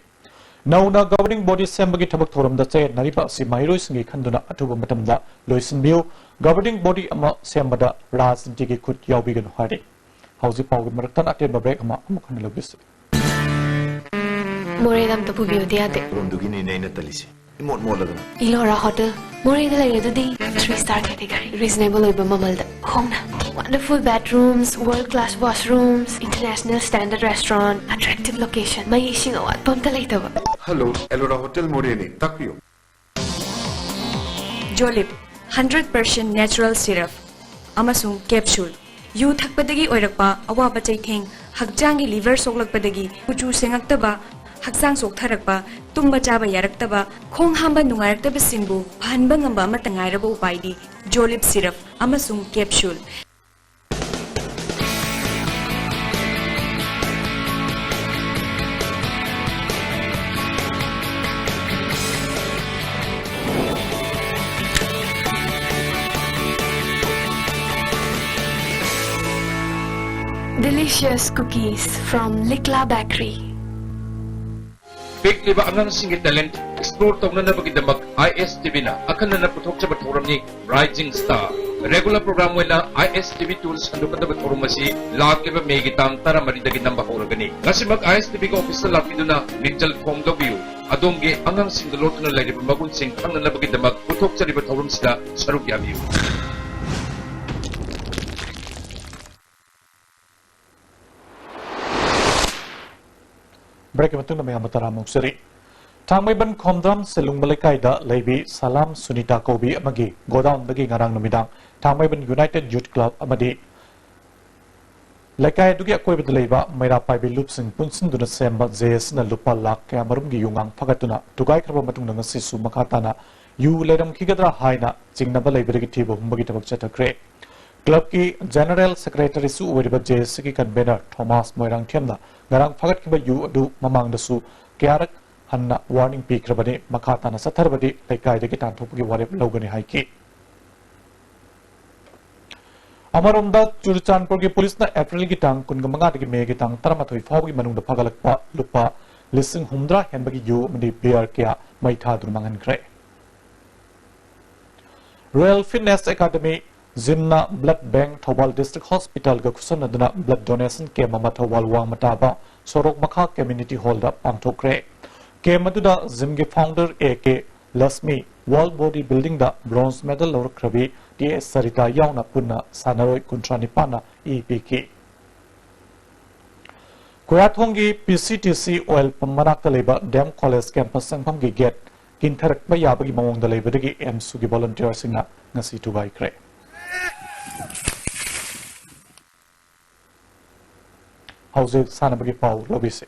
ꯅꯧꯅ governing body ꯁꯦꯝꯕꯒꯤ ꯊꯕꯛ ꯊꯧꯔꯝꯗ ꯆꯌꯦꯠꯅꯔꯤꯕ ꯑꯁꯤ ꯃꯍꯩꯔꯣꯏꯁꯤꯡꯒꯤ ꯈꯟꯗꯨꯅ ꯑꯊꯨꯕ ꯃꯇꯝꯗ ꯂꯣꯏꯁꯤꯟꯕꯤꯌꯨ꯫ Governing body ꯑꯃ ꯁꯦꯝꯕꯗ ꯔꯥꯖꯅꯤꯇꯤꯒꯤ ꯈꯨꯠ ꯌꯥꯎꯕꯤꯒꯅꯨ ꯍꯥꯏꯔꯤ꯫ ꯍꯧꯖꯤꯛ ꯐꯥꯎꯒꯤ ꯃꯔꯛꯇ ꯑꯇꯦꯟꯕ break ꯑꯃ ꯑꯃꯨꯛ ꯍꯟꯅ ꯂꯧꯕꯤꯁꯤ꯫ ꯃꯣꯔꯦꯗ ꯑꯝꯇ ꯄꯨꯕꯤꯌꯨꯗꯤ ꯌꯥꯗꯦ꯫ ꯔꯣꯝꯗꯨꯒꯤꯅꯤꯅꯦ ꯑꯩꯅ ꯇꯜꯂꯤꯁꯦ꯫ ꯏꯃꯣꯠ ꯃꯣꯠꯂꯗꯅ꯫ ꯏꯂꯣꯔꯥ ꯍꯣꯇꯦꯜ꯫ ꯃꯣꯔꯦꯗ ꯂꯩꯔꯦ ꯑꯗꯨꯗꯤ꯫ Three star category꯫ Reasonable ꯑꯣꯏꯕ ꯃꯃꯜꯗ꯫ ꯈꯣꯡꯅ꯫ Wonderful bedrooms, world class washrooms, international standard restaurant, attractive location, ꯃꯩ ꯏꯁꯤꯡ ꯑꯋꯥꯠꯄ ꯑꯝꯇ ꯂꯩꯇꯕ꯫ Hello, Ellora Hotel ꯃꯣꯔꯦꯅꯤ, ꯇꯥꯛꯄꯤꯌꯨ꯫ ꯖꯣꯂꯤꯞ, hundred percent natural syrup ꯑꯃꯁꯨꯡ capsule꯫ ꯌꯨ ꯊꯛꯄꯗꯒꯤ ꯑꯣꯏꯔꯛꯄ ꯑꯋꯥꯕ ꯆꯩꯊꯦꯡ, ꯍꯛꯆꯥꯡꯒꯤ liver ꯁꯣꯛꯂꯛꯄꯗꯒꯤ ꯀꯨꯆꯨ ꯁꯦꯡꯉꯛꯇꯕ, ꯍꯛꯆꯥꯡ ꯆꯣꯛꯊꯔꯛꯄ, ꯇꯨꯝꯕ ꯆꯥꯕ ꯌꯥꯔꯛꯇꯕ, ꯈꯣꯡ ꯍꯥꯝꯕ ꯅꯨꯡꯉꯥꯏꯔꯛꯇꯕꯁꯤꯡꯕꯨ ꯐꯍꯟꯕ ꯉꯝꯕ ꯑꯃꯠꯇ ꯉꯥꯏꯔꯕ ꯎꯄꯥꯏꯗꯤ ꯖꯣꯂꯤꯞ syrup ꯑꯃꯁꯨꯡ capsule꯫ Delicious cookies from Likla Bakery. ꯄꯤꯛꯂꯤꯕ ꯑꯉꯥꯡꯁꯤꯡꯒꯤ talent explore ꯇꯧꯅꯅꯕꯒꯤꯗꯃꯛ ISTVꯅ ꯑꯈꯟꯅꯅ ꯄꯨꯊꯣꯛꯆꯕ ꯊꯧꯔꯝꯅꯤ Rising Star꯫ Regular program ꯑꯣꯏꯅ ISTV two ꯁꯟꯗꯣꯛꯀꯗꯕ ꯊꯧꯔꯝ ꯑꯁꯤ ꯂꯥꯛꯂꯤꯕ ꯃꯦꯒꯤ ꯇꯥꯡ ꯇꯔꯥꯃꯔꯤꯗꯒꯤ ꯅꯝꯕ ꯍꯧꯔꯒꯅꯤ꯫ ꯉꯁꯤꯃꯛ ISTVꯒꯤ officeꯇ ꯂꯥꯛꯄꯤꯗꯨꯅ ꯃꯤꯡꯖꯦꯜ ꯈꯣꯝꯗꯧꯕꯤꯌꯨ꯫ ꯑꯗꯣꯝꯒꯤ ꯑꯉꯥꯡꯁꯤꯡꯗ ꯂꯣꯠꯇꯨꯅ ꯂꯩꯔꯤꯕ ꯃꯒꯨꯟꯁꯤꯡ ꯈꯪꯅꯅꯕꯒꯤꯗꯃꯛ ꯄꯨꯊꯣꯛꯆꯔꯤꯕ ꯊꯧꯔꯝꯁꯤꯗ ꯁꯔꯨꯛ ꯌꯥꯕꯤꯌꯨ꯫ Breakꯀꯤ ꯃꯇꯨꯡꯗ ꯃꯌꯥꯝꯕꯨ ꯇꯔꯥꯝꯅ ꯑꯣꯛꯆꯔꯤ꯫ ꯊꯥꯡꯃꯩꯕꯟ ꯈꯣꯝꯗ꯭ꯔꯥꯝ ꯁꯦꯂꯨꯡꯕ ꯂꯩꯀꯥꯏꯗ ꯂꯩꯕꯤ ꯁꯂꯥꯝ ꯁꯨꯅꯤꯇꯥ ꯀꯧꯕꯤ ꯑꯃꯒꯤ godownꯗꯒꯤ ꯉꯔꯥꯡ ꯅꯨꯃꯤꯗꯥꯡ ꯊꯥꯡꯃꯩꯕꯟ United Youth Club ꯑꯃꯗꯤ ꯂꯩꯀꯥꯏ ꯑꯗꯨꯒꯤ ꯑꯀꯣꯏꯕꯗ ꯂꯩꯕ ꯃꯩꯔꯥ ꯄꯥꯏꯕꯤ ꯂꯨꯞꯁꯤꯡ ꯄꯨꯟꯁꯤꯟꯗꯨꯅ ꯁꯦꯝꯕ JACꯅ ꯂꯨꯄꯥ ꯂꯥꯈ ꯀꯌꯥꯃꯔꯨꯝꯒꯤ ꯌꯨꯉꯥꯡ ꯐꯒꯠꯇꯨꯅ ꯊꯨꯒꯥꯏꯈ꯭ꯔꯕ ꯃꯇꯨꯡꯗ ꯉꯁꯤꯁꯨ ꯃꯈꯥ ꯇꯥꯅ ꯌꯨ ꯂꯩꯔꯝꯈꯤꯒꯗ꯭ꯔꯥ ꯍꯥꯏꯅ ꯆꯤꯡꯅꯕ ꯂꯩꯕꯗꯒꯤ ꯊꯤꯕ ꯍꯨꯝꯕꯒꯤ ꯊꯕꯛ ꯆꯠꯊꯈ꯭ꯔꯦ꯫ Clubꯀꯤ General Secretaryꯁꯨ ꯑꯣꯏꯔꯤꯕ JACꯀꯤ convener ꯊꯣꯃꯥꯁ ꯃꯣꯏꯔꯥꯡꯊꯦꯝꯅ ꯉꯔꯥꯡ ꯐꯒꯠꯈꯤꯕ ꯌꯨ ꯑꯗꯨ ꯃꯃꯥꯡꯗꯁꯨ ꯀꯌꯥꯔꯛ ꯍꯟꯅ warning ꯄꯤꯈ꯭ꯔꯕꯅꯤ, ꯃꯈꯥ ꯇꯥꯅ ꯆꯠꯊꯔꯕꯗꯤ ꯂꯩꯀꯥꯏꯗꯒꯤ ꯇꯥꯟꯊꯣꯛꯄꯒꯤ ꯋꯥꯔꯦꯞ ꯂꯧꯒꯅꯤ ꯍꯥꯏꯈꯤ꯫ ꯑꯃꯔꯣꯝꯗ, ꯆꯨꯔꯆꯥꯟꯄꯨꯔꯒꯤ ꯄꯨꯂꯤꯁꯅ ꯑꯦꯄ꯭ꯔꯤꯜꯒꯤ ꯇꯥꯡ ꯀꯨꯟꯃꯉꯥꯗꯒꯤ ꯃꯦꯒꯤ ꯇꯥꯡ ꯇꯔꯥꯃꯥꯊꯣꯏ ꯐꯥꯎꯕꯒꯤ ꯃꯅꯨꯡꯗ ꯐꯥꯒꯠꯂꯛꯄ ꯂꯨꯄꯥ ꯂꯤꯁꯤꯡ ꯍꯨꯝꯗ꯭ꯔꯥ ꯍꯦꯟꯕꯒꯤ ꯌꯨ ꯑꯃꯗꯤ beer ꯀꯌꯥ ꯃꯩ ꯊꯥꯗꯨꯅ ꯃꯥꯡꯍꯟꯈ꯭ꯔꯦ꯫ Royal Fitness Academy Gymꯅ Blood Bank Thoubal District Hospitalꯒ ꯈꯨꯠꯁꯝꯅꯗꯨꯅ blood donation camp ꯑꯃ ꯊꯧꯕꯥꯜ ꯋꯥꯡꯃ ꯇꯥꯕ ꯁꯣꯔꯣꯛ ꯃꯈꯥ Community Hallꯗ ꯄꯥꯡꯊꯣꯛꯈ꯭ꯔꯦ꯫ Camp ꯑꯗꯨꯗ gymꯒꯤ founder A K Lakshmi, World Body Buildingꯗ bronze medal ꯂꯧꯔꯛꯈ꯭ꯔꯕꯤ ꯀꯦ ꯑꯦꯁ ꯁꯔꯤꯇꯥ ꯌꯥꯎꯅ ꯄꯨꯟꯅ ꯁꯥꯟꯅꯔꯣꯏ ꯀꯨꯟꯊ꯭ꯔꯥ ꯅꯤꯄꯥꯟꯅ ꯏ ꯄꯤꯈꯤ꯫ ꯀꯣꯌꯥꯊꯣꯡꯒꯤ ꯄꯤ C T C oil pump ꯃꯅꯥꯛꯇ ꯂꯩꯕ ꯗꯤ ꯑꯦꯝ ꯀꯣꯂꯦꯖ ꯀꯦꯝꯄꯁ ꯆꯪꯐꯝꯒꯤ ꯒꯦꯠ ꯀꯤꯟꯊꯔꯛꯄ ꯌꯥꯕꯒꯤ ꯃꯑꯣꯡꯗ ꯂꯩꯕꯗꯒꯤ ꯑꯦꯝꯁꯨꯒꯤ ꯚꯣꯂꯨꯟꯇꯤꯌꯔꯁꯤꯡꯅ ꯉꯁꯤ ꯊꯨꯒꯥꯏꯈ꯭ꯔꯦ꯫ ꯍꯧꯖꯤꯛ ꯁꯥꯟꯅꯕꯒꯤ ꯄꯥꯎ ꯂꯧꯕꯤꯁꯤ꯫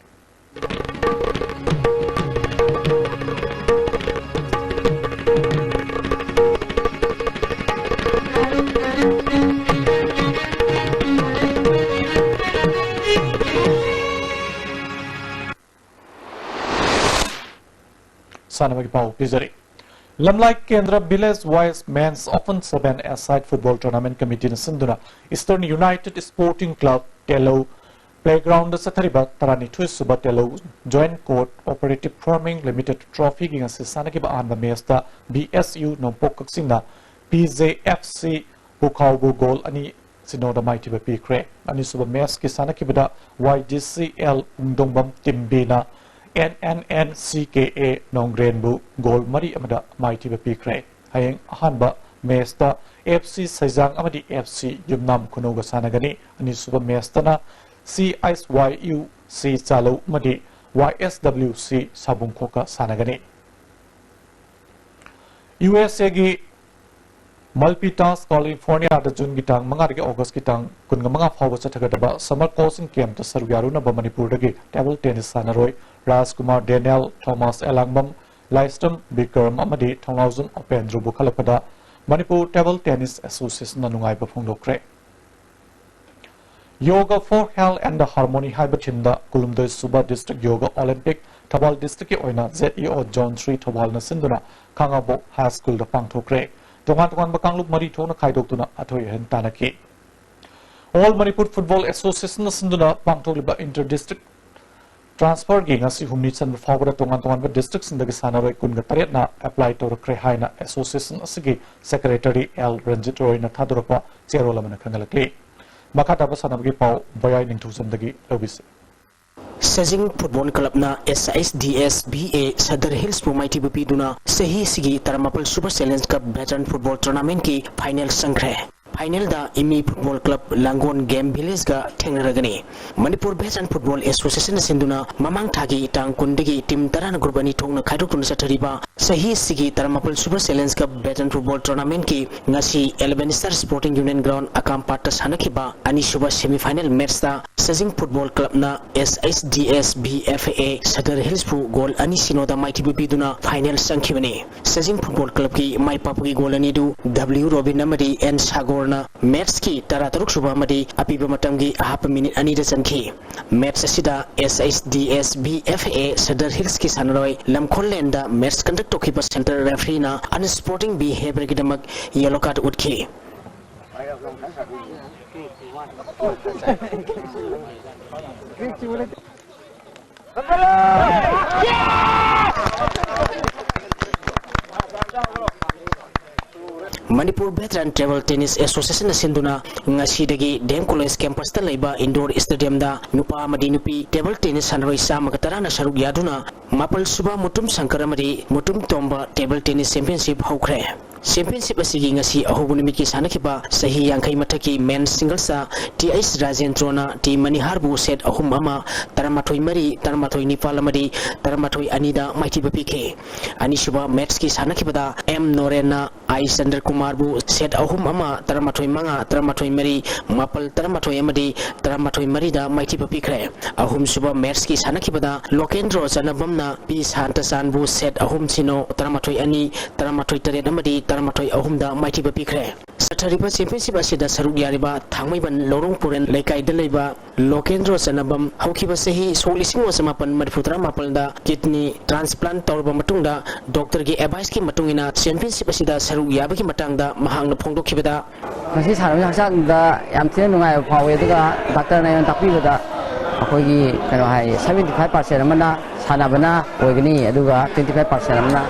ꯁꯥꯟꯅꯕꯒꯤ ꯄꯥꯎ ꯄꯤꯖꯔꯤ꯫ ꯂꯝꯂꯥꯏ ꯀꯦꯟꯗ꯭ꯔ village wise men's open seven a side football tournament ꯀꯃꯤꯇꯤꯅ ꯁꯤꯟꯗꯨꯅ eastern united sporting club Telou playground ꯆꯠꯊꯔꯤꯕ ꯇꯔꯥꯅꯤꯊꯣꯏ ꯁꯨꯕ Telou joint cooperative farming limited ꯇ꯭ꯔꯣꯐꯤꯒꯤ ꯉꯁꯤ ꯁꯥꯟꯅꯈꯤꯕ ꯑꯍꯥꯟꯕ ꯃꯦꯆꯇ ꯕꯤ ꯑꯦꯁ ꯌꯨ ꯅꯣꯡꯄꯣꯛ ꯀꯛꯆꯤꯡꯅ ꯄꯤ ꯖꯦ ꯑꯦꯐ ꯁꯤ ꯄꯨꯈꯥꯎꯕꯨ ꯒꯣꯜ ꯑꯅꯤ ꯁꯤꯅꯣꯗ ꯃꯥꯏꯊꯤꯕ ꯄꯤꯈ꯭ꯔꯦ꯫ ꯑꯅꯤꯁꯨꯕ ꯃꯦꯆꯀꯤ ꯁꯥꯟꯅꯈꯤꯕꯗ ꯋꯥꯏ ꯗꯤ ꯁꯤ ꯑꯦꯜ ꯄꯨꯡꯗꯣꯡꯕꯝ ꯇꯤꯝꯕꯤꯅ N N N C K ꯑꯦ ꯅꯣꯡꯒ꯭ꯔꯦꯟꯕꯨ ꯒꯣꯜ ꯃꯔꯤ ꯑꯃꯗ ꯃꯥꯏꯊꯤꯕ ꯄꯤꯈ꯭ꯔꯦ꯫ ꯍꯌꯦꯡ ꯑꯍꯥꯟꯕ ꯃꯦꯆꯇ ꯑꯦꯐ ꯁꯤ ꯁꯩꯖꯥꯡ ꯑꯃꯗꯤ ꯑꯦꯐ ꯁꯤ ꯌꯨꯝꯅꯥꯝ ꯈꯨꯅꯧꯒ ꯁꯥꯟꯅꯒꯅꯤ꯫ ꯑꯅꯤꯁꯨꯕ ꯃꯦꯆꯇꯅ ꯁꯤ ꯑꯩꯆ ꯋꯥꯏ ꯌꯨ ꯁꯤ ꯆꯥꯂꯧ ꯑꯃꯗꯤ ꯋꯥꯏ ꯑꯦꯁ ꯗꯕ꯭ꯂꯤꯎ ꯁꯤ ꯁꯥꯕꯨꯡꯈꯣꯛꯀ ꯁꯥꯟꯅꯒꯅꯤ꯫ ꯌꯨ ꯑꯦꯁ ꯑꯦꯒꯤ ꯃꯜꯄꯤꯇꯥꯁ ꯀꯥꯂꯤꯐꯣꯔꯅꯤꯌꯥꯗ ꯖꯨꯟꯒꯤ ꯇꯥꯡ ꯃꯉꯥꯗꯒꯤ ꯑꯣꯒꯁꯀꯤ ꯇꯥꯡ ꯀꯨꯟꯃꯉꯥ ꯐꯥꯎꯕ ꯆꯠꯊꯒꯗꯕ ꯁꯝꯃꯔ ꯀꯣꯆꯤꯡ ꯀꯦꯝꯞꯇ ꯁꯔꯨꯛ ꯌꯥꯔꯨꯅꯕ ꯃꯅꯤꯄꯨꯔꯗꯒꯤ ꯇꯦꯕꯜ ꯇꯦꯅꯤꯁ ꯁꯥꯟꯅꯔꯣꯏ ꯔꯥꯖꯀꯨꯃꯥꯔ ꯗꯦꯅꯦꯜ, ꯊꯣꯃꯥꯁ ꯑꯦꯂꯥꯡꯕꯝ, ꯂꯥꯏꯁ꯭ꯔꯝ ꯕꯤꯀ꯭ꯔꯝ ꯑꯃꯗꯤ ꯊꯧꯅꯥꯎꯖꯝ ꯎꯄꯦꯟꯗ꯭ꯔꯕꯨ ꯈꯜꯂꯛꯄꯗ ꯃꯅꯤꯄꯨꯔ ꯇꯦꯕꯜ ꯇꯦꯅꯤꯁ ꯑꯦꯁꯣꯁꯤꯌꯦꯁꯟꯅ ꯅꯨꯡꯉꯥꯏꯕ ꯐꯣꯡꯗꯣꯛꯈ꯭ꯔꯦ꯫ Yoga for Health and Harmony ꯍꯥꯏꯕ ꯊꯤꯝꯗ ꯀꯨꯟꯍꯨꯝꯗꯣꯏ ꯁꯨꯕ ꯗꯤꯁꯇ꯭ꯔꯤꯛ ꯌꯣꯒ ꯑꯣꯂꯤꯝꯄꯤꯛ ꯊꯧꯕꯥꯜ ꯗꯤꯁꯇ꯭ꯔꯤꯛꯀꯤ ꯑꯣꯏꯅ ꯖꯦꯠ ꯏ ꯑꯣ ꯖꯣꯟ ꯊ꯭ꯔꯤ ꯊꯧꯕꯥꯜꯅ ꯁꯤꯟꯗꯨꯅ ꯈꯥꯉꯕꯣꯛ ꯍꯥꯏ ꯁ꯭ꯀꯨꯜꯗ ꯄꯥꯡꯊꯣꯛꯈ꯭ꯔꯦ꯫ ꯇꯣꯉꯥꯟ ꯇꯣꯉꯥꯟꯕ ꯀꯥꯡꯂꯨꯞ ꯃꯔꯤ ꯊꯣꯛꯅ ꯈꯥꯏꯗꯣꯛꯇꯨꯅ ꯑꯊꯣꯏ ꯑꯍꯦꯟ ꯇꯥꯟꯅꯈꯤ꯫ ꯑꯣꯜ ꯃꯅꯤꯄꯨꯔ ꯐꯨꯠꯕꯣꯜ ꯑꯦꯁꯣꯁꯤꯌꯦꯁꯟꯅ ꯁꯤꯟꯗꯨꯅ ꯄꯥꯡꯊꯣꯛꯂꯤꯕ ꯏꯟꯇꯔ ꯗꯤꯁꯇ꯭ꯔꯤꯛ ꯇ꯭ꯔꯥꯟꯁꯐꯔꯒꯤ ꯉꯁꯤ ꯍꯨꯝꯅꯤ ꯆꯟꯕ ꯐꯥꯎꯕꯗ ꯇꯣꯉꯥꯟ ꯇꯣꯉꯥꯟꯕ ꯗꯤꯁꯇ꯭ꯔꯤꯛꯁꯤꯡꯗꯒꯤ ꯁꯥꯟꯅꯔꯣꯏ ꯀꯨꯟꯒ ꯇꯔꯦꯠꯅ ꯑꯦꯄ꯭ꯂꯥꯏ ꯇꯧꯔꯛꯈ꯭ꯔꯦ ꯍꯥꯏꯅ ꯑꯦꯁꯣꯁꯤꯌꯦꯁꯟ ꯑꯁꯤꯒꯤ ꯁꯦꯀ꯭ꯔꯦꯇꯔꯤ ꯑꯦꯜ ꯔꯟꯖꯤꯠ ꯔꯣꯏꯅ ꯊꯥꯗꯣꯔꯛꯄ ꯆꯦꯔꯣꯜ ꯑꯃꯅ ꯈꯪꯍꯜꯂꯛꯂꯤ꯫ ꯃꯈꯥ ꯇꯥꯕ ꯁꯥꯟꯅꯕꯒꯤ ꯄꯥꯎ ꯕꯣꯌꯥꯏ ꯅꯤꯡꯊꯧꯖꯝꯗꯒꯤ ꯂꯧꯕꯤꯁꯤ꯫ ꯁꯖꯤꯡ ꯐꯨꯠꯕꯣꯜ ꯀ꯭ꯂꯕꯅ S H D S B A Sadar ꯍꯤꯜꯁꯄꯨ ꯃꯥꯏꯊꯤꯕ ꯄꯤꯗꯨꯅ ꯆꯍꯤ ꯑꯁꯤꯒꯤ ꯇꯔꯥꯃꯥꯄꯜ ꯁꯨꯕ ꯆꯦꯂꯦꯟꯖ ꯀꯞ ꯚꯦꯇꯔꯟ ꯐꯨꯠꯕꯣꯜ ꯇꯣꯔꯅꯥꯃꯦꯟꯠꯀꯤ ꯐꯥꯏꯅꯦꯜ ꯆꯪꯈ꯭ꯔꯦ꯫ ꯐꯥꯏꯅꯦꯜꯗ ꯏꯃꯤ ꯐꯨꯠꯕꯣꯜ ꯀ꯭ꯂꯕ ꯂꯥꯡꯒꯣꯜ ꯒꯦꯝ ꯚꯤꯂꯦꯖꯒ ꯊꯦꯡꯅꯔꯒꯅꯤ꯫ ꯃꯅꯤꯄꯨꯔ ꯚꯦꯇꯔꯟ ꯐꯨꯠꯕꯣꯜ ꯑꯦꯁꯣꯁꯤꯌꯦꯁꯟꯅ ꯁꯤꯟꯗꯨꯅ ꯃꯃꯥꯡ ꯊꯥꯒꯤ ꯇꯥꯡ ꯀꯨꯟꯗꯒꯤ ꯇꯤꯝ ꯇꯔꯥꯅ ꯒ꯭ꯔꯨꯞ ꯑꯅꯤ ꯊꯣꯛꯅ ꯈꯥꯏꯗꯣꯛꯇꯨꯅ ꯆꯠꯊꯔꯤꯕ ꯆꯍꯤ ꯑꯁꯤꯒꯤ ꯇꯔꯥꯃꯥꯄꯜ ꯁꯨꯕ ꯆꯦꯂꯦꯟꯖ ꯀꯞ ꯚꯦꯇꯔꯟ ꯐꯨꯠꯕꯣꯜ ꯇꯣꯔꯅꯥꯃꯦꯟꯠꯀꯤ ꯉꯁꯤ eleven star sporting union ground ꯑꯀꯥꯝꯄꯥꯠꯇ ꯁꯥꯟꯅꯈꯤꯕ ꯑꯅꯤꯁꯨꯕ ꯁꯦꯃꯤ ꯐꯥꯏꯅꯦꯜ ꯃꯦꯠꯆꯇ ꯁꯖꯤꯡ ꯐꯨꯠꯕꯣꯜ ꯀ꯭ꯂꯕꯅ S H D S B F A Sadar ꯍꯤꯜꯁꯄꯨ ꯒꯣꯜ ꯑꯅꯤ ꯁꯤꯅꯣꯗ ꯃꯥꯏꯊꯤꯕ ꯄꯤꯗꯨꯅ ꯐꯥꯏꯅꯦꯜ ꯆꯪꯈꯤꯕꯅꯤ꯫ ꯁꯖꯤꯡ ꯐꯨꯠꯕꯣꯜ ꯀ꯭ꯂꯕꯀꯤ ꯃꯥꯏ ꯄꯥꯛꯄꯒꯤ ꯒꯣꯜ ꯑꯅꯤꯗꯨ W ꯔꯣꯕꯤꯟ ꯑꯃꯗꯤ N ꯁꯥꯒꯣꯔꯅ ꯃꯦꯠꯆꯀꯤ ꯇꯔꯥꯇꯔꯨꯛ ꯁꯨꯕ ꯑꯃꯗꯤ ꯑꯄꯤꯕ ꯃꯇꯝꯒꯤ ꯑꯍꯥꯞꯄ ꯃꯤꯅꯤꯠ ꯑꯅꯤꯗ ꯆꯟꯈꯤ꯫ ꯃꯦꯠꯆ ꯑꯁꯤꯗ S H D S B F A Sadar ꯍꯤꯜꯁꯀꯤ ꯁꯥꯟꯅꯔꯣꯏ ꯂꯝꯈꯣꯜꯂꯦꯟꯗ ꯃꯦꯠꯆ ꯀꯟꯗꯛ ꯇꯧꯈꯤꯕ ꯁꯦꯟꯇꯔ ꯔꯦꯐ꯭ꯔꯤꯅ unsporting behaviourꯒꯤꯗꯃꯛ ꯌꯦꯂꯣ ꯀꯥꯔꯗ ꯎꯠꯈꯤ꯫ ꯃꯅꯤꯄꯨꯔ ꯚꯦꯇꯔꯟ ꯇꯦꯕꯜ ꯇꯦꯅꯤꯁ ꯑꯦꯁꯣꯁꯤꯌꯦꯁꯟꯅ ꯁꯤꯟꯗꯨꯅ ꯉꯁꯤꯗꯒꯤ D M College campusꯇ ꯂꯩꯕ indoor stadiumꯗ ꯅꯨꯄꯥ ꯑꯃꯗꯤ ꯅꯨꯄꯤ ꯇꯦꯕꯜ ꯇꯦꯅꯤꯁ ꯁꯥꯟꯅꯔꯣꯏ ꯆꯥꯝꯃꯒ ꯇꯔꯥꯅ ꯁꯔꯨꯛ ꯌꯥꯗꯨꯅ ꯃꯥꯄꯜ ꯁꯨꯕ ꯃꯨꯇꯨꯝ ꯁꯪꯀꯔ ꯑꯃꯗꯤ ꯃꯨꯇꯨꯝ ꯇꯣꯝꯕ ꯇꯦꯕꯜ ꯇꯦꯅꯤꯁ ꯆꯦꯝꯄꯤꯌꯟꯁꯤꯞ ꯍꯧꯈ꯭ꯔꯦ꯫ ꯆꯦꯝꯄꯤꯌꯟꯁꯤꯞ ꯑꯁꯤꯒꯤ ꯉꯁꯤ ꯑꯍꯧꯕ ꯅꯨꯃꯤꯠꯀꯤ ꯁꯥꯟꯅꯈꯤꯕ ꯆꯍꯤ ꯌꯥꯡꯈꯩ ꯃꯊꯛꯀꯤ ꯃꯦꯟ ꯁꯤꯡꯒꯜꯁꯇ T H ꯔꯥꯖꯦꯟꯗ꯭ꯔꯣꯅ T ꯃꯅꯤꯍꯥꯔꯕꯨ ꯁꯦꯠ ꯑꯍꯨꯝ ꯑꯃ, ꯇꯔꯥꯃꯥꯊꯣꯏ ꯃꯔꯤ, ꯇꯔꯥꯃꯥꯊꯣꯏ ꯅꯤꯄꯥꯜ ꯑꯃꯗꯤ ꯇꯔꯥꯃꯥꯊꯣꯏ ꯑꯅꯤꯗ ꯃꯥꯏꯊꯤꯕ ꯄꯤꯈꯤ꯫ ꯑꯅꯤꯁꯨꯕ ꯃꯦꯠꯆꯀꯤ ꯁꯥꯟꯅꯈꯤꯕꯗ M ꯅꯣꯔꯦꯟꯅ I ꯆꯟꯗ꯭ꯔ ꯀꯨꯃꯥꯔꯕꯨ ꯁꯦꯠ ꯑꯍꯨꯝ ꯑꯃ, ꯇꯔꯥꯃꯥꯊꯣꯏ ꯃꯉꯥ, ꯇꯔꯥꯃꯥꯊꯣꯏ ꯃꯔꯤ, ꯃꯥꯄꯜ ꯇꯔꯥꯃꯥꯊꯣꯏ ꯑꯃꯗꯤ ꯇꯔꯥꯃꯥꯊꯣꯏ ꯃꯔꯤꯗ ꯃꯥꯏꯊꯤꯕ ꯄꯤꯈ꯭ꯔꯦ꯫ ꯑꯍꯨꯝꯁꯨꯕ ꯃꯦꯠꯆꯀꯤ ꯁꯥꯟꯅꯈꯤꯕꯗ ꯂꯣꯀꯦꯟꯗ꯭ꯔꯣ ꯆꯅꯕꯝꯅ P ꯁꯥꯟꯇꯆꯥꯟꯕꯨ ꯁꯦꯠ ꯑꯍꯨꯝ ꯁꯤꯅꯣ, ꯇꯔꯥꯃꯥꯊꯣꯏ ꯑꯅꯤ, ꯇꯔꯥꯃꯥꯊꯣꯏ ꯇꯔꯦꯠ ꯑꯃꯗꯤ ꯇꯔꯥꯃꯥꯊꯣꯏ ꯑꯍꯨꯝꯗ ꯃꯥꯏꯊꯤꯕ ꯄꯤꯈ꯭ꯔꯦ꯫ ꯆꯠꯊꯔꯤꯕ ꯆꯦꯝꯄꯤꯌꯟꯁꯤꯞ ꯑꯁꯤꯗ ꯁꯔꯨꯛ ꯌꯥꯔꯤꯕ ꯊꯥꯡꯃꯩꯕꯟ ꯂꯧꯔꯣꯡ ꯄꯨꯔꯦꯟ ꯂꯩꯀꯥꯏꯗ ꯂꯩꯕ ꯂꯣꯀꯦꯟꯗ꯭ꯔꯣ ꯆꯅꯕꯝ ꯍꯧꯈꯤꯕ ꯆꯍꯤ ꯁꯣꯛ ꯂꯤꯁꯤꯡ ꯑꯃ ꯆꯃꯥꯄꯟ ꯃꯔꯤꯐꯨ ꯇꯔꯥ ꯃꯥꯄꯜꯗ kidney transplant ꯇꯧꯔꯕ ꯃꯇꯨꯡꯗ ꯗꯣꯛꯇꯔꯒꯤ adviceꯀꯤ ꯃꯇꯨꯡ ꯏꯟꯅ ꯆꯦꯝꯄꯤꯌꯟꯁꯤꯞ ꯑꯁꯤꯗ ꯁꯔꯨꯛ ꯌꯥꯕꯒꯤ ꯃꯇꯥꯡꯗ ꯃꯍꯥꯛꯅ ꯐꯣꯡꯗꯣꯛꯈꯤꯕꯗ, ꯃꯁꯤ ꯁꯥꯟꯅꯕꯒꯤ ꯍꯛꯆꯥꯡꯗ ꯌꯥꯝ ꯊꯤꯅ ꯅꯨꯡꯉꯥꯏꯕ ꯐꯥꯎꯏ, ꯑꯗꯨꯒ ꯗꯥꯛꯇꯔꯅ ꯑꯩꯉꯣꯟꯗ ꯇꯥꯛꯄꯤꯕꯗ ꯑꯩꯈꯣꯏꯒꯤ ꯀꯩꯅꯣ ꯍꯥꯏ, seventy five percent ꯑꯃꯅ ꯁꯥꯟꯅꯕꯅ ꯑꯣꯏꯒꯅꯤ, ꯑꯗꯨꯒ twenty five percent ꯑꯃꯅ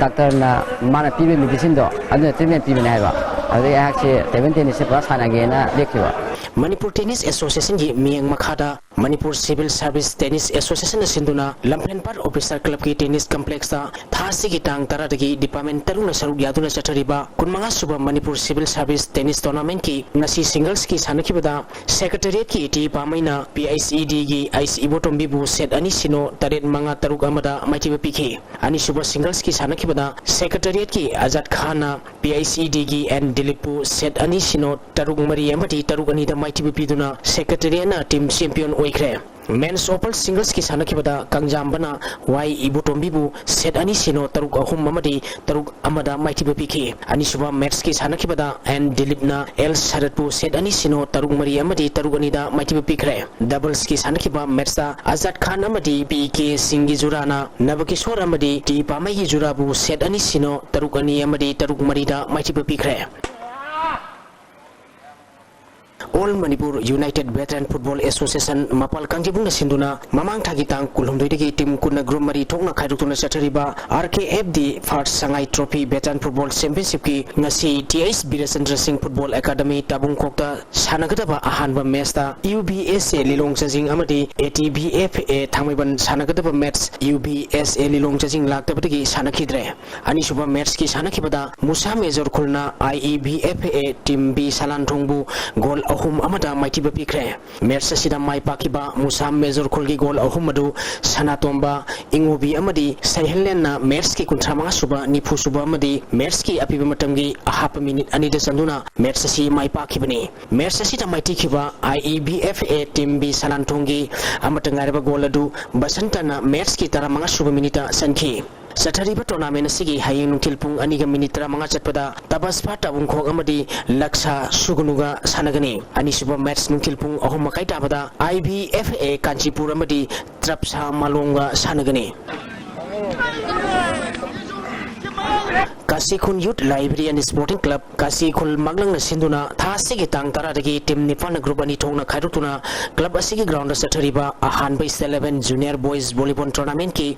ꯗꯥꯛꯇꯔꯅ ꯃꯥꯅ ꯄꯤꯕ medicineꯗꯣ ꯑꯗꯨꯅ treatment ꯄꯤꯕꯅꯦ ꯍꯥꯏꯕ꯫ ꯑꯗꯨꯗꯒꯤ ꯑꯩꯍꯥꯛꯁꯦ table tennisꯁꯦ ꯄꯨꯔꯥ ꯁꯥꯟꯅꯒꯦꯅ ꯂꯦꯞꯈꯤꯕ꯫ ꯃꯅꯤꯄꯨꯔ ꯇꯦꯅꯤꯁ ꯑꯦꯁꯣꯁꯤꯌꯦꯁꯟꯒꯤ ꯃꯤꯠꯌꯦꯡ ꯃꯈꯥꯗ ꯃꯅꯤꯄꯨꯔ ꯁꯤꯚꯤꯜ ꯁꯥꯔꯚꯤꯁ ꯇꯦꯅꯤꯁ ꯑꯦꯁꯣꯁꯤꯌꯦꯁꯟꯅ ꯁꯤꯟꯗꯨꯅ ꯂꯝꯐꯦꯜꯄꯥꯠ ꯑꯣꯐꯤꯁꯔ ꯀ꯭ꯂꯕꯀꯤ ꯇꯦꯅꯤꯁ ꯀꯝꯄ꯭ꯂꯦꯛꯁꯇ ꯊꯥ ꯑꯁꯤꯒꯤ ꯇꯥꯡ ꯇꯔꯥꯗꯒꯤ ꯗꯤꯄꯥꯔꯠꯃꯦꯟ ꯇꯔꯨꯛꯅ ꯁꯔꯨꯛ ꯌꯥꯗꯨꯅ ꯆꯠꯊꯔꯤꯕ ꯀꯨꯟꯃꯉꯥ ꯁꯨꯕ ꯃꯅꯤꯄꯨꯔ ꯁꯤꯚꯤꯜ ꯁꯥꯔꯚꯤꯁ ꯇꯦꯅꯤꯁ ꯇꯣꯔꯅꯥꯃꯦꯟꯠꯀꯤ ꯉꯁꯤ ꯁꯤꯡꯒꯜꯁꯀꯤ ꯁꯥꯟꯅꯈꯤꯕꯗ ꯁꯦꯀ꯭ꯔꯦꯇꯦꯔꯤꯌꯦꯠꯀꯤ ꯇꯤ ꯄꯥꯃꯩꯅ ꯄꯤ ꯑꯩꯆ ꯏ ꯗꯤꯒꯤ ꯑꯩꯆ ꯏꯕꯣꯇꯣꯝꯕꯤꯕꯨ ꯁꯦꯠ ꯑꯅꯤ ꯁꯤꯅꯣ ꯇꯔꯦꯠ ꯃꯉꯥ ꯇꯔꯨꯛ ꯑꯃꯗ ꯃꯥꯏꯊꯤꯕ ꯄꯤꯈꯤ꯫ ꯑꯅꯤꯁꯨꯕ ꯁꯤꯡꯒꯜꯁꯀꯤ ꯁꯥꯟꯅꯈꯤꯕꯗ ꯁꯦꯀ꯭ꯔꯦꯇꯦꯔꯤꯌꯦꯠꯀꯤ ꯑꯖꯥꯗ ꯈꯥꯟꯅ ꯄꯤ ꯑꯩꯆ ꯏ ꯗꯤꯒꯤ ꯑꯦꯟ ꯗꯤꯂꯤꯞꯄꯨ ꯁꯦꯠ ꯑꯅꯤ ꯁꯤꯅꯣ ꯇꯔꯨꯛ ꯃꯔꯤ ꯑꯃꯗꯤ ꯇꯔꯨꯛ ꯑꯅꯤꯗ ꯃꯥꯏꯊꯤꯕ ꯄꯤꯗꯨꯅ ꯁꯦꯀ꯭ꯔꯦꯇꯦꯔꯤꯌꯦꯠꯅ ꯇꯤꯝ ꯆꯦꯝꯄꯤꯌꯟ ꯑꯣꯏꯈ꯭ꯔꯦ꯫ ꯃꯦꯟꯁ ꯑꯣꯄꯟ ꯁꯤꯡꯒꯜꯁꯀꯤ ꯁꯥꯟꯅꯈꯤꯕꯗ ꯀꯪꯖꯥꯝꯕꯅ ꯋꯥꯏ ꯏꯕꯣꯇꯣꯝꯕꯤꯕꯨ ꯁꯦꯠ ꯑꯅꯤ ꯁꯤꯅꯣ ꯇꯔꯨꯛ ꯑꯍꯨꯝ ꯑꯃꯗꯤ ꯇꯔꯨꯛ ꯑꯃꯗ ꯃꯥꯏꯊꯤꯕ ꯄꯤꯈꯤ꯫ ꯑꯅꯤꯁꯨꯕ ꯃꯦꯠꯁꯀꯤ ꯁꯥꯟꯅꯈꯤꯕꯗ ꯑꯦꯟ ꯗꯤꯂꯤꯞꯅ ꯑꯦꯜ ꯁꯔꯠꯄꯨ ꯁꯦꯠ ꯑꯅꯤ ꯁꯤꯅꯣ ꯇꯔꯨꯛ ꯃꯔꯤ ꯑꯃꯗꯤ ꯇꯔꯨꯛ ꯑꯅꯤꯗ ꯃꯥꯏꯊꯤꯕ ꯄꯤꯈ꯭ꯔꯦ꯫ ꯗꯕꯜꯁꯀꯤ ꯁꯥꯟꯅꯈꯤꯕ ꯃꯦꯠꯁꯇ ꯑꯖꯥꯗ ꯈꯥꯟ ꯑꯃꯗꯤ ꯄꯤ ꯀꯦ ꯁꯤꯡꯒꯤ ꯖꯨꯔꯥꯅ ꯅꯕꯀꯤꯁꯣꯔ ꯑꯃꯗꯤ ꯇꯤ ꯄꯥꯃꯩꯒꯤ ꯖꯨꯔꯥꯕꯨ ꯁꯦꯠ ꯑꯅꯤ ꯁꯤꯅꯣ ꯇꯔꯨꯛ ꯑꯅꯤ ꯑꯃꯗꯤ ꯇꯔꯨꯛ ꯃꯔꯤꯗ ꯃꯥꯏꯊꯤꯕ ꯄꯤꯈ꯭ꯔꯦ꯫ All Manipur united veteran football association ꯃꯄꯥꯜ ꯀꯥꯡꯖꯩꯕꯨꯡꯅ ꯁꯤꯟꯗꯨꯅ ꯃꯃꯥꯡ ꯊꯥꯒꯤ ꯇꯥꯡ ꯀꯨꯟꯍꯨꯝꯗꯣꯏꯗꯒꯤ ꯇꯤꯝ ꯀꯨꯟꯅ ꯒ꯭ꯔꯨꯞ ꯃꯔꯤ ꯊꯣꯛꯅ ꯈꯥꯏꯗꯣꯛꯇꯨꯅ ꯆꯠꯊꯔꯤꯕ ꯑꯥꯔ ꯀꯦ ꯑꯦꯐ ꯗꯤ ꯐꯥꯔꯁ ꯁꯉꯥꯏ ꯇ꯭ꯔꯣꯐꯤ ꯚꯦꯇꯔꯟ ꯐꯨꯠꯕꯣꯜ ꯆꯦꯝꯄꯤꯌꯟꯁꯤꯞꯀꯤ ꯉꯁꯤ ꯇꯤ ꯑꯩꯆ ꯕꯤꯔꯦꯆꯟꯗ꯭ꯔ ꯁꯤꯡ ꯐꯨꯠꯕꯣꯜ ꯑꯦꯀꯥꯗꯃꯤ ꯇꯥꯕꯨꯡꯈꯣꯛꯇ ꯁꯥꯟꯅꯒꯗꯕ ꯑꯍꯥꯟꯕ ꯃꯦꯠꯁꯇ U V S A Lilong Chajing ꯑꯃꯗꯤ A T V F A ꯊꯥꯡꯃꯩꯕꯟ ꯁꯥꯟꯅꯒꯗꯕ match U V S A Lilong Chajing ꯂꯥꯛꯇꯕꯗꯒꯤ ꯁꯥꯟꯅꯈꯤꯗ꯭ꯔꯦ꯫ ꯑꯅꯤꯁꯨꯕ ꯃꯦꯠꯁꯀꯤ ꯁꯥꯟꯅꯈꯤꯕꯗ ꯃꯨꯁꯥ ꯃꯦꯖꯣꯔ ꯈꯨꯜꯅ I E V F A team B ꯁꯂꯥꯟꯊꯣꯡꯕꯨ ꯒꯣꯜ ꯑꯍꯨꯝ ꯑꯃꯗ ꯃꯥꯏꯊꯤꯕ ꯄꯤꯈ꯭ꯔꯦ꯫ ꯃꯦꯠꯁ ꯑꯁꯤꯗ ꯃꯥꯏ ꯄꯥꯛꯈꯤꯕ ꯃꯨꯁꯥ ꯃꯦꯖꯣꯔ ꯈꯨꯜꯒꯤ ꯒꯣꯜ ꯑꯍꯨꯝ ꯑꯗꯨ ꯁꯅꯥꯇꯣꯝꯕ, ꯏꯉꯣꯕꯤ ꯑꯃꯗꯤ ꯁꯩꯍꯦꯟꯂꯦꯟꯅ ꯃꯦꯠꯁꯀꯤ ꯀꯨꯟꯊ꯭ꯔꯥ ꯃꯉꯥ ꯁꯨꯕ, ꯅꯤꯐꯨ ꯁꯨꯕ ꯑꯃꯗꯤ ꯃꯦꯠꯁꯀꯤ ꯑꯄꯤꯕ ꯃꯇꯝꯒꯤ ꯑꯍꯥꯞꯄ ꯃꯤꯅꯤꯠ ꯑꯅꯤꯗ ꯆꯟꯗꯨꯅ ꯃꯦꯠꯁ ꯑꯁꯤ ꯃꯥꯏ ꯄꯥꯛꯈꯤꯕꯅꯤ꯫ ꯃꯦꯠꯁ ꯑꯁꯤꯗ ꯃꯥꯏꯊꯤꯈꯤꯕ ꯑꯥꯏ E V F A team B ꯁꯂꯥꯟꯊꯣꯡꯒꯤ ꯑꯃꯠꯇ ꯉꯥꯏꯔꯕ ꯒꯣꯜ ꯑꯗꯨ ꯕꯁꯟꯇꯅ ꯃꯦꯠꯁꯀꯤ ꯇꯔꯥꯃꯉꯥ ꯁꯨꯕ ꯃꯤꯅꯤꯠꯇ ꯆꯟꯈꯤ꯫ ꯆꯠꯊꯔꯤꯕ ꯇꯣꯔꯅꯥꯃꯦꯟ ꯑꯁꯤꯒꯤ ꯍꯌꯦꯡ ꯅꯨꯡꯊꯤꯜ ꯄꯨꯡ ꯑꯅꯤꯒ ꯃꯤꯅꯤꯠ ꯇꯔꯥꯃꯉꯥ ꯆꯠꯄꯗ ꯇꯕꯁꯐꯥ ꯇꯥꯕꯨꯡꯈꯣꯛ ꯑꯃꯗꯤ ꯂꯛꯁꯥ ꯁꯨꯒꯅꯨꯒ ꯁꯥꯟꯅꯒꯅꯤ꯫ ꯑꯅꯤꯁꯨꯕ ꯃꯦꯠꯁ ꯅꯨꯡꯊꯤꯜ ꯄꯨꯡ ꯑꯍꯨꯝ ꯃꯈꯥꯏ ꯇꯥꯕꯗ ꯑꯥꯏ ꯚꯤ ꯑꯦꯐ ꯑꯦ ꯀꯥꯟꯆꯤꯄꯨꯔ ꯑꯃꯗꯤ ꯇ꯭ꯔꯞꯁꯥ ꯃꯥꯂꯣꯝꯒ ꯁꯥꯟꯅꯒꯅꯤ꯫ ꯀꯥꯁꯤꯈꯨꯜ Youth Library and Sporting Club ꯀꯥꯁꯤꯈꯨꯜ ꯃꯥꯡꯂꯪꯅ ꯁꯤꯟꯗꯨꯅ ꯊꯥ ꯑꯁꯤꯒꯤ ꯇꯥꯡ ꯇꯔꯥꯗꯒꯤ team ꯅꯤꯄꯥꯟꯅ group ꯑꯅꯤ ꯊꯣꯛꯅ ꯈꯥꯏꯗꯣꯛꯇꯨꯅ club ꯑꯁꯤꯒꯤ ground ꯆꯠꯊꯔꯤꯕ ꯑꯍꯥꯟꯕ State Eleven Junior Boys Volleyball Tournamentꯀꯤ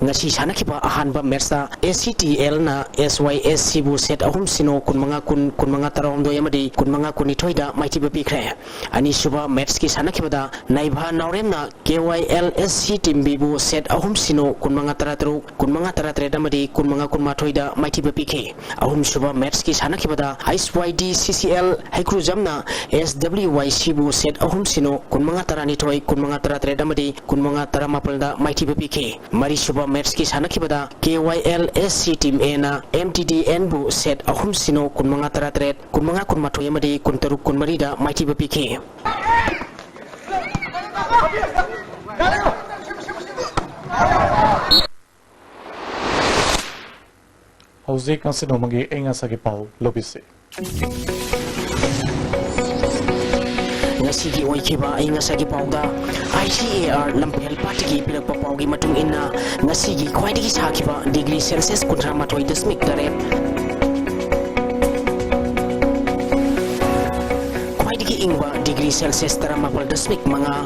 ꯉꯁꯤ ꯁꯥꯟꯅꯈꯤꯕ ꯑꯍꯥꯟꯕ matchꯇ ACTLꯅ SYSCꯕꯨ set ꯑꯍꯨꯝ ꯁꯤꯅꯣ, ꯀꯨꯟꯃꯉꯥ ꯀꯨꯟ, ꯀꯨꯟꯃꯉꯥ ꯇꯔꯥꯍꯨꯝꯗꯣꯏ ꯑꯃꯗꯤ ꯀꯨꯟꯃꯉꯥ ꯀꯨꯟꯅꯤꯊꯣꯏꯗ ꯃꯥꯏꯊꯤꯕ ꯄꯤꯈ꯭ꯔꯦ꯫ ꯑꯅꯤꯁꯨꯕ matchꯀꯤ ꯁꯥꯟꯅꯈꯤꯕꯗ ꯅꯥꯏꯚꯥ ꯅꯥꯎꯔꯦꯝꯅ KYLSC team Bꯕꯨ set ꯑꯍꯨꯝ ꯁꯤꯅꯣ, ꯀꯨꯟꯃꯉꯥ ꯇꯔꯥꯇꯔꯨꯛ, ꯀꯨꯟꯃꯉꯥ ꯇꯔꯥꯇꯔꯦꯠ ꯑꯃꯗꯤ ꯀꯨꯟꯃꯉꯥ ꯀꯨꯟꯃꯥꯊꯣꯏꯗ ꯃꯥꯏꯊꯤꯕ ꯄꯤꯈꯤ꯫ ꯑꯍꯨꯝꯁꯨꯕ matchꯀꯤ ꯁꯥꯟꯅꯈꯤꯕꯗ HYDCCL ꯍꯩꯀ꯭ꯔꯨꯖꯝꯅ SWYCꯕꯨ set ꯑꯍꯨꯝ ꯁꯤꯅꯣ, ꯀꯨꯟꯃꯉꯥ ꯇꯔꯥꯅꯤꯊꯣꯏ, ꯀꯨꯟꯃꯉꯥ ꯇꯔꯥꯇꯔꯦꯠ ꯑꯃꯗꯤ ꯀꯨꯟꯃꯉꯥ ꯇꯔꯥꯃꯥꯄꯜꯗ ꯃꯥꯏꯊꯤꯕ ꯄꯤꯈꯤ꯫ ꯃꯔꯤꯁꯨꯕ matchꯀꯤ ꯁꯥꯟꯅꯈꯤꯕꯗ KYLSC team Aꯅ MTDNꯕꯨ set ꯑꯍꯨꯝ ꯁꯤꯅꯣ, ꯀꯨꯟꯃꯉꯥ ꯇꯔꯥꯇꯔꯦꯠ, ꯀꯨꯟꯃꯉꯥ ꯀꯨꯟꯃꯥꯊꯣꯏ ꯑꯃꯗꯤ ꯀꯨꯟꯇꯔꯨꯛ ꯀꯨꯟꯃꯔꯤꯗ ꯃꯥꯏꯊꯤꯕ ꯄꯤꯈꯤ꯫ ꯍꯧꯖꯤꯛ ꯉꯁꯤ ꯅꯣꯡꯃꯒꯤ ꯑꯏꯪ ꯑꯁꯥꯒꯤ ꯄꯥꯎ ꯂꯧꯕꯤꯁꯤ꯫ ꯉꯁꯤꯒꯤ ꯑꯣꯏꯈꯤꯕ ꯑꯏꯪ ꯑꯁꯥꯒꯤ ꯄꯥꯎꯗ ICAR ꯂꯝꯐꯦꯜ ꯄꯥꯠꯇꯒꯤ ꯄꯤꯔꯛꯄ ꯄꯥꯎꯒꯤ ꯃꯇꯨꯡ ꯏꯟꯅ, ꯉꯁꯤꯒꯤ ꯈ꯭ꯋꯥꯏꯗꯒꯤ ꯁꯥꯈꯤꯕ degree Celsius ꯀꯨꯟꯊ꯭ꯔꯥ ꯃꯥꯊꯣꯏ ꯗꯁꯃꯤꯛ ꯇꯔꯦꯠ, ꯈ꯭ꯋꯥꯏꯗꯒꯤ ꯏꯪꯕ degree Celsius ꯇꯔꯥꯃꯥꯄꯜ ꯗꯁꯃꯤꯛ ꯃꯉꯥ,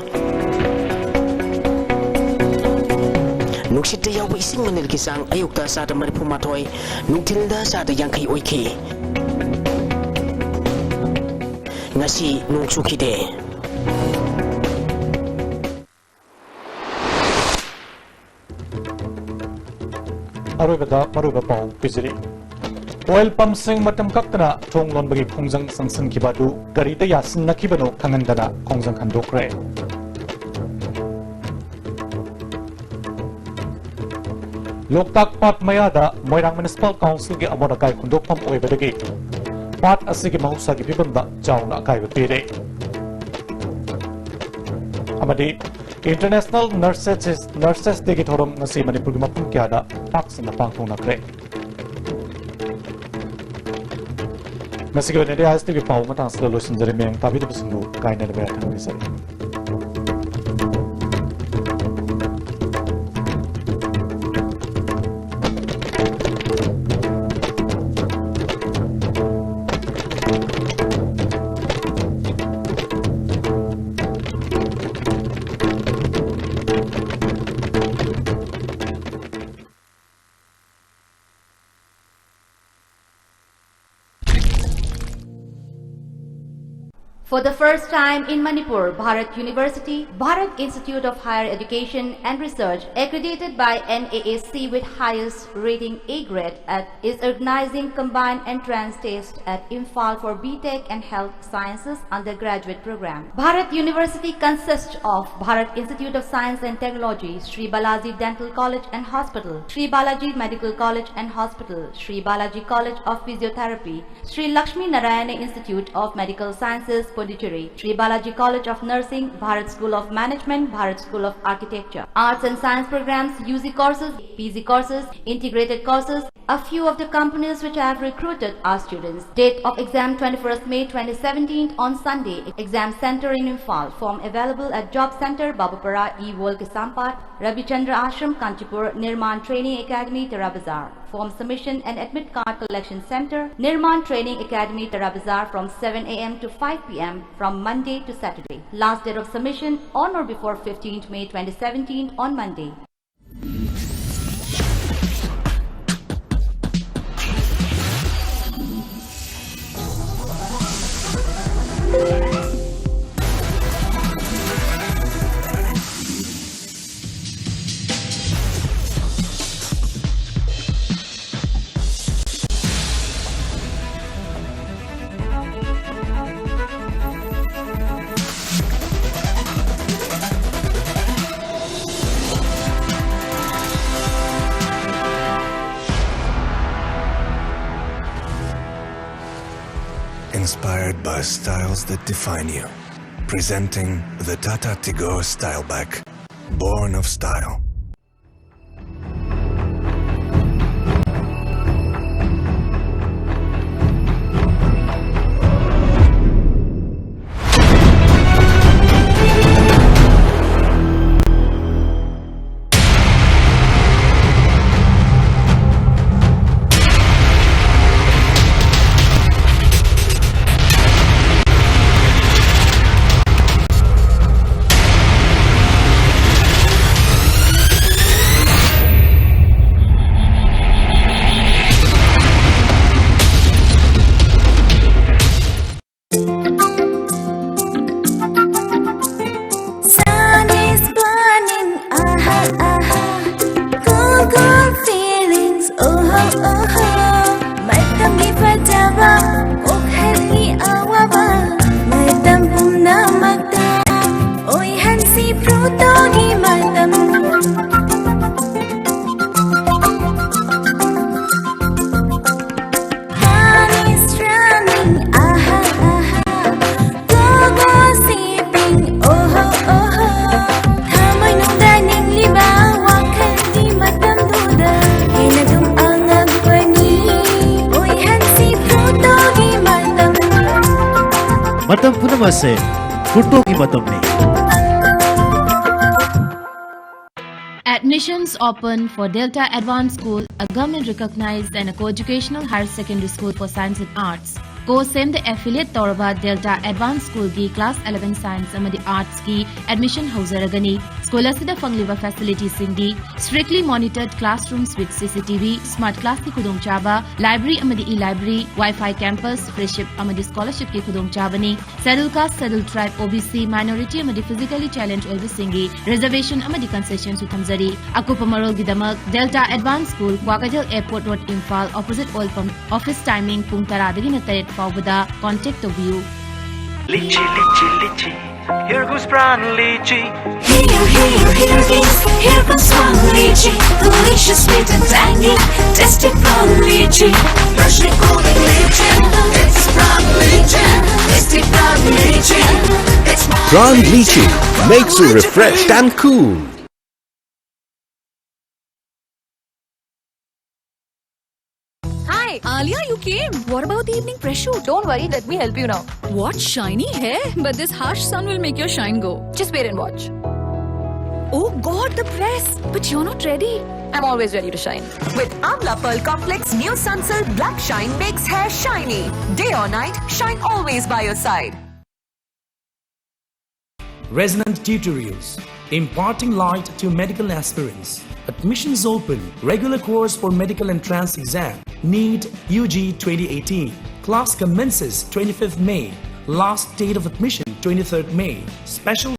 ꯅꯨꯡꯁꯤꯠꯇ ꯌꯥꯎꯕ ꯏꯁꯤꯡ ꯃꯅꯤꯜꯒꯤ ꯆꯥꯡ ꯑꯌꯨꯛꯇ ꯆꯥꯗ ꯃꯔꯤꯐꯨ ꯃꯥꯊꯣꯏ, ꯅꯨꯡꯊꯤꯜꯗ ꯆꯥꯗ ꯌꯥꯡꯈꯩ ꯑꯣꯏꯈꯤ꯫ ꯉꯁꯤ ꯅꯣꯡ ꯆꯨꯈꯤꯗꯦ꯫ ꯑꯔꯣꯏꯕꯗ ꯃꯔꯨꯑꯣꯏꯕ ꯄꯥꯎ ꯄꯤꯖꯔꯤ꯫ Oil pumpꯁꯤꯡ ꯃꯇꯝ ꯀꯛꯇꯅ ꯊꯣꯡ ꯂꯣꯟꯕꯒꯤ ꯈꯣꯡꯖꯪ ꯆꯪꯁꯤꯟꯈꯤꯕ ꯑꯗꯨ ꯒꯥꯔꯤꯗ ꯌꯥꯁꯤꯟꯅꯈꯤꯕꯅ ꯈꯪꯍꯟꯗꯅ ꯈꯣꯡꯖꯪ ꯍꯟꯗꯣꯛꯈ꯭ꯔꯦ꯫ ꯂꯣꯛꯇꯥꯛ ꯄꯥꯠ ꯃꯌꯥꯗ ꯃꯣꯏꯔꯥꯡ Municipal Councilꯒꯤ ꯑꯃꯣꯠ ꯑꯀꯥꯏ ꯍꯨꯟꯗꯣꯛꯐꯝ ꯑꯣꯏꯕꯗꯒꯤ ꯄꯥꯠ ꯑꯁꯤꯒꯤ ꯃꯍꯧꯁꯥꯒꯤ ꯐꯤꯕꯝꯗ ꯆꯥꯎꯅ ꯑꯀꯥꯏꯕ ꯄꯤꯔꯦ꯫ ꯑꯃꯗꯤ International Nurses, Nurses Dayꯒꯤ ꯊꯧꯔꯝ ꯉꯁꯤ ꯃꯅꯤꯄꯨꯔꯒꯤ ꯃꯐꯝ ꯀꯌꯥꯗ ꯄꯥꯛ ꯁꯟꯅ ꯄꯥꯡꯊꯣꯛꯅꯈ꯭ꯔꯦ꯫ ꯉꯁꯤꯒꯤ ꯑꯣꯏꯅꯗꯤ ISTVꯒꯤ ꯄꯥꯎ ꯃꯇꯥꯡ ꯑꯁꯤꯗ ꯂꯣꯏꯁꯤꯟꯖꯔꯦ꯫ ꯃꯌꯥꯝ ꯇꯥꯕꯤꯔꯤꯕꯁꯤꯡꯕꯨ ꯀꯥꯏꯅꯗꯕ ꯌꯥꯊꯪ ꯅꯤꯖꯔꯤ꯫ For the first time in Manipur, Bharat University, Bharat Institute of Higher Education and Research, accredited by N A A C with highest rating A grade, at, is organizing combined entrance test at Imphal for B Tech and Health Sciences undergraduate program. Bharat University consists of Bharat Institute of Science and Technology, Sri Balaji Dental College and Hospital, Sri Balaji Medical College and Hospital, Sri Balaji College of Physiotherapy, Sri Lakshmi Narayana Institute of Medical Sciences, Pondicherry, Sri Balaji College of Nursing, Bharat School of Management, Bharat School of Architecture. Arts and science programs, U G courses, P G courses, integrated courses. A few of the companies which have recruited are students. Date of exam, twenty-first May twenty seventeen, on Sunday. Exam center in Imphal. Form available at Job Center, Babupara, E World, Kaisampad, Ravi Chandra Ashram, Kanchipur, Nirman Training Academy, Tarabazar. Form submission and admit card collection center, Nirman Training Academy, Tarabazar, from seven a m to five p m from Monday to Saturday. Last date of submission, on or before fifteenth May twenty seventeen, on Monday. Inspired by styles that define you. Presenting the Tata Tigor Style Bag, born of style. ꯇꯣꯒꯤ ꯃꯇꯝ. Time is running, ꯑꯍꯥ, ꯑꯍꯥ. Go, go, sipping, ꯑꯣꯍꯣ, ꯑꯣꯍꯣ. ꯊꯃꯣꯏꯅꯨꯡꯗ ꯅꯤꯡꯂꯤꯕ ꯋꯥꯈꯜꯒꯤ ꯃꯇꯝꯗꯨꯗ ꯍꯦꯟꯅ ꯑꯗꯨꯝ ꯑꯉꯛꯄꯅꯤ. ꯑꯣꯏꯍꯟꯁꯤ ꯐꯣꯇꯣꯒꯤ ꯃꯇꯝ. ꯃꯇꯝ ꯄꯨꯝꯅꯃꯛꯁꯦ ꯐꯣꯇꯣꯒꯤ ꯃꯇꯝꯅꯤ. Admissions open for Delta Advanced School, a government recognized and a co-educational higher secondary school for science and arts. COSEM the affiliate ꯇꯧꯔꯕ Delta Advanced School ꯒꯤ class eleven science ꯑꯃꯗꯤ arts ꯀꯤ admission ꯍꯧꯖꯔꯒꯅꯤ. School ꯑꯁꯤꯗ ꯐꯪꯂꯤꯕ facility ꯁꯤꯡꯗꯤ strictly monitored classrooms with C C T V, smart class ꯀꯤ ꯈꯨꯗꯣꯡꯆꯥꯕ, library ꯑꯃꯗꯤ e-library, Wi-Fi campus, freship ꯑꯃꯗꯤ scholarship ꯀꯤ ꯈꯨꯗꯣꯡꯆꯥꯕꯅꯤ. Scheduled Caste, Scheduled Tribe, O B C, minority ꯑꯃꯗꯤ physically challenged ꯑꯣꯏꯕꯁꯤꯡꯒꯤ reservation ꯑꯃꯗꯤ concession ꯁꯨ ꯊꯝꯖꯔꯤ. ꯑꯀꯨꯞꯄ ꯃꯔꯣꯜꯒꯤꯗꯃꯛ Delta Advanced School, Kwakeithel Airport Road, Imphal, opposite oil pump. Office timing ꯄꯨꯡ ꯇꯔꯥꯗꯒꯤꯅ ꯇꯔꯦꯠ ꯐꯥꯎꯕꯗ contact ꯇꯧꯕꯤꯌꯨ. Lychee, lychee, lychee. Here goes Pran Lychee. Here, here, here is, here comes Pran Lychee. Delicious, sweet and tangy. Tasty Pran Lychee. Freshly cooling lychee. It's Pran Lychee. Tasty Pran Lychee. It's Pran Lychee makes you refreshed and cool. Hi, Alia, you came. What about the evening press shoot? Don't worry, let me help you now. What shiny hair? But this harsh sun will make your shine go. Just wait and watch. Oh God, the press! But you're not ready. I'm always ready to shine. With Amla Pearl Complex, new Sunsilk Black Shine makes hair shiny. Day or night, shine always by your side. Resonant Tutorials, imparting light to medical aspirants. Admissions open. Regular course for medical entrance exam. NEET U G twenty eighteen. Class commences twenty-fifth May. Last date of admission twenty-third May. Special